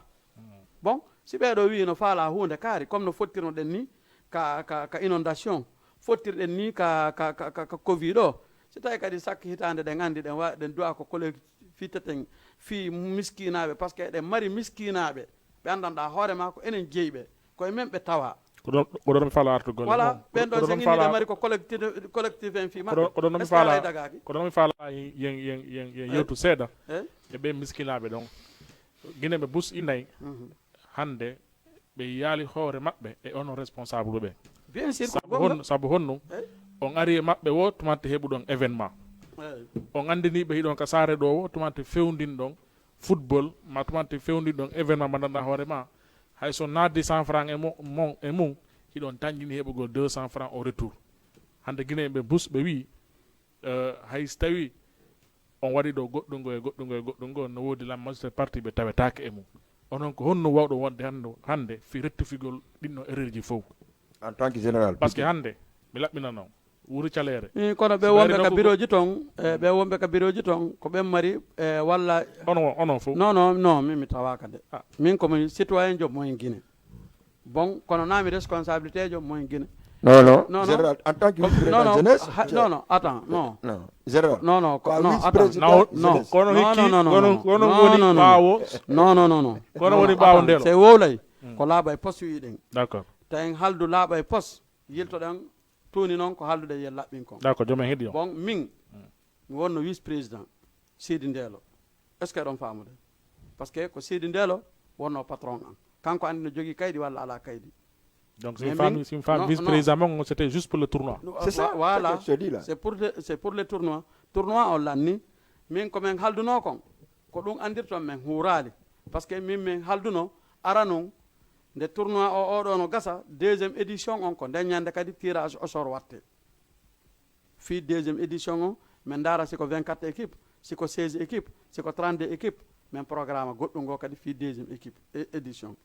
bon si ɓeɗo wi no faala hunde kaari comme no fottirnoɗen ni ka ka ka inondation fottirɗen ni ka ka ka ka covid o. Si tawi kadi sakki hitande ɗen andi ɗen wawi ɗen duwa ko kole fiteten fi miskinaɓe parce que eɗen mari miskinaɓe ɓe andanɗa hoore ma ko enen jeeyiɓe koye men ɓe tawa. Ko ɗon ko ɗon mi faala artugol Voilà ɓen ɗon sen inni ɓe mari ko collectif collectif en fi maɓɓe. Ko ɗon mi faala dagaki ko ɗon mi faala yen yen yen yen yewtu seeɗa e ɓe miskinaɓe ɗon. Guinée ɓe bus inay hande ɓe yaali hoore maɓɓe e ono responsable ɓe. Bien sûr ko sabu gonga honno sabu honno on ari e maɓɓe wo tumante heɓuɗon événement. On andini ɓe hiɗon ka saare ɗo wo tumante fewndinɗon football ma tumante fewndinɗon événement mbaɗanɗa hoore ma. Hay so naddi cent franc e mo- mon e mum hiɗon tanƴini heɓugol deux cent franc au retour. Hande guinéen ɓe bus ɓe wi eh, hay so tawi on waɗi ɗo goɗɗungo e goɗɗungo e goɗɗungo no woodi la majorité parti ɓe tawetake e mum. Onon ko honno wawɗo wonde hande hande fi rectifigol ɗinno erreur ji fof? En tant que général Parce que hande mi laɓɓinano wuri caleere. Kono ɓe wonɓe ka biroji ton e ɓe wonɓe ka biroji ton ko ɓen mari e walla Onon onon fof. Non non non min mi tawaka de. Min komi citoyen jo moyen guine. Bon kono nami responsabilité jo moyen guine. Non non. Non, non. Général en tant que Ko- vice non président non jeunesse. ha- non non attends non. Non général. Non non ko- Pas non vice attends. président Non, jeunesse. Kono Non, hikki non, non, kono non. kono Non, woni non, non, ɓaawo. Non non non non. Kono woni ɓaawo ndelo. C'est wowlay. Ko laaɓa e poste wiɗen. D'accord. Tawi en haldu laaɓa e poste yiltoɗen. Tuni noon ko haldude yen laɓɓin kon. D'accord jomen heɗi on. Bon min mi wonno vice président Sidi Ndeelo. Est ce que eɗon famude? Parce que ko Sidi Ndeelo wonno patron an. Kanko andi no jogui kaydi walla ala kaydi. Donc Mais si fami min- si fami non, vice non. Président mon c'était juste pour le tournoi. C'est ça, Voilà. C'est ce que je te dis là. C'est pour le, c'est pour le tournoi. Tournoi on lanni min ko min halduno kon ko ɗum andirton min huurali. Parce que min min halduno ara non, nde tournoi o oɗo no gasa, deuxième édition on ko nden ñande kadi tirage au sort watte. Fii deuxième édition o, min ndaara si ko vingt-quatre équipe, si ko seize équipe, si ko trente-deux équipe, min programme goɗɗum ngo kadi fii deuxième équipe, é- édition.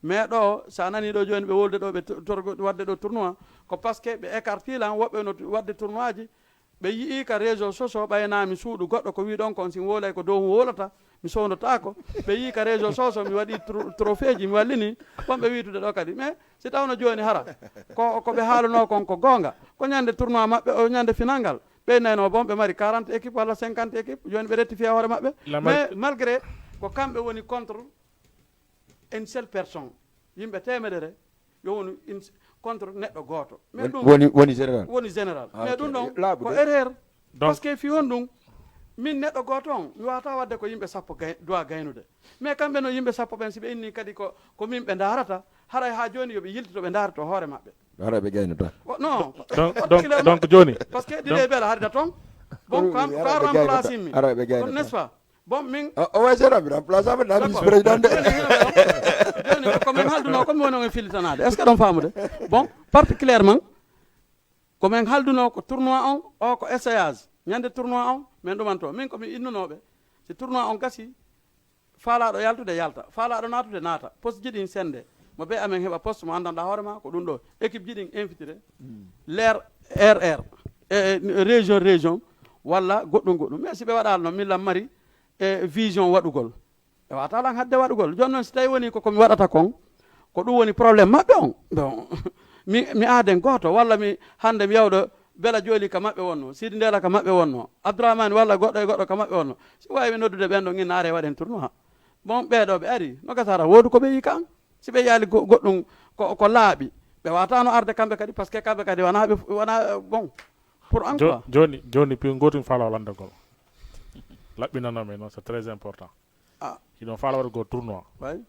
Mais ɗo, sa nani ɗo jooni ɓe wolde ɗo, ɓe to- torgo wadde ɗo tournoi, ko parce que ɓe écarti lan woɓɓe no wadde tournoi ji, ɓe yi'i ka réseau soso ɓaynami suuɗu goɗɗo ko wi ɗon kon, si wolay ko dow mo wolata, mi sowndotaako. Ɓe yi'i ka réseau soso mi waɗi tro- trophée ji, mi wallini. Bon, ɓe witude ɗo kadi. Mais si tawno jooni hara ko ko ɓe haaluno kon ko goonga, ko ñande tournoi maɓɓe o, ñande final ngal, ɓe nayno bon ɓe mari quarante équipe walla cinquante équipe, jooni ɓe rectifié hoore maɓɓe. Mais malgré ko kamɓe woni contre une seule personne, yimɓe teemedere, yo wonu une- contre neɗɗo gooto. Mais ɗum woni général. Woni général. Mais ɗum ɗon ko erreur. Parce que fi honɗum, min neɗɗo gooto on mi wawata wadde ko yimɓe sappo gay- doit gaynude. Mais kamɓe no yimɓe sappo ɓen, si ɓe inni kadi ko ko min ɓe ndaarata, haray ha jooni yo ɓe yiltito ɓe ndaarto hoore maɓɓe. Haray ɓe gaynata. Non. Donc, donc, donc jooni, parce que ɗiɗe bela harida ton. Bon, kam ka remplace mi, n'est-ce pas? Bon, min o way sera mi remplace am na vice président de. Jooni ko min halduno ko mi woni on fillitanaade, est ce que ɗon faamude? Bon, particulièrement ko min halduno ko tournoi on o ko essayage, ñande tournoi on min ɗumanto min ko mi innunooɓe, si tournoi on gasi, faalaaɗo yaltude yalta, faalaaɗo naatude naata. Poste ji ɗin sende, mo ɓe amen heɓa poste mo anndanɗa hoore ma ko ɗum ɗo. Équipe ji ɗin invitire, leer, r r e région région, walla goɗɗum goɗɗum. Mais si ɓe waɗaali noon min lan mari e vision waɗugol, ɓe wata lan hadde waɗugol. Jooni noon si tawi woni ko komi waɗata kon, ko ɗum woni problème maɓɓe on. Bon, mi mi aaden gooto walla mi hannde mi yawɗo bela jooli ka maɓɓe wonno, sidi ndela ka maɓɓe wonno, abdourahmane walla goɗɗo e goɗɗo ka maɓɓe wonno. Si wawi ɓe noddude ɓen ɗon inna are waɗen tournoi. Bon, ɓeeɗo ɓe ari no gasara woodu ko ɓe yi kan. Si ɓe yaali goɗɗum ko laaɓi, ɓe watano arde kamɓe kadi, parce que kamɓe kadi wona ɓe wona bon. Pour an quoi. Joni joni piw gotum fala landagol laɓɓinanomi noon, c'est très important. Ah. Hiɗon fala waɗugol tournoi. Way.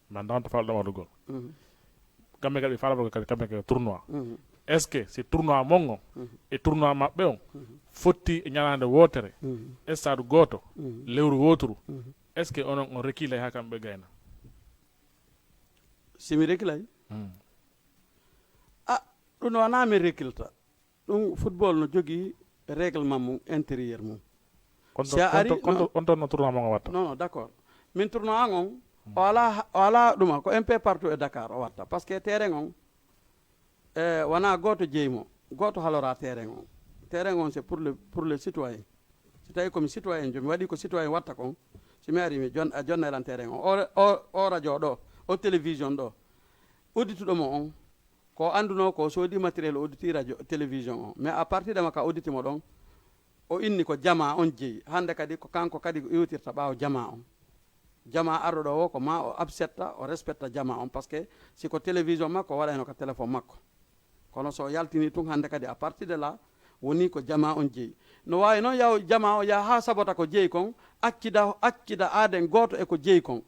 Min dawanta fala ɗon waɗugol. Kamɓe kadi ɓe fala waɗugol kadi kamɓe kadi tournoi. Est ce que si tournoi mon on e tournoi maɓɓe on fotti e ñalande wootere, stade gooto, lewru wooturu, est ce que onon on reculay ha kamɓe gayna? Si mi reculay? Ah, ɗum wona mi recule ta. Ɗum football no jogii réglement mum intérieur mum. Si a ari on ton no tournoi mon o watta? Non non, d'accord. Min tournoi an on o ala o ala ɗuma ko un peu partout e Dakar o watta, parce que terrain on e wona gooto jeyi mo, gooto halora terrain on. Terrain on c'est pour le pour le citoyen. Si tawi komi citoyen jomi waɗi ko citoyen watta kon, si mi ari mi jon a jonna elan terrain on o o o radio ɗo, o télévision ɗo, uddituɗo mo on ko annduno ko soodi matériel o udditi radio télévision on, mais à partir de ma ka udditi mo ɗon, o inni ko jama on jeyi. Hannde kadi ko kanko kadi iwtirta ɓaawo jama on. Jama arɗo ɗo o ko ma o absetta o respecta jama on, parce que si ko télévision makko o waɗayno ka téléphone makko. Kono so o yaltini tun hannde kadi à partir de là woni ko jama on jeyi. No wawi noon yaw jama o yaha ha sabota ko jeyi kon, accida accida aaden gooto e ko jeyi kon.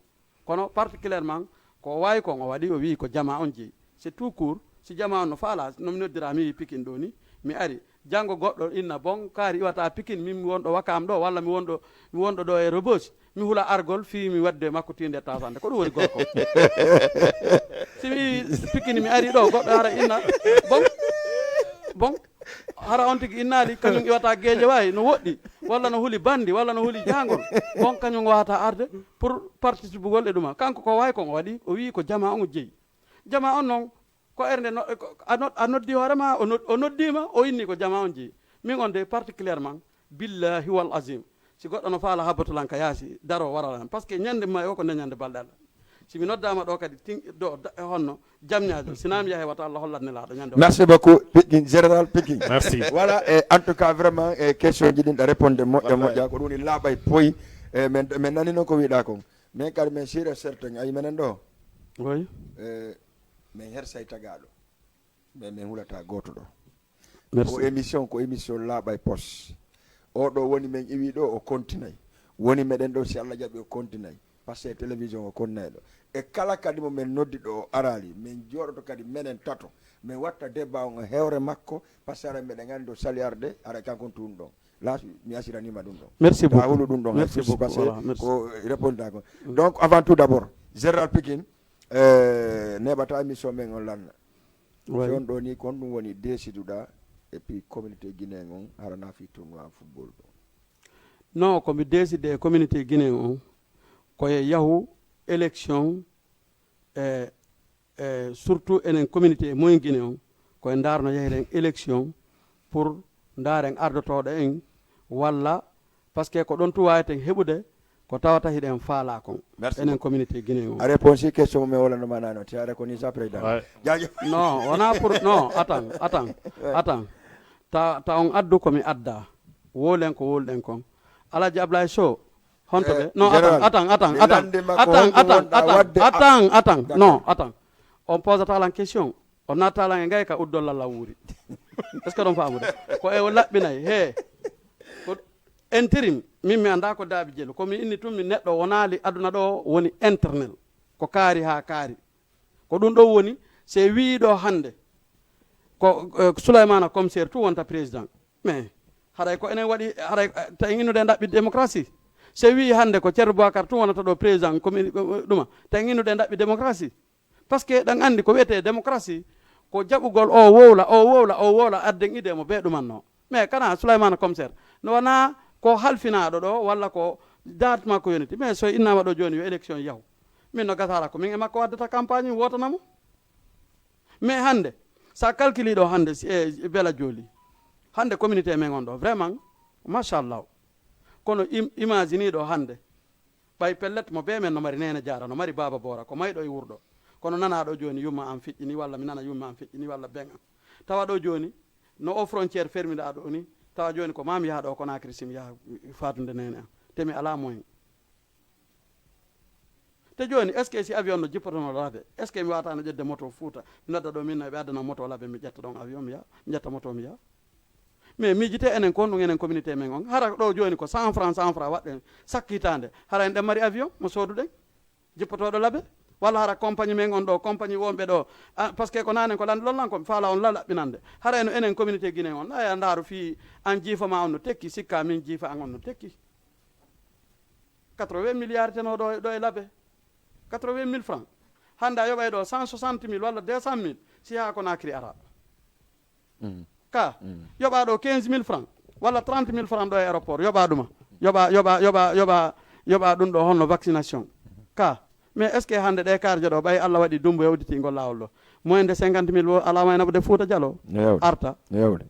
Kono particulièrement ko o wawi kon o waɗi o wi ko jama on jeyi. C'est tout court. Si jama on no faala no mi noddira mi wi pikin ɗo ni, mi ari janngo goɗɗo inna bon kaari iwata pikin, min mi wonɗo wakam ɗo walla mi wonɗo mi wonɗo ɗo e Rebeuss, mi hula argol fii mi wadde makko tinde tasande. Ko ɗum woni gorko. Si mi pikini mi ari ɗo goɗɗo hara inna bon bon, hara on tigi innaali kañum iwata geeje wawi no woɗɗi walla no huli bandi walla no huli jangol, bon kañum wata arde pour participugol e ɗuma. Kanko ko wawi kon o waɗi o wi ko jama on jeyi. Jama on noon ko ernde no- ko- a nod- a noddi hoore ma o nod- o noddima o inni ko jama on jeyi. Min on de particulièrement billahi wal azim, si goɗɗo no faala habbotolan ka yaasi daro waralan, parce que ñande may o ko nde ñande balɗe Allah. Si mi noddama ɗo kadi tin ɗo da- e honno jamñaajo sina mi yahe wata Allah hollat nelaaɗo ñande. Merci beaucoup, Pikin, général Pikin. Merci. Voilà, e en tout cas vraiment e question ji ɗin ɗa répondre moƴƴa moƴƴa, ko ɗum woni laaɓa e poyi. E min min nani noon ko wiɗa kon, min kadi min sûr et certain ayi menen ɗo. Oui. E min hersay tagaɗo, mais min hulata goto ɗo. Merci. Ko émission ko émission laaɓa e pos. Oɗo woni min iwi ɗo o kontinay, woni meɗen ɗo si Allah jaɓi o kontinay, parce que télévision o konnay ɗo. E kala kadi mo min noddi ɗo o arali, min jooɗoto kadi menen tato, min watta débat on e hewre makko, parce que haray meɗen andi o sali arde, haray kanko on tun ɗon. Là, mi asiranima ɗum ɗo. Merci Ta beaucoup. Hulu ɗum ɗo. Merci Parce beaucoup. que Voilà, merci. Ko répondre ko. Donc, avant tout d'abord, Général Pikine, euh, neɓata émission men on lanna. Oui. So on ɗo ni, kon ɗum woni déciduɗa, et puis communauté guinéen on, harana fi tournoi football ɗo. Non, ko mi décidé e communauté guinéen on, ko e yahu élection, e, e surtout enen communauté moyen guinéen on, ko e ndarno yahiren élection pour ndaren ardotoɗo en, walla, parce que ko ɗon tu waweten heɓude ko tawata hiɗen faala kon. Merci Enen beaucoup. Communauté guinéen on. A réponse question mo mi wala no manano, ti a reconnaît ça, président. Ouais. Jaajëf. Non, wona pour, non, attends, attends, attends. Ta, ta on addu ko mi adda. Wolen ko wolɗen kon. Alaji Ablaye Sow, honto ɓe? Eh, Non, Général, attends, attends, attends, mi attends, lande ma ko attends, honɗum attends, wonɗa attends, wadde. attends, attends. D'accord. Non, attends. On posata lan question. On natta lan e ngay ka uddol lalla wuuri. Est-ce que ɗon faamude? Ko e o laɓɓinay. He. Ko intérim. Min mi annda ko daabi jelu. Ko mi inni tun mi neɗɗo wonaali aduna ɗo woni éternel. Ko kaari haa kaari. Ko ɗum ɗo woni, se wii ɗo hannde, ko, eh, Souleymane Commissaire tu wonta président. Mais haray ko enen waɗi, haray, eh, ta en innude en ɗaɓɓi démocratie. Se wii hannde ko Thierno Boubacar tu wonata ɗo président, ko mi, ko, ɗuma. Ta en innude en ɗaɓɓi démocratie. Parce que ɗan anndi ko wiyetee démocratie, ko jaɓugol o wowla, o wowla, o wowla, adden ide mo be ɗumanno. Mais kana Souleymane Commissaire, no wona ko halfinaaɗo ɗo, walla ko date makko yoniti. Mais so innama ɗo jooni yo élection yahu. Min no gasara ko min e makko waddata campagne, mi wotana mo. Mais hannde, sa calculi ɗo hannde, si, e, Bela Jooli. Hannde communauté men on ɗo, vraiment, machallah. Kono im-, imagine ɗo hannde. Ɓay pellet mo be men no mari Neene Jaara, no mari Baaba Boora, ko mayɗo e wurɗo. Kono nana ɗo jooni yumma an feƴƴini, walla mi nana yumma an feƴƴini, walla ben an. Tawa ɗo jooni, no o frontière fermiɗa ɗo ni, tawa jooni ko ma mi yaha ɗo Conakry si mi yaha fatunde neene an. Te mi ala moyen. Te jooni, est-ce que si avion no jippotono labe, est-ce que mi wawata no ƴedde moto Fuuta, mi nodda ɗo min no ɓe addana moto labe, mi ƴetta ɗon avion, mi yaha, mi ƴetta moto, mi yaha. Mais miijite enen kon ɗum enen communauté men on. Hara ɗo jooni ko cent francs, cent francs waɗɗen sakko hitaande. Hara en ɗen mari avion mo sooduɗen? Jippotoɗo labe? Walla hara compagnie men on ɗo, compagnie wonɓe ɗo. Ah, parce que ko nanen ko lanndilon lan ko mi faala on la laɓɓinande. Hara eno enen communauté Guinée on. Aya ndaaru fii an jiifa ma on no tekki, sikka min jiifa an on no tekki. Quatre-vingts milliards teno ɗo, ɗo e labe. Quatre-vingt mille francs. Hannde a yoɓay ɗo cent soixante mille walla deux cent mille. Si haa Conakry ara. Ka, yoɓa ɗo quinze mille francs walla trente mille francs ɗo e aéroport. Yoɓa ɗuma. Yoɓa, yoɓa, yoɓa, yoɓa, yoɓa ɗum ɗo honno vaccination. Ka, mais est-ce que hannde ɗe karje ɗo ɓay Allah waɗi dumbo yawditingol laawol ɗo? Moins de cinquante mille wo alama e naɓude Fuuta Jalo. No yawde. Arta. No yawde.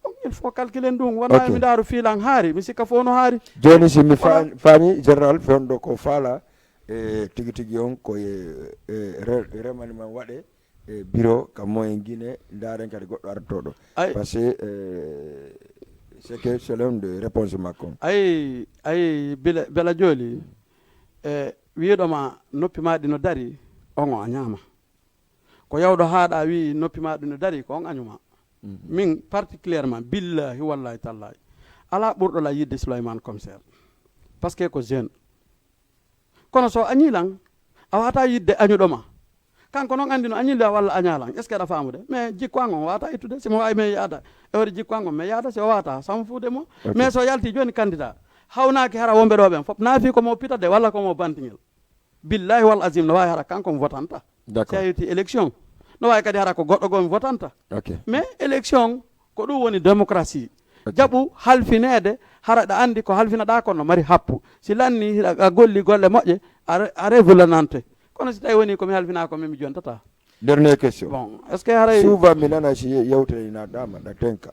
Donc, il faut calculer ɗum. Wona Ok. Mi ndaaru fiilan haari, mi sikka fof no haari. Jooni si mi Kono fa- faami, général, fewndo ko faala e tigi tigi on ko e, e re- remani man waɗe e bureau ka moyen Guinée, ndaaren kadi goɗɗo artoɗo. Ay. Parce que, euh, c'est que selon de réponse makko. Ay, ay, bila, bela jooli. E wiiɗo ma noppi ma ɗi no dari, on o a ñaama. Ko yawɗo haaɗa wii noppi ma ɗi no dari, ko on a ñuma. Min particulièrement, billahi wallahi tallahi, ala ɓurɗo la yidde Souleymane Commissaire. Parce que ko jeune. Kono so añi lan, a wata yidde añuɗo ma. Kanko noon anndi no añi la walla aña lan. Est-ce que aɗa faamude? Mais jikko an on wata ittude. Si mo wawi men yaada e hoore jikko an on, men yaada. Si o wata, samu fuude mo. Mais so yalti jooni candidat, hawnaaki hara wonɓe ɗo ɓen fof. Naafi ko mo pita de walla ko mo bantingel. Billahi wal azim no wawi hara kanko mo votanta. D'accord. Si a yetti élection, no wawi kadi hara ko goɗɗo goo mi votanta. Ok. Mais élection, ko ɗum woni démocratie. Jaɓu halfineede, hara ɗa anndi ko halfinaɗa kon no mari happu. Si lanni hiɗa, a golli golle moƴƴe, a re- a revulanante. Kono si tawi woni ko mi halfina ko min mi jontata. Dernière question. Bon, est-ce que haray Souvent mi nana si ye- yewtere ina ɗama ɗa tenka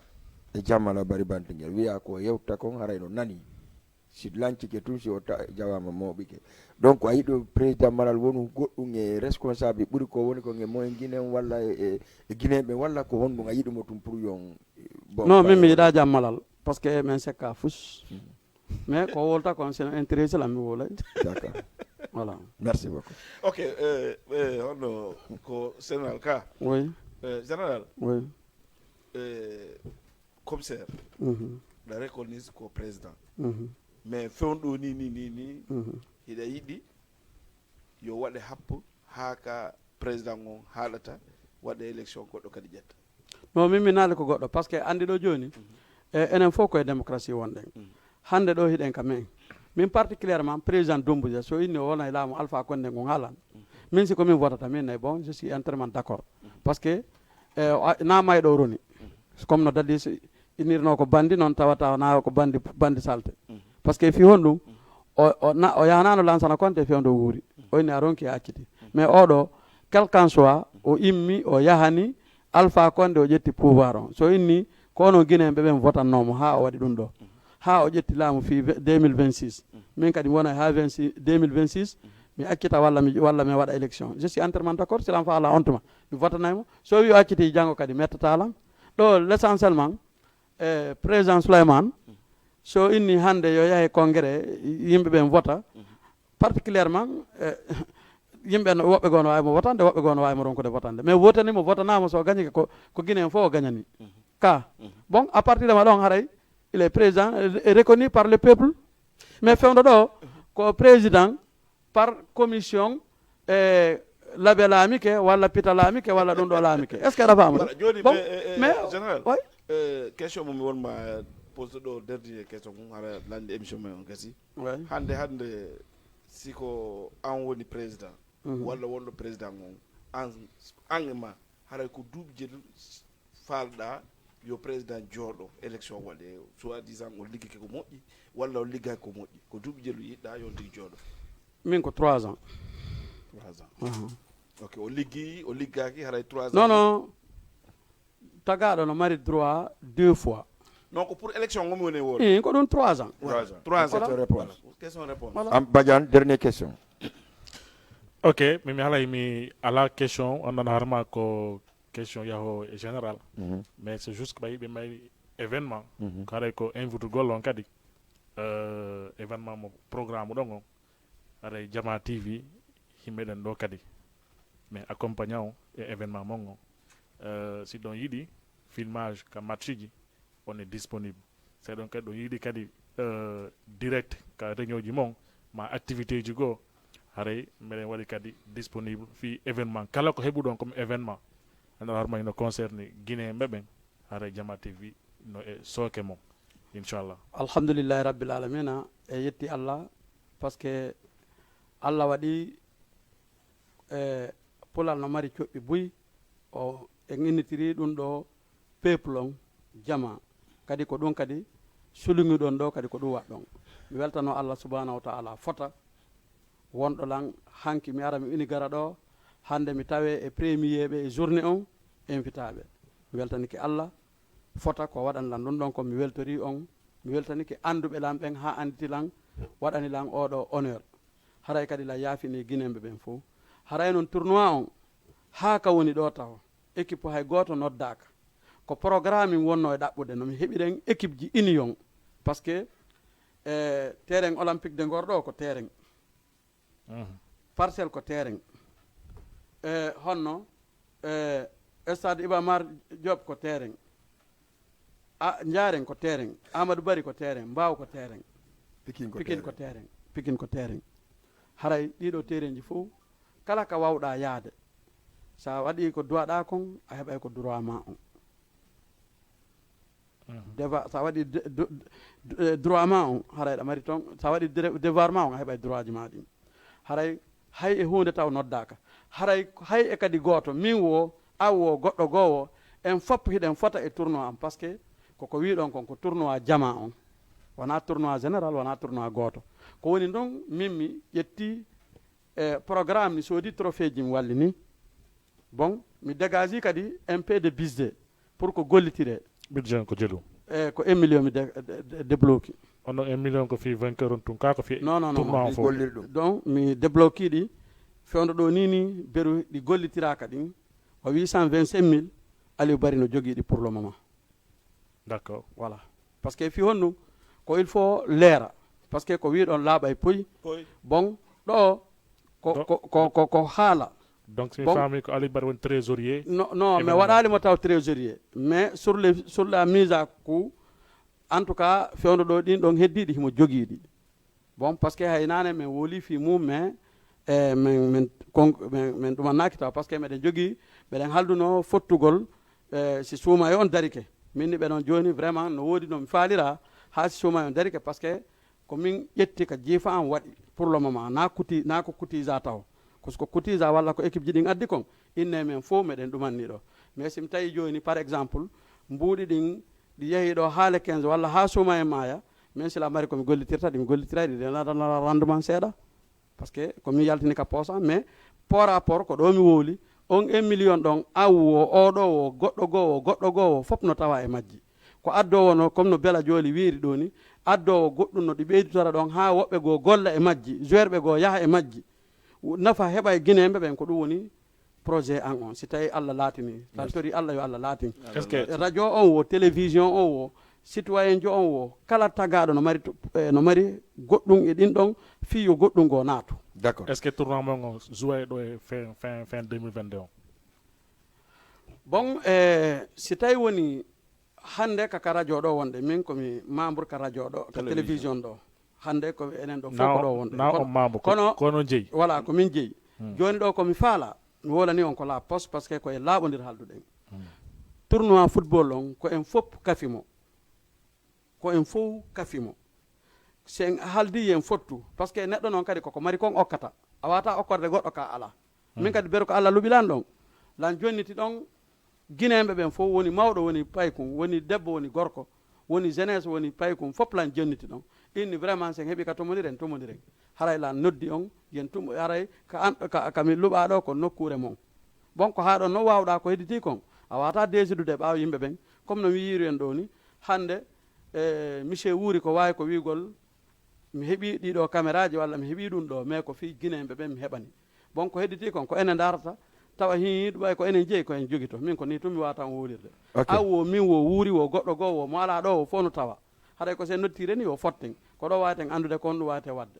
e jammala bari bantingel wiya ko yewta kon haray no nani. Si lancike tun si o ta- jawama moɓike. Donc a yiɗo président Malal wonu goɗɗum e responsable ɓuri ko woni ko e moyen Guinée walla e, e, e Guinée ɓe walla ko honɗum a yiɗumo tun pour yon. Bon, Non, min mi bayo- yiɗa jammalal. Parce que min sekka fus. Mais ko wolta kon sino intéressé lan mi wolay. D'accord. Voilà. Merci beaucoup. Ok, eh, eh, honno ko Sénégal ka? Oui, Eh, général, oui. Eh, commissaire, Mhm, ɗa reconnaisse ko président. mhm, Mais fewndo ni ni ni ni mhm. Hiɗa yiɗi yo waɗe happu haa ka président on haaɗata waɗa élection goɗɗo kadi ƴetta. Non, min mi naali ko goɗɗo parce que anndi ɗo jooni E, enen fof koye démocratie wonɗen. Hannde ɗo hiɗen ka men. Min particulièrement, président Doumbouya, so inni o wona e laamu Alpha Condé ngon haalan. Min si ko min votata, min nayi, bon, je suis entièrement d'accord. Parce que, eh, o a- na may ɗo roni. Comme no Dadis innirno ko bandi, noon tawata o na ko bandi, bandi salte. Parce que fi honɗum, o, o, na, o yahanano Lansana Conté fewndo wuuri. O inni a ronki a acciti. Mais oɗo, quel qu'en soit, o immi, o yahani, Alpha Condé o ƴetti pouvoir on. So inni, ko onon Guinéen ɓe ɓen votannoomo haa o waɗi ɗum ɗo. Haa o ƴetti laamu fii ve- deux mille vingt-six. Min kadi mi wona haa vingt-six, deux mille vingt-six, mi accita walla mi, walla mi waɗa élection. Je suis entièrement d'accord, silam fa ala on tuma. Mi votanay mo. So wi o acciti janngo kadi mettata lan. Ɗo, l'essentiellement, eh, président Souleymane, so inni hannde yo yahe congrès, yimɓe ɓen vota, particulièrement, eh, yimɓe no, woɓɓe goo no waawi mo votande, woɓɓe goo no waawi mo ronkude votande. Mais votani mo, votanaa mo, so o gañike ko, ko Guinéen fof o gañani. Ka. Bon, à partir de ma ɗon haray, il est président, eh, reconnu par le peuple. Mais fewndo ɗo, ko président par commission, eh, labe laamike, walla pita laamike, walla ɗum ɗo laamike. Est-ce que aɗa faama ɗum? Voilà, joni, bon, mais, eh, eh, mais, général, oui. Eh, question mo mi wonma posé ɗo, dernier question mum, hara lande émission men on gasi. Oui. Hannde, hannde, si ko an woni président, walla wonɗo président on, an, an e ma, haray ko duuɓi jeeɗiɗi faalɗa yo président jooɗo, élection waɗe, soi-disant o liggike ko moƴƴi, walla o liggaki ko moƴƴi, ko duuɓi jeeɗiɗi yiɗɗa yo on tigi jooɗo? Min ko trois ans. Trois ans. Ok, o liggi, o liggaki, haray trois ans. Non, non. Tagaaɗo no mari droit deux fois. Non, ko pour élection ngomi woni e woote. Eh, ko ɗum trois ans. Trois ans. Trois ans. Question réponse. Voilà. Question réponse. Voilà. Am Badiane, dernière question. Ok, mi, mi halay mi ala question, on nan harma ko question yaho e général. Mais c'est juste que ɓay ɓe mari événement. Ko haray ko invitugol on kadi, euh, événement mo programme ɗon on. Haray Jama T V, yimɓe ɗen ɗo kadi. Mais accompagnant on e événement mon on. Euh, si ɗon yiɗi filmage ka match ji, on est disponible. Si ɗon kadi ɗon yiɗi kadi, euh, direct ka réunion ji mon, ma activité ji goo, haray meɗen waɗi kadi disponible fii événement. Kala ko heɓuɗon comme événement, ene horma hino concerné Guinéen ɓe ɓen, haray Jama T V no e sooke mon, inchallah. Alhamdulillahi Rabbil Alamina, e yetti Allah, parce que Allah waɗi, e, Pulal no mari coɓɓi buy, o, en innitiri ɗum ɗo peuple on, jama. Kadi ko ɗum kadi suluŋuɗon ɗo, kadi ko ɗum waɗɗon. Mi weltano Allah subhanahu wa ta'ala fota wonɗo lan hanki mi ara mi ini gara ɗo, hannde mi tawe e premier ɓe e journée on, invitaɓe. Mi weltanike Allah fota ko waɗani lan ɗum ɗon ko mi weltori on, mi weltanike annduɓe lan ɓen haa annditi lan, waɗani lan oɗo honneur. Haray kadi la yaafini Guinéen ɓe ɓen fof. Haray noon tournoi on, haa ka woni ɗo taw, équipe hay gooto noddaaka. Ko programme min wonno e ɗaɓɓude, no mi heɓiren équipe ji union. Parce que, eh, terrain olympique de Ngor ɗo ko terrain. Parcelle ko terrain. Eh, honno, eh, stade Iba Mar Diop ko terrain. A, Njaaren ko terrain, Amadou Bari ko terrain, Mbaaw ko terrain, Pikin ko Pikin ko terrain. Terrain, Pikin ko terrain. Haray ɗiɗo terrain ji fof, kala ka wawɗa yaade, sa waɗi ko duwaɗa kon, a heɓay ko droit ma on. Deva-, sa waɗi de-, de-, de-, droit ma on, haray ɗa mari ton, sa waɗi dre-, devoir ma on, a heɓay droit ji ma ɗin. Haray hay e huunde taw noddaaka. Haray hay e kadi gooto, min wo, aw wo, goɗɗo goo wo, en fof hiɗen fota e tournoi am, parce que koko wiɗon kon ko tournoi jama on. Wona tournoi général, wona tournoi gooto. Ko woni ɗon, min mi ƴetti, eh, programme, mi soodi trophée ji, mi walli ni. Bon, mi dégagé kadi un peu de budget pour ko gollitire. Budget ko jelu? Eh, ko un million mi de-, de-, de-, débloqué. Ono un million ko fii vainqueur on tun, ka ko fii non, non, non, tournoi on fof? Golliri ɗum. Donc, mi débloqué ɗi, fewndo ɗo ni, ni, beru ɗi gollitiraaka ɗin, o huit cent vingt-cinq mille, Aliou Bari no jogii ɗi pour le moment. D'accord. Voilà. Parce que fii honɗum, ko il faut leera. Parce que ko wiɗon laaɓa e poyi. Poyi. Bon, ɗo, ko, Donc, ko, ko, ko, ko haala. Donc, si mi bon. Faami ko Aliou Bari woni trésorier. Non, non, mi événement. Waɗaali mo taw trésorier. Mais sur le, sur la mise à coup, en tout cas, fewndo ɗo ɗin ɗon heddiiɗi, himo jogii ɗi. Bon, parce que hay naane min woli fii mum, mais, eh, min, min, kon-, min, min ɗumannaaki taw, parce que meɗen jogii, meɗen halduno fottugol, eh, si suuma e on darike. Min ni ɓe noon jooni, vraiment, no woodi no mi faalira, haa si suuma on darike, parce que ko min ƴetti ka jiifa am waɗi pour le moment, na kuti, na ko kutisa taw. Parce que kutisa walla ko équipe ji ɗin addi kon, inne men fof meɗen ɗumanni ɗo. Mais si mi tawi jooni, par exemple, mbuuɗi ɗin ɗi yehi ɗo haale quinze walla haa suuma en maaya, min sila mari ko mi gollitirta ɗi, mi gollitiray ɗi, ɗe nana rendement seeɗa. Parce que ko mi yaltini ka poosam, mais par rapport ko ɗo mi wowli, on un million ɗon, aw o, oɗo o, goɗɗo goo o, goɗɗo goo o, fof no tawa e majji. Ko addoowo no, comme no Bela Jooli wiiri ɗo ni, addoowo goɗɗum no ɗi ɓeyditora ɗon haa woɓɓe goo golla e majji, joueur ɓe goo yaha e majji. Nafa heɓa e Guinéen ɓe ɓen, ko ɗum woni projet an on. Si tawi Allah laatini, tan Merci. Tori Allah yo Allah laatin. Est-ce que E radio on wo, télévision on wo, citoyen jo on wo, kala tagaaɗo no mari to-, eh, no mari goɗɗum e ɗin ɗon, fii yo goɗɗum goo naatu. D'accord. Est-ce que tournoi mon on joué ɗo e fin, fin, fin deux mille vingt-deux on? Bon, eh, si tawi woni hannde ka, ka radio ɗo wonde, min ko mi membre ka radio ɗo, ka Télévision. Télévision ɗo. Hannde ko enen ɗo fof ko ɗo wonde. Na Kono, on membre, ko, kono, kono jeyi. Voilà, ko min jeyi. Hmm. Jooni ɗo ko mi faala, mi wolani on ko la poste, parce que ko e laaɓondir halduɗen. Hmm. Tournoi football on, ko en fof kafi mo. Ko en fof kafi mo. Si en haldi yen fottu, parce que neɗɗo noon kadi koko mari kon okkata. A wata okkorde goɗɗo ka ala. Min Hmm. kadi beru ko Allah luɓi lan ɗon. Lan jonniti ɗon Guinéen ɓe ɓen fof, woni mawɗo, woni paykun, woni debbo, woni gorko, woni jeunesse, woni paykun, fof lan jonniti ɗon. Inni vraiment, sen heɓi ka tomodiren, tomodiren. Haray lan noddi on, yen tum-, haray ka an, ka, ka mi luɓa ɗo ko nokkuure mon. Bon, ko haa ɗon no wawɗa ko hedditi kon. A wata desidude ɓaawo yimɓe ɓen. Comme no mi yiiri en ɗo ni, hannde, eh, monsieur Wuuri ko waawi ko wiigol, mi heɓi ɗiɗo caméraji walla mi heɓi ɗum ɗo, mais ko fii Guinéen ɓe ɓen mi heɓani. Bon, ko hedditi kon, ko enen darata, tawa hii ɗum ay ko enen jeyi, ko en jogito. Min ko ni tun mi wata on wowlirde. Ok. Aw wo, min wo, Wuuri wo, goɗɗo goo wo, mo ala ɗo wo, fof no tawa. Haray ko sen nodditiri ni yo fotten. Ko ɗo waten andude kon ɗum wate wadde.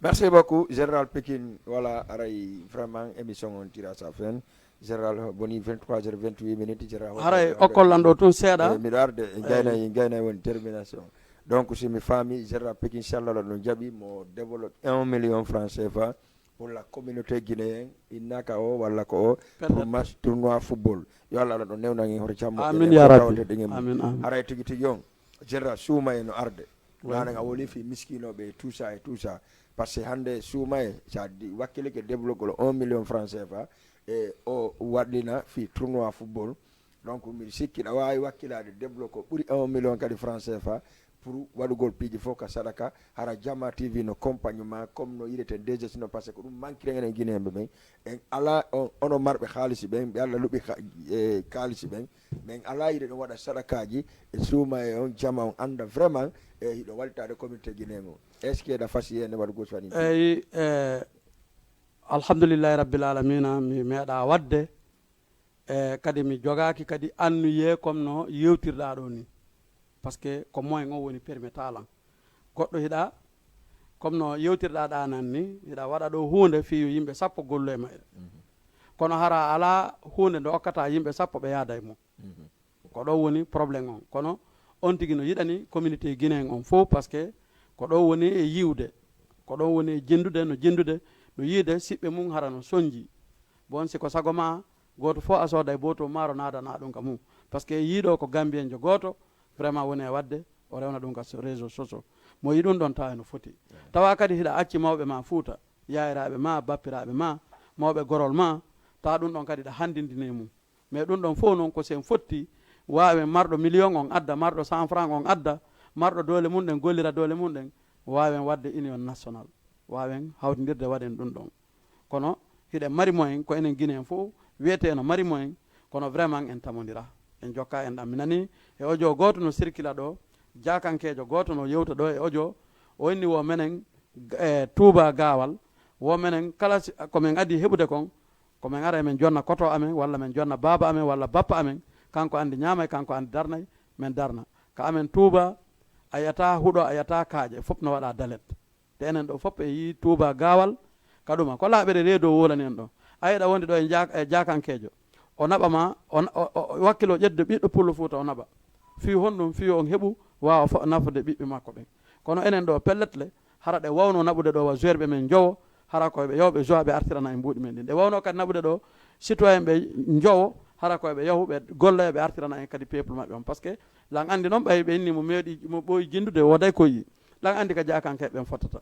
Merci beaucoup, Général Pikine. Voilà, aray vraiment émission on tira sa fin. Général boni vingt-trois heures vingt-huit minutes, Général. Haray okkol lan ɗo tun seeɗa. Eh, miɗo arde, en gaynay, en gaynay woni termination. Donc, si mi faami, Général Pikine, inchallah, ɗum jaɓi mo développe un million francs C F A pour la communauté guinéenne, innaka o, walla ko o, pour match tournoi football. Yo Allah ɗo newnan en hoto jammo. Amin, ya Rabbi. Tawante ɗin e mum. Amin, amin. Haray tigi tigi on, Général Suuma e no arde. Oui. Nanen a woli fi miskinoɓe et tout ça et tout ça. Parce que hannde Suuma e, sa di-, wakkilike développegol un million francs C F A, e o waɗlina fi tournoi football. Donc, miɗo sikki ɗa waawi wakkilaade débloqué ko ɓuri un million kadi franc C F A pour waɗugol piiji fof ka sadaka, hara Jama T V no compagnie ma, comme no yiɗeten D J C no, parce que ko ɗum manquiri enen Guinéen ɓe ɓen. En alaa on, ono marɓe haalisi ɓen, ɓe Allah luɓi ka-, e kaalisi ɓen. Men alaa yiɗe ɗum waɗa sadakaaji e Suuma e on Jama on annda vraiment e hiɗo wallitaade communauté Guinéen on. Est-ce que ɗa fasi heen waɗugol so waɗi? Eyi, e, alhamdulillahi rabbil alamina, mi meeɗa waɗde. E, kadi mi jogaaki kadi annuyee comme no yewtirɗaa ɗo ni. Parce que ko moyen on woni permettre lan. Goɗɗo hiɗa, comme no yewtirɗaa ɗa nan ni, hiɗa waɗa ɗo huunde fii yo yimɓe sappo gollu e mayre. Mhm. Kono hara alaa huunde nde okkata yimɓe sappo ɓe yaada e mum. Mhm. Ko ɗo woni problème on. Kono on tigi no yiɗani communauté guinéen on fof, parce que ko ɗo woni e yiwde. Ko ɗo woni e jenndude, no jenndude, no yiide siɓɓe mum hara no sonji. Bon, si ko sago ma, gooto fof a sooda e booto maaro naadana ɗum ka mum. Parce que yiiɗo ko Gambienjo gooto, vraiment woni e waɗde, o rewna ɗum ka so-, réseau sociaux. Mo yi ɗum ɗon tawa eno foti. Tawa kadi hiɗa acci mawɓe ma Fuuta, yaayiraaɓe ma, bappiraaɓe ma, mawɓe gorol ma, tawa ɗum ɗon kadi ɗa hanndindini e mum. Mais ɗum ɗon fof noon ko sen fotti waawen marɗo million on adda, marɗo cent franc on adda, marɗo doole mum ɗen gollira doole mum ɗen, waawen waɗde union national, waawen hawtindirde waɗen ɗum ɗon. Kono hiɗen mari moyen, ko enen Guinéen fof wiyetee no mari moyen, kono vraiment en tamondira, en jokka en ɗam. Mi nani e audio gooto no circula ɗo, jaakankeejo gooto no yewta ɗo e audio, o inni wo menen, e Touba Gaawal, wo menen kala si, ko men addi heɓude kon, ko men ara men jonna koto amen, walla men jonna baaba amen, walla bappa amen, kanko andi ñaamay, kanko andi darnay, men darna. Ka amen Touba, a yiyata huɗo, a yiyata kaaƴe, fof no waɗa dalet. Te enen ɗo fof e yii Touba Gaawal, ka ɗuma. Ko laaɓere reedo wolani en ɗo. A yiɗa wonde ɗo e jaak-, e jaakankeejo. O naɓa ma, o na-, o, o, o wakkilo ƴettude ɓiɗɗo pullo Fuuta o naɓa. Fii honɗum? Fii on heɓu waawa fo-, nafude ɓiɓɓe makko ɓen. Kono enen ɗo pellet le, hara ɗe wawno naɓude ɗo wa joueur ɓe men jowo, hara ko ɓe yewɓe joie ɓe artirana en mbuuɗi men ɗin. Ɗe wawno kadi naɓude ɗo citoyen ɓe jowo, Hara ko eɓe yahu ɓe golla, eɓe artirana en kadi peuple maɓɓe on. Parce que lan andi noon ɓay ɓe inni mo meeɗi, mo ɓooyi jindude, wooday ko yi. Lan andi ka jaakankeeɓe ɓen fottata.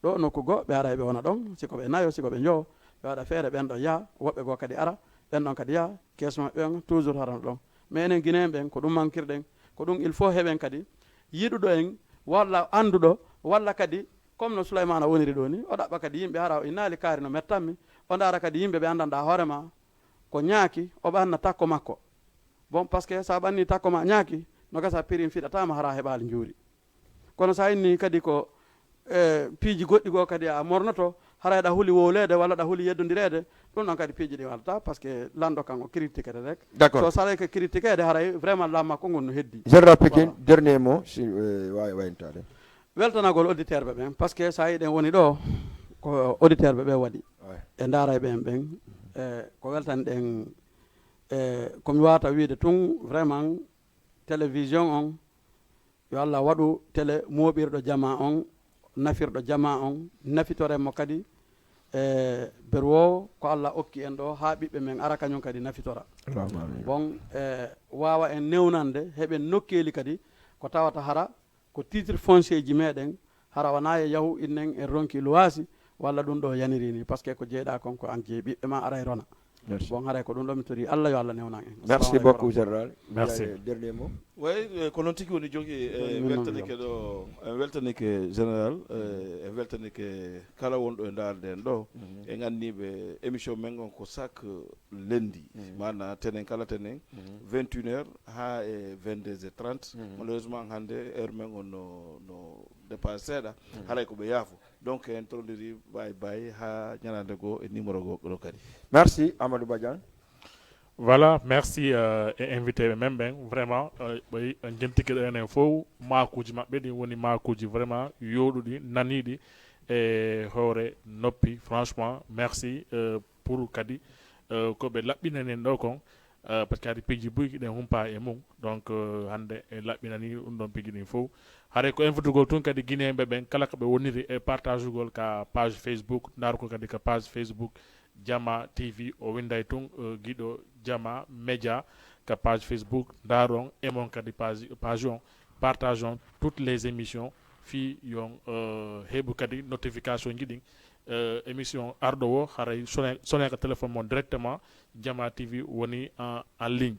Ɗo nokku goo, ɓe ara eɓe wona ɗon, si ko ɓe nayo, si ko ɓe njowo, ɓe waɗa feere, ɓen ɗon yaha, woɓɓe goo kadi ara, ɓen ɗon kadi yaha, kees maɓɓe on toujours harano ɗon. Mais enen Guinéen ɓen, ko ɗum mankirɗen, ko ɗum il faut heɓen kadi yiɗuɗo en, walla annduɗo, walla kadi, comme no Souleymane woniri ɗo ni, o ɗaɓɓa kadi yimɓe, hara o innaali kaari no mettanmi, o ndaara kadi yimɓe ɓe anndanɗaa hoore ma, ko ñaaki, o ɓanna takko makko. Bon, parce que sa ɓanni takko ma ñaaki, no gasa pirin fiɗataama hara heɓaali njuuri. Kono sa inni kadi ko, eh, piiji goɗɗi goo kadi a mornoto, haray ɗa huli wowleede walla ɗa huli yeddondireede, ɗum ɗon kadi piiji ɗi wallata, parce que lanɗo kan o critiquete rek. D'accord. So saray ko critiqueede, haray vraiment lamma ko ngon no heddi. Général Pekin, voilà. Dernier mot, si, eh, waawi wayintaade. Weltanagol auditeur ɓe ɓen, parce que sa yiɗen woni ɗo, ko auditeur ɓe ɓe waɗi. Ouais. E ndaaray ɓen ɓen, eh, ko weltanɗen, eh, ko mi waawata wiide tun, vraiment, télévision on, yo Allah waɗu télé mooɓirɗo jama on, nafirɗo jama on, nafitoren mo kadi, e beru o ko Allah okki en ɗo, haa ɓiɓɓe men ara kañum kadi nafitora. Allahumma amin. Bon, e waawa en newnande, heɓen nokkeeli kadi ko tawata hara ko titre foncier ji meɗen, hara wona e yahu innen en ronki luwaasi, walla ɗum ɗo yaniri ni, parce que ko jeyɗa kon ko an jeyi, ɓiɓɓe ma aray rona. Merci. Bon, haray ko ɗum ɗo mi tori Allah, yo Allah newnan en. Merci beaucoup, général. Merci. Yaye, dernier mot. Oui, eh, ko noon tigi woni jogi, eh, en weltanike ɗo, en weltanike général, eh, en weltanike kala wonɗo e ndaarde en ɗo. Mhm. En anniiɓe émission men on ko chaque lundi, maanaam tenen kala tenen, vingt et une heures haa e vingt-deux heures trente. Mhm. Malheureusement, hannde heure men on no, no dépassé seeɗa. Mhm. Haray ko ɓe yaafo. Donc, en tolondiri bye bye haa ñalaande goo e numéro goo ɗo kadi. Merci, Amadou Badiane. Voilà, merci, euh, e invité ɓe men ɓen. Vraiment, euh, ɓay en jentike ɗo enen fof, maakuuji maɓɓe ɗin woni maakuuji vraiment yooɗuɗi, naniiɗi e hoore noppi. Franchement, merci, euh, pour kadi, euh, ko ɓe laɓɓinani en ɗo kon, euh, parce que hade piiji buy ɗen humpa e mum. Donc, euh, hannde en laɓɓinani ɗum ɗon piiji ɗin fof. Haray ko invitugol tun kadi Guinéen ɓe ɓen, kala ko ɓe woniri e partagugol ka page Facebook, ndaarugol kadi ka page Facebook Jama T V, o winday tun, euh, giɗo Jama Média ka page Facebook, ndaaron e mon kadi page, page on, partageon toutes les émissions, fii yon, euh, heɓu kadi notification ji ɗin. Euh, émission arɗo o, haray sone, sone ka téléphone mon directement, Jama T V woni en, en ligne.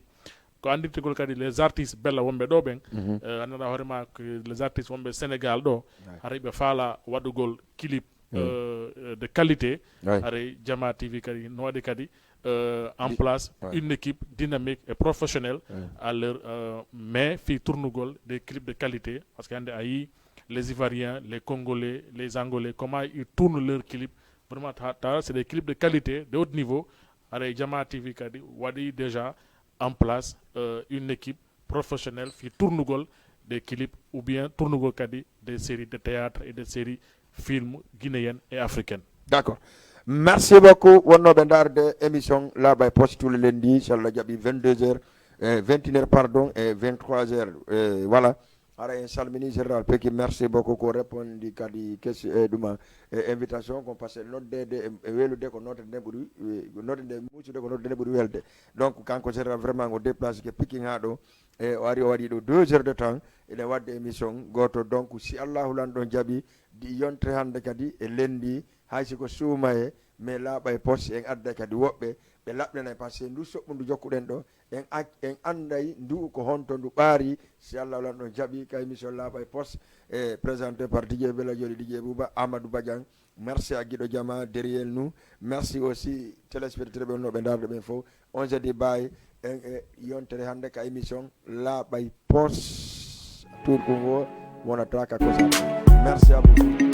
Ko anndirtugol kadi les artistes bella wonɓe ɗo ɓen, mhm, euh, anndanɗaa hoore ma ko les artistes wonɓe Sénégal ɗo, ouais, haray ɓe faala waɗugol clip, ouais, euh, de qualité, ouais, haray Jama T V kadi no waɗi kadi, euh, en, di-, place, ouais, une équipe dynamique et professionnelle, ouais, à leur, euh, mais fii tournugol des clips de qualité, parce que hannde a yii les Ivoiriens, les Congolais, les Angolais, comment ils tournent leurs clips, vraiment, ta, ta, c'est des clips de qualité, de haut niveau. Haray Jama T V kadi waɗi déjà en place, euh, une équipe professionnelle fii tournugol des clips ou bien tournugol kadi des séries de théâtre et des séries films guinéennes et africaines. D'accord. Merci beaucoup. Wonnooɓe ndaarde émission Laaɓa e Poste tous les lundis, so Allah jaɓi, vingt-deux heures, eh, vingt et une heures, pardon, et vingt-trois heures. Eh, voilà. Hara en salmini général Peki, merci beaucoup ko répondi kadi question, e ɗuma, e invitation kon, parce que noddeede e, e welude ko nodde nde ɓuri, e, nodde nde muusude ko nodde nde ɓuri welde. Donc kanko général vraiment o déplacé ke Pikin haa ɗo, e o ari o waɗi ɗo deux heures de temps, ene wadde émission gooto. Donc si Allahu lanɗo jaɓi, di yontere hannde kadi e lendi, hay si ko suumaye, mais Laaɓa e Poste en adda kadi woɓɓe ɓe laɓɓinanay, parce que ndu soɓɓundu jokkuɗen ɗo, en ac-, en annday ndu ko honto ndu ɓaari. Si Allah lanɗo jaɓi ka émission Laaɓa e Poste, e présenté par D J Bella Joli, D J Bouba, Amadou Badiane. Merci à Guido Jama derrière nous. Merci aussi téléspectateur ɓe wonnooɓe ndaarde ɓen fof. On se dit bye. En e yontere hannde ka émission Laaɓa e Poste. Tour ko ngo wonata ka kosam. Merci à vous.